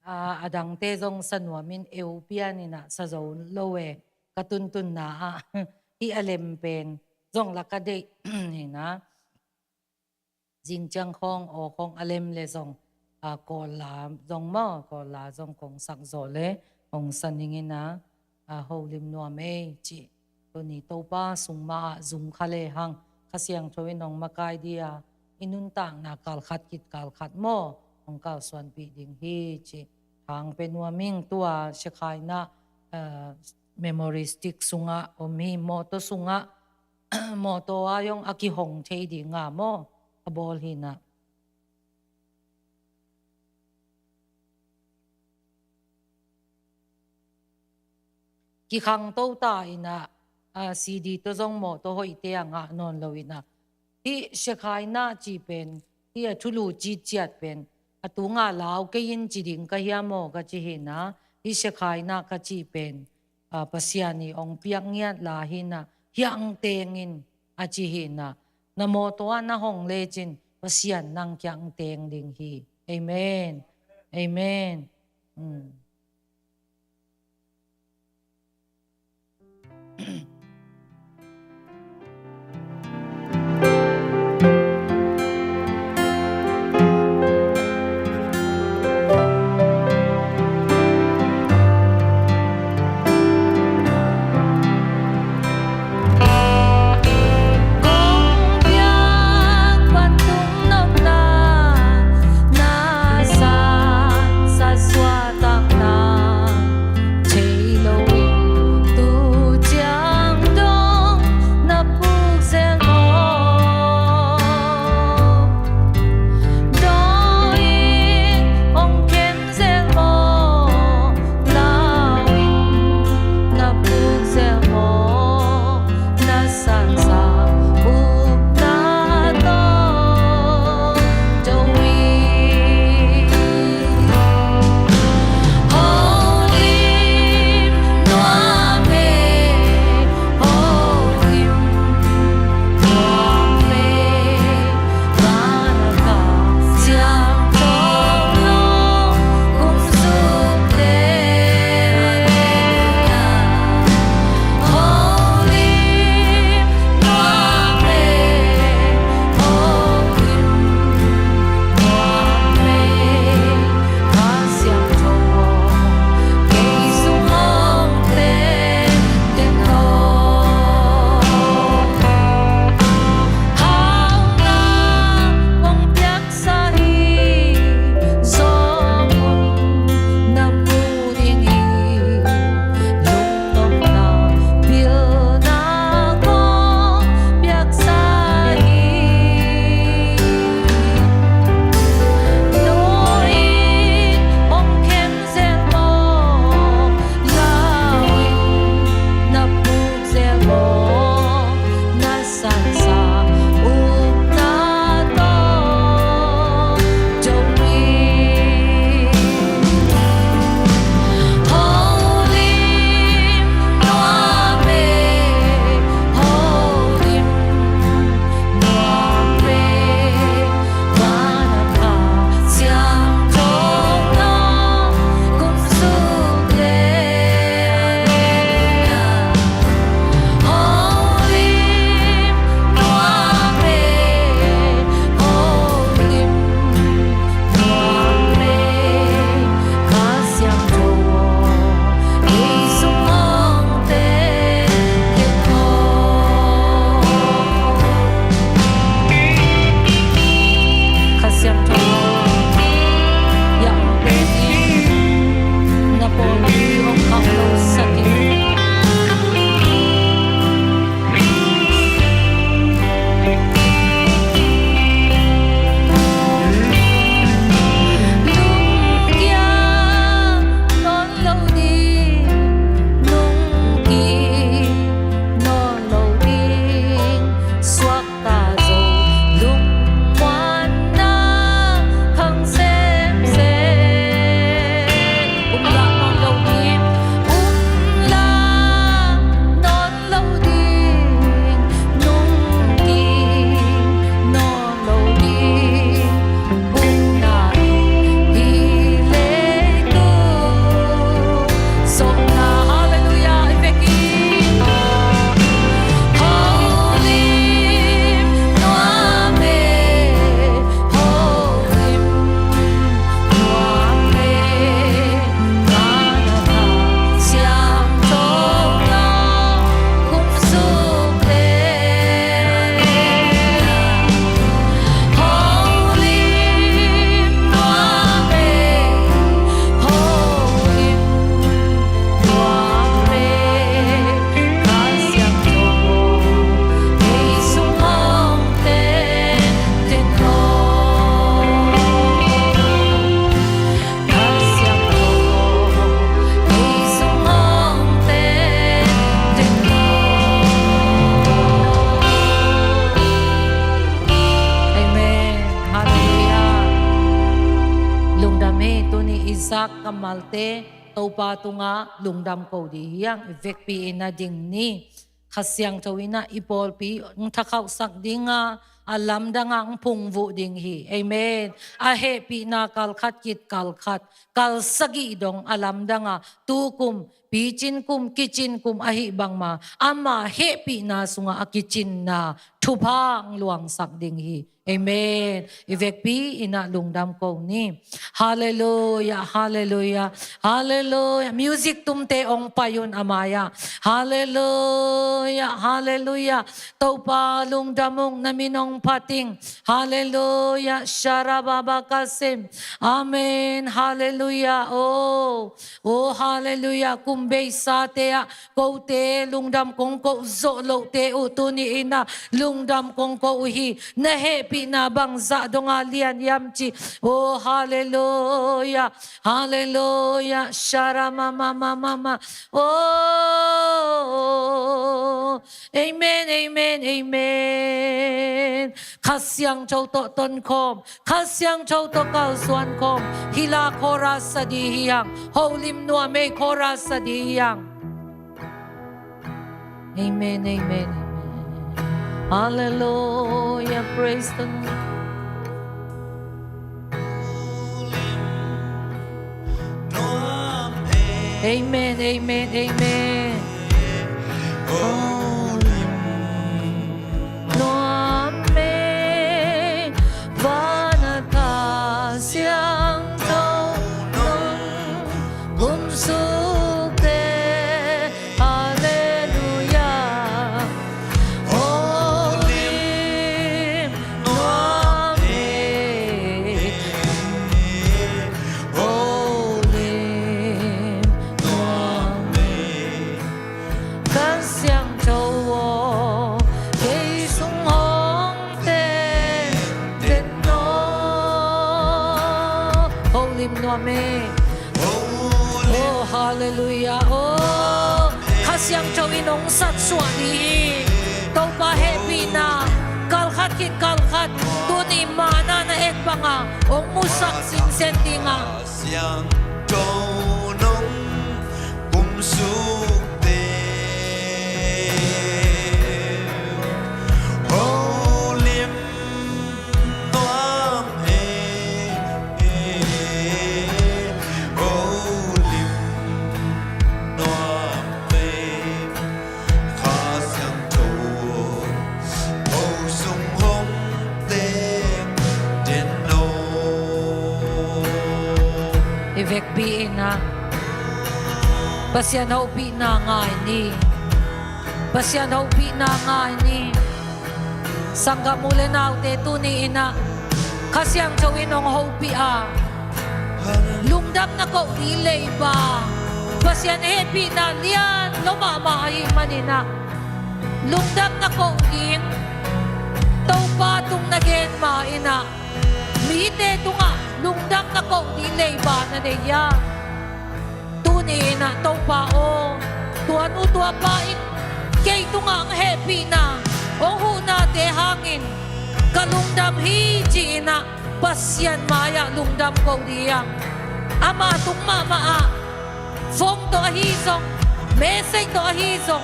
A, a dangte zong sa nuam in eu pian in ah sa zo lo e. Ka tuntunna ah hih a lem pen zong la ka deih hi na. Zing ciang khawng aw khawng a lem le zong, a, Kawl la zong maw, Kawl la zong kong sak zawh le hong sa ning in ah, a, holim nuam ei cih. Tuni Topa sung mah ah zum kha le hang Kha Siangtho in hong makai ding a, i nuntakna kal khat khit kal khat maw hong kalsuanpih ding hi cih. Thang pe nuam ing. Tua Shekhinah, a, memory stick sungah om hi. Mawtaw sungah, mawtaw ah zong a kihong thei ding a maw a bawl hi na. Kikhangto ta in ah, a, C D tawh zong mawtaw hoihte ah ngah nawn lo in ah. Hih Shekhinah cih pen, hih a thulu citciat pen, a tunga lau kei in ci ding ka hia maw ka ci hi na. Hih Shekhinah ka cih pen, a, Pasian in hong piak ngiat la hi na, hiah hong teng in a ci hi na. Na mawtaw ah na hong lecin Pasian nang kiang hong teng ding hi. Amen. Amen. Mm. kammalte Topa tungah lungdam ko dih hiang. I vekpi in a ding ni. Kha Siangtho in a i pawlpi hong thakhauhsak ding a, a lamdang a hong phungvuh ding hi. Amen. A hehpihna kal khat khit kal khat, kal sagih dong a lamdang a, tu kum, picin kum, kicin kum ahih bangma, ama hehpihna sungah a kicinna thupha hong luangsak ding hi. Amen. I vekpi in a lungdam ko ni. Halleluiah, halleluiah, halleluiah. Music tumte hong pai un a mai-ah. Halleluiah, halleluiah. Topa lungdam ung, na min hong phat ing. Halleluiah, sharababakasim. Amen, halleluiah. Oh, oh, halleluiah. Kum beisate ah kote lungdam kong ko zawh lohte uh tuni in a lungdam kong ko uh hi. Na hehpihna bangzah dong a lian hiam ci. Oh, halleluiah, halleluiah, sharamamamamama. Oh, amen, amen, amen. Kha Siangtho tawh tonkhawm, Kha Siangtho tawh kalsuan khawm. Hih la chorus sa dih hiang. Holim nuam ei, chorus sa dih hiang. Amen, amen, amen. Hallelujah, praise the Lord. Amen, amen, amen. Nuam ei, van a Kha Siangtho nong kumsuk teh. Halleluiah. Holim nuam ei, holim nuam ei. Kha Siangtho aw, kei sung hong teng den aw. Holim nuam ei. Oh, halleluiah. Oh, Kha Siangtho in hong satsuah dih hi. Topa hehpihna kal khat khit kal khat, tuni manna na et banga hong musak sinsen ding a. Siangtho nong kumsuk teh. Holim nuam ei, holim nuam ei. Kha Siangtho aw, ko sung hong teng den aw. I vekpi in a Pasian hopihna ngai ni. Pasian hopihna ngai ni. Sanggam u le naute, tuni in a Kha Siangtho in hong hopih a, lungdam na koh ding leiba, Pasian hehpihna lian lo mahmah ahih manin a, lungdam na koh ding Topa tung na gen ma in a, mite tungah lungdam na koh ding leiba na nei a, tuni in a Topa aw, tua nu tua pa in kei tungah hong hehpihna, hong huhnate hangin ka lungdam hi ci in a, Pasian mai-ah lungdam ko ding a, ama tung mahmah ah, phone tawh ahi zong, message tawh ahi zong,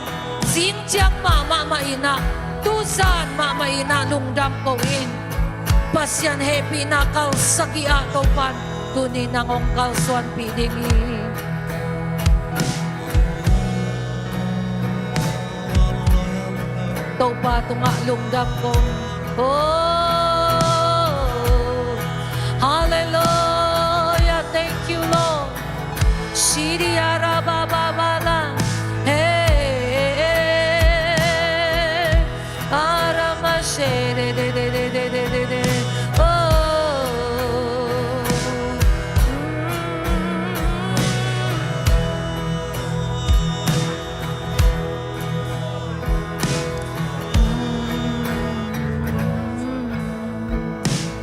zingciang mahmah mah in a, tuzan mahmah in a lungdam ko in. Pasian hehpihna kal sagih ah Topan tuni nang hong kalsuanpih ding hi. Topa tungah lungdam ko. Oh, hallelujah. Thank you, Lord. Shiri arababala. Hey, hey, hey. Arama shere de de de. Oh.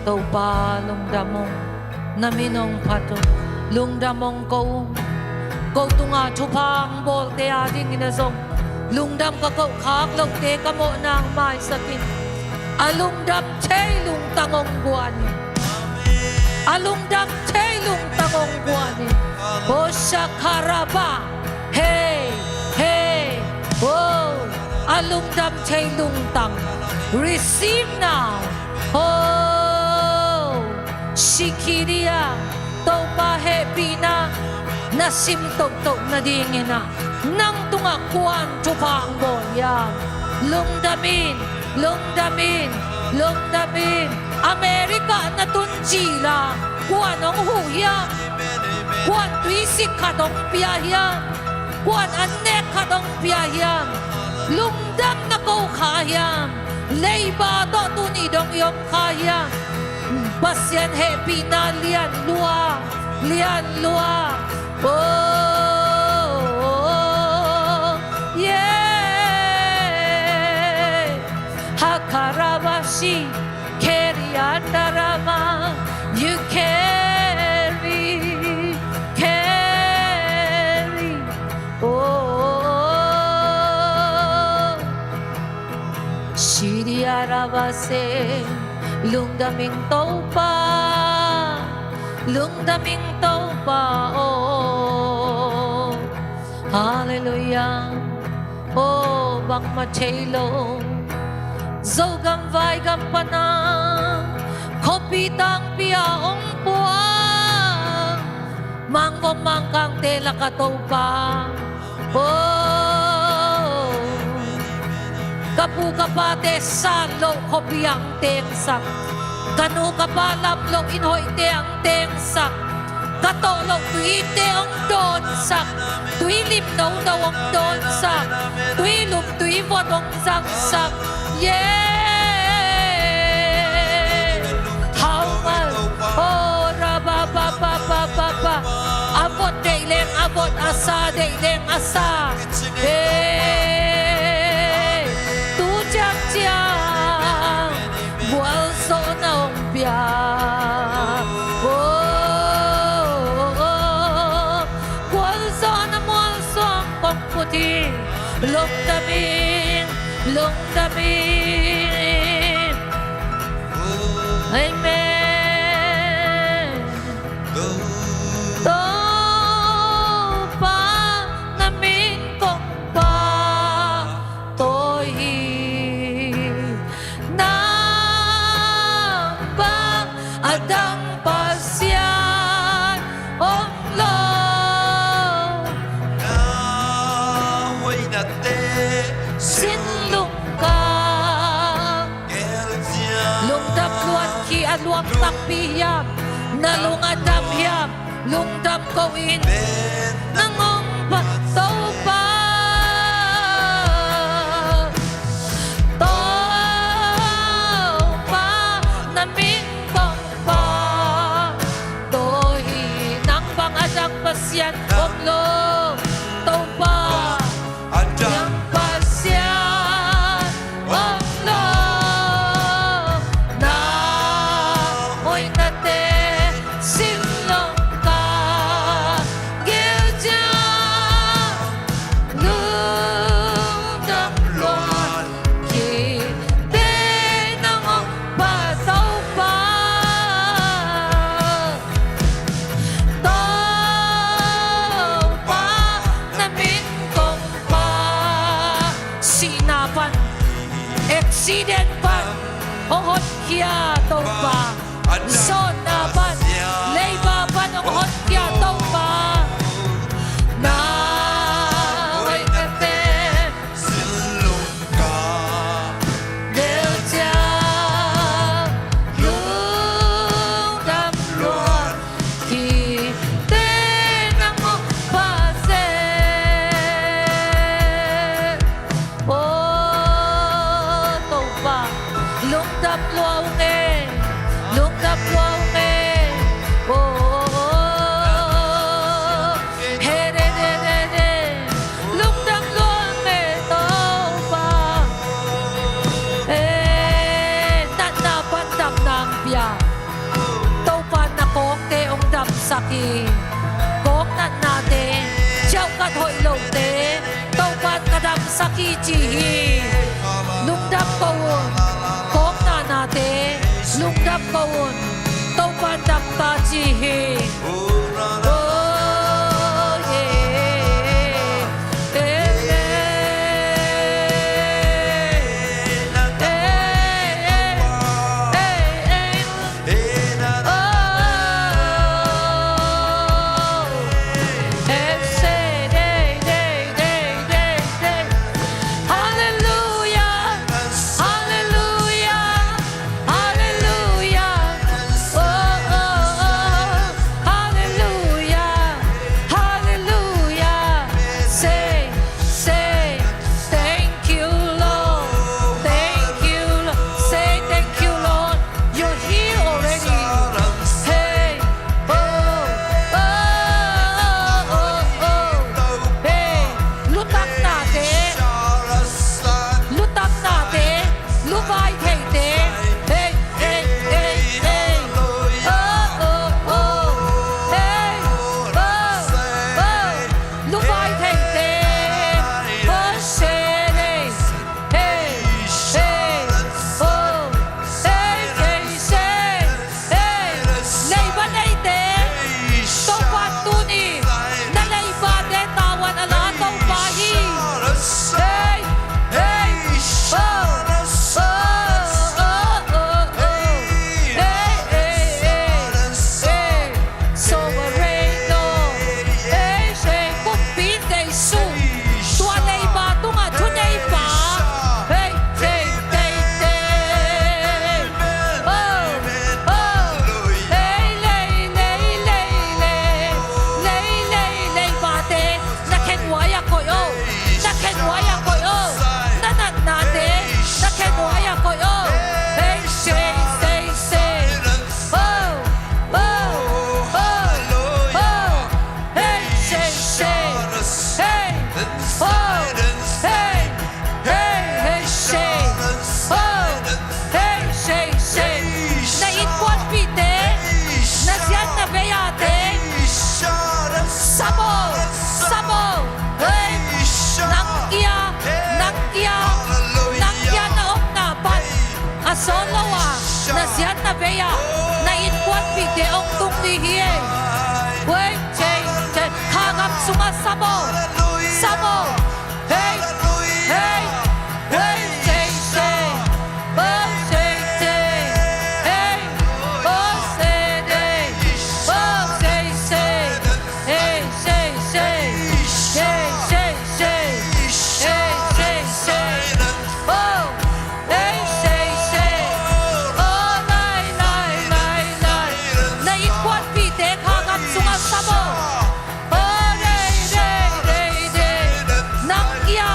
Topa lungdam ung, na min hong phat ung, lungdam hong ko ung. Ko tunga thupha hong bawlte a dingin a zong lungdam ka koh khak lote ka mawhna hong maisak in. A lungdam thei lungtang hong guan in. A lungdam thei lungtang hong guan in. O shakaraba. Hey, hey, oh, a lungdam thei lungtang. Receive now. Oh, shikiria. Topa hehpihna na sim tohtoh nadingin ah, nang tungah kuan thupha hong bawl hiam? Lungdam in, lungdam in, lungdam in. America na tun cila kuan hong huh hiam? Kuan tuisik khat hong pia hiam? Kuan annek khat hong pia hiam? Lungdam na ko kha hiam? Leiba tawh tuni dong i om kha hiam? Pasian hehpihna lian lua, lian lua. Oh, oh, oh, yeah. Hakarabasi, keriandarama, you carry, carry. Oh, sidi arabase, lungdam ing Topa, lungdam ing Topa, oh. Halleluiah. Oh, bangmah thei lo. Zogam vaigam pana khuapi tangpi ah hong puang Mangvom Mangkangte lakah Topa. Oh, ka pu ka pate san loh khuapi ah hong tengsak, ka nu ka pa lam loh inn hoihte ah hong tengsak, ka tawh loh tuite hong dawnsak, tui lim nono hong dawnsak, tui lum tui vot hong zangsak. Yeah. Haumal. Oh, ra ba ba ba ba ba ba. A vot deih leng a vot, a sa deih leng a sa. Hey, tu ciangciang gualzawhna hong pia. Oh, oh, oh. Gualzawhna mualsuang kong put hi. Lungdam ing, lungdam ing. Amen. Topa na min kong pahtawi hi. Nang bang a dang Pasian om lo. Na hoihnate sin lungka. Lungdam luan khi a luang takpi hiam? Na lung a dam hiam? Lungdam ko in. Nang hong phat Topa. Topa na min kong pahtawi hi. Nang bang a dang Pasian om lo. Topa a dang Pasian om lo. Na hoihnate sin lungka. Gil ciang lungdam luan khite nang hong phat Topa. Topa na min kong phat. Sihna pan, accident pan hong hotkhia Topa. Zawhna pan, leiba pan hong hotkhia Topa. Na hoihnate Gel ciang lungdam luan khite nang hong phat seh. O Topa, lungdam lua ung e, lungdam lua ung e. O, o, o, o. He de de de de. Lungdam lua ung e Topa. E, natna pan damna hong pia. Topa na kawkte hong damsak hi. Kawk natnate, ciaukat hoih lote, Topa ka damsak hi ci hi. Lungdam ko un. Kawk natnate, lungdam ko un. Topa dam ta ci hi. Oh, yeah. Amen. Amen. Amen. Oh. Amen. Amen. Amen. Hallelujah. Hallelujah. Hallelujah. Oh, oh, oh. Hallelujah. Hallelujah. Say, say, thank you, Lord. Thank you, Lord. Say, thank you, Lord. You're here already. Hey. Oh, oh, oh, oh, oh. Hey. Lutaknate. Lutaknate. Luvai theite. Hey, hey, hey, hey. Oh, oh, oh. Hey, oh, oh. Luvai theite. Oh, se, hey. Hey, hey. Oh, hey, hey, hey. Hey, leiba neite, Topa tuni na leibate tavuan a la Topa hi. Hey, hey, oh, oh, oh, oh, oh. Hey, hey, hey, hey. Sovereign Lord. Hey, hey, kumpi Jesu. Tua leiba tungah thuneipa. Hey, hey, hey, hey. Oh, oh. Hey, lei, lei, lei, lei. Lei, lei, leibate. Na khenhuai ah koih o. Na khenhuai ah koih o. Na natnate. Na khenhuai ah koih o. Hey, say, say, say. Oh, oh, oh, oh. Hey, say, say. Hey, oh, hey, hey, hey, say. Oh, hey, say, say. Na innkuanpihte, na ziat na vei-ate, sabo, sabo. Hey, nang ia, nang ia, nang ia na omna pan a sawn lo a, na ziat na vei-ah na innkuanpihte hong tung ding hi ei. Hey, say, say. Kha gam sungah sabo, sabo. Hey, hey, hey, say, say. Oh, say, say. Hey, oh, say, say. Oh, say, say. Hey, say, say. Hey, say, say. Hey, say, say. Oh, hey, say, say. Oh, lai, lai, lai, lai. Na innkuanpihte kha gam sungah sabo. Oh, dei, dei, dei, dei. Nang ia,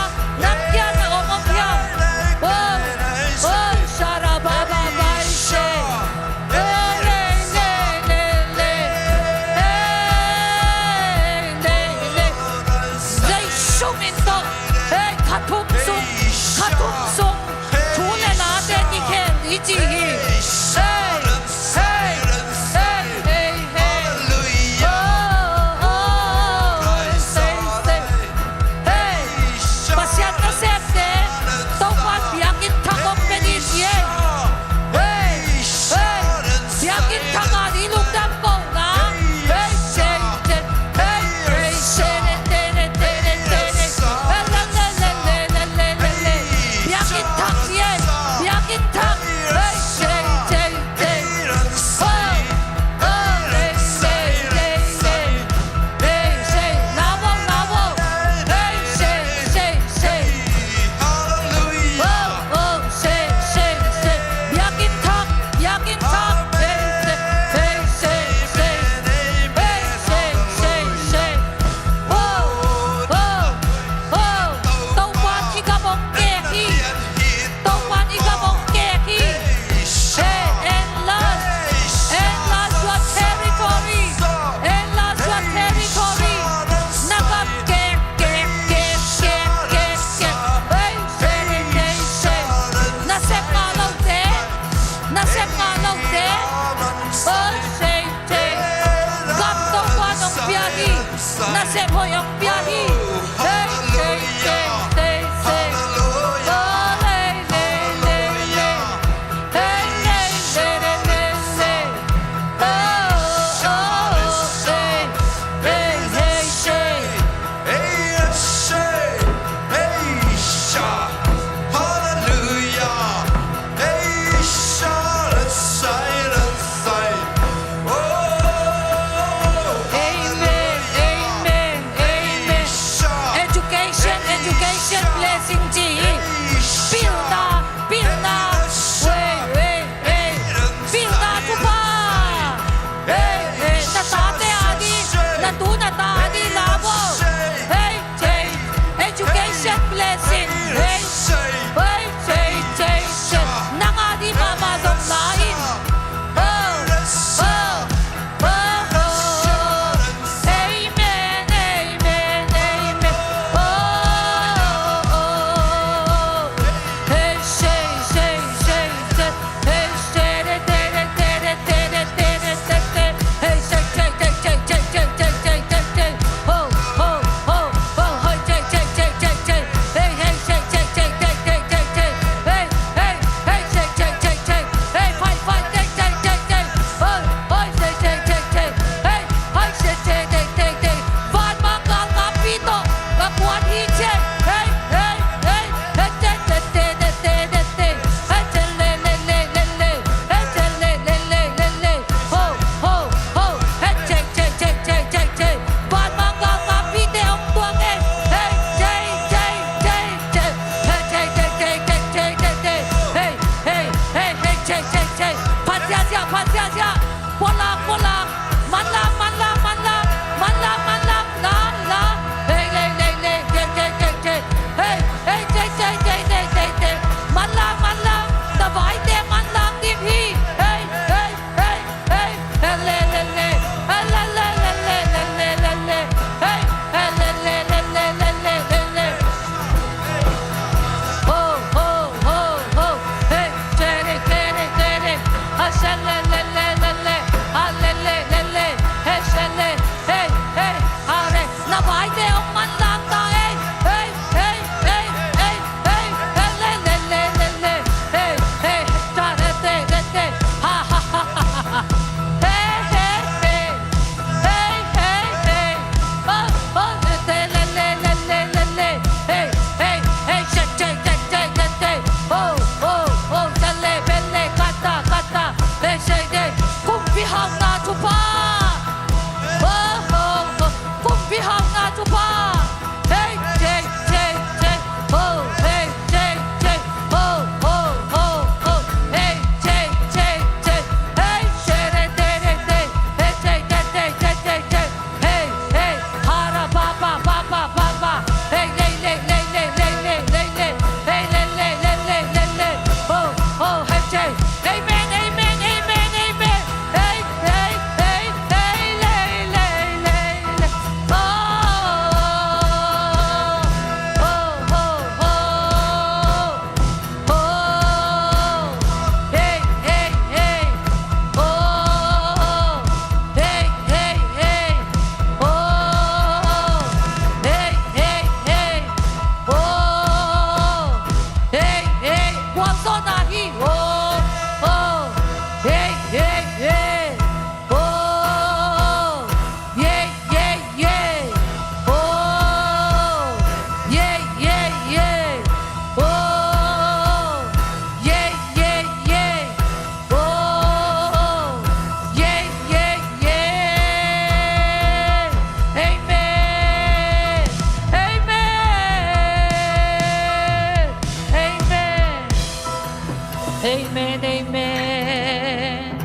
Amen, amen.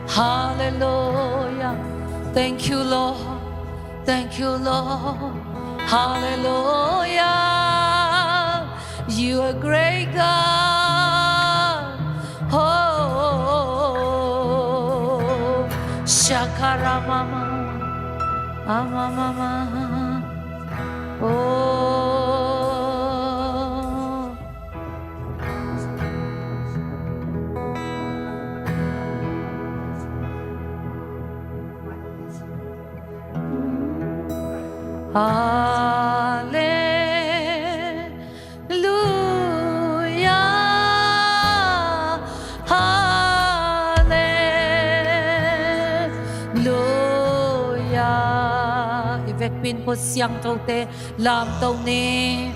Hallelujah. Thank you, Lord. Thank you, Lord. Hallelujah. You are great God. Oh, Shakaramama. Amamama. Oh. Hallelujah, hallelujah. I vekpi in khut siangthote lamto ni.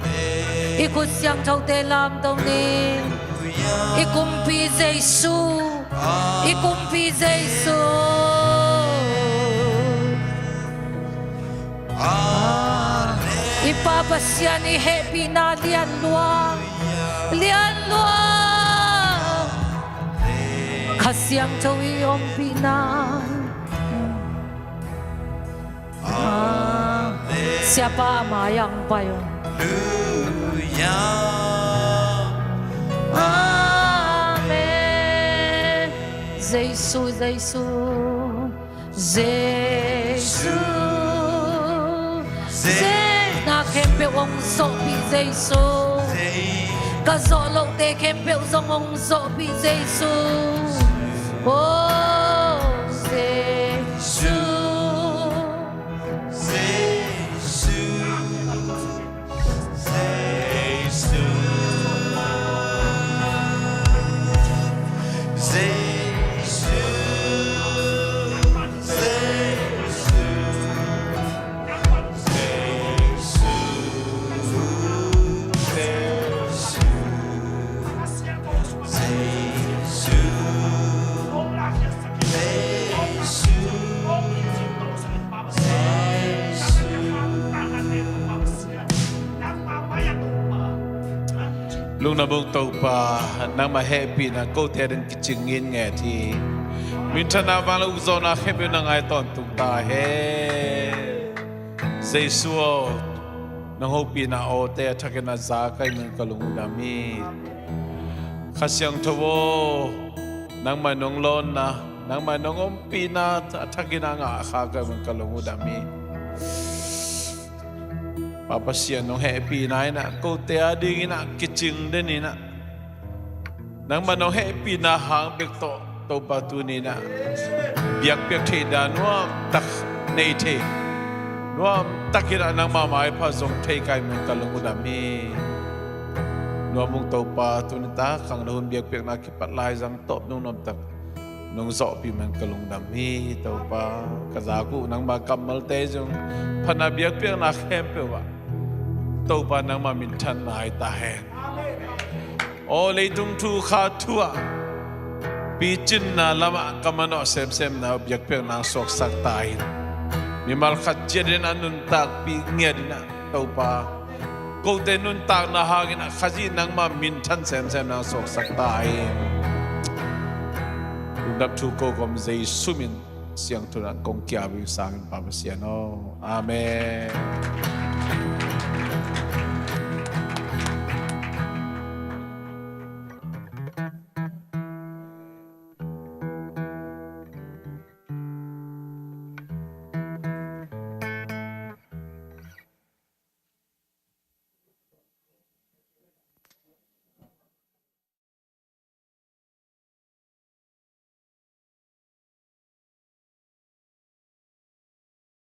I khut siangthote lamto ni. I Kumpi Jesu. I Kumpi Jesu. I Pa Pasian i hehpihna lianlua. Lianlua. Kha Siangtho i ompihna. Siapa a mai-ah hong pai un. Amen. Jesu, Jesu, Jesu, Jesu. Na khempeuh hong zawhpih Jesu. Ka zawh lohte khempeuh zong hong zawhpih Jesu. Oh, Jesu. Jesu, Jesu, Jesu, Jesu, Jesu, Jesu. Lungdam ung Topa, nangmah hehpihna kote ading kicing ngitnget hi. Minthanna, vanglian ukzawhna khempeuh na ngai tawntung ta hen. Jesu aw, nang hopihna awte a thakin a za ka hih manin ka lung uh dam hi. Kha Siangtho aw, nangmah nong lawnna, nangmah nong ompihna a thakin a ngah kha ka hih manin ka lung uh dam hi. Pa Pasian, nong hehpihna in ah kote adingin ah kicing den in ah, nangmah nong hehpihna hang bek tawh Topa tuni in ah biakpiak theih dan nuamtak nei thei, nuamtak in ah nangmah maipha zong thei ka hih manin ka lung uh dam hi. Nuam ung Topa, tuni tak khang na hun biakpiakna kipat lai zang tawh nong nuamtak nong zawhpih manin ka lungdam hi. Topa, ka zak uh nangmah kammalte zong phatna biakpiakna khempeuh ah Topa nangmah minthanna hi ta hen. Aw leitung thu kha thu ah picinna lamah ka manawh semsemna biakpiakna suaksak ta in. Mimal khat ciat in a nuntakpih ngiat in ah Topa, kote nuntakna hangin a Khazih nangmah minthan semsem nang suaksak ta hi. Lungdam thu ko kawm Jesu min siangtho in ah kong kiap ing sangin Pa Pasian aw. Amen.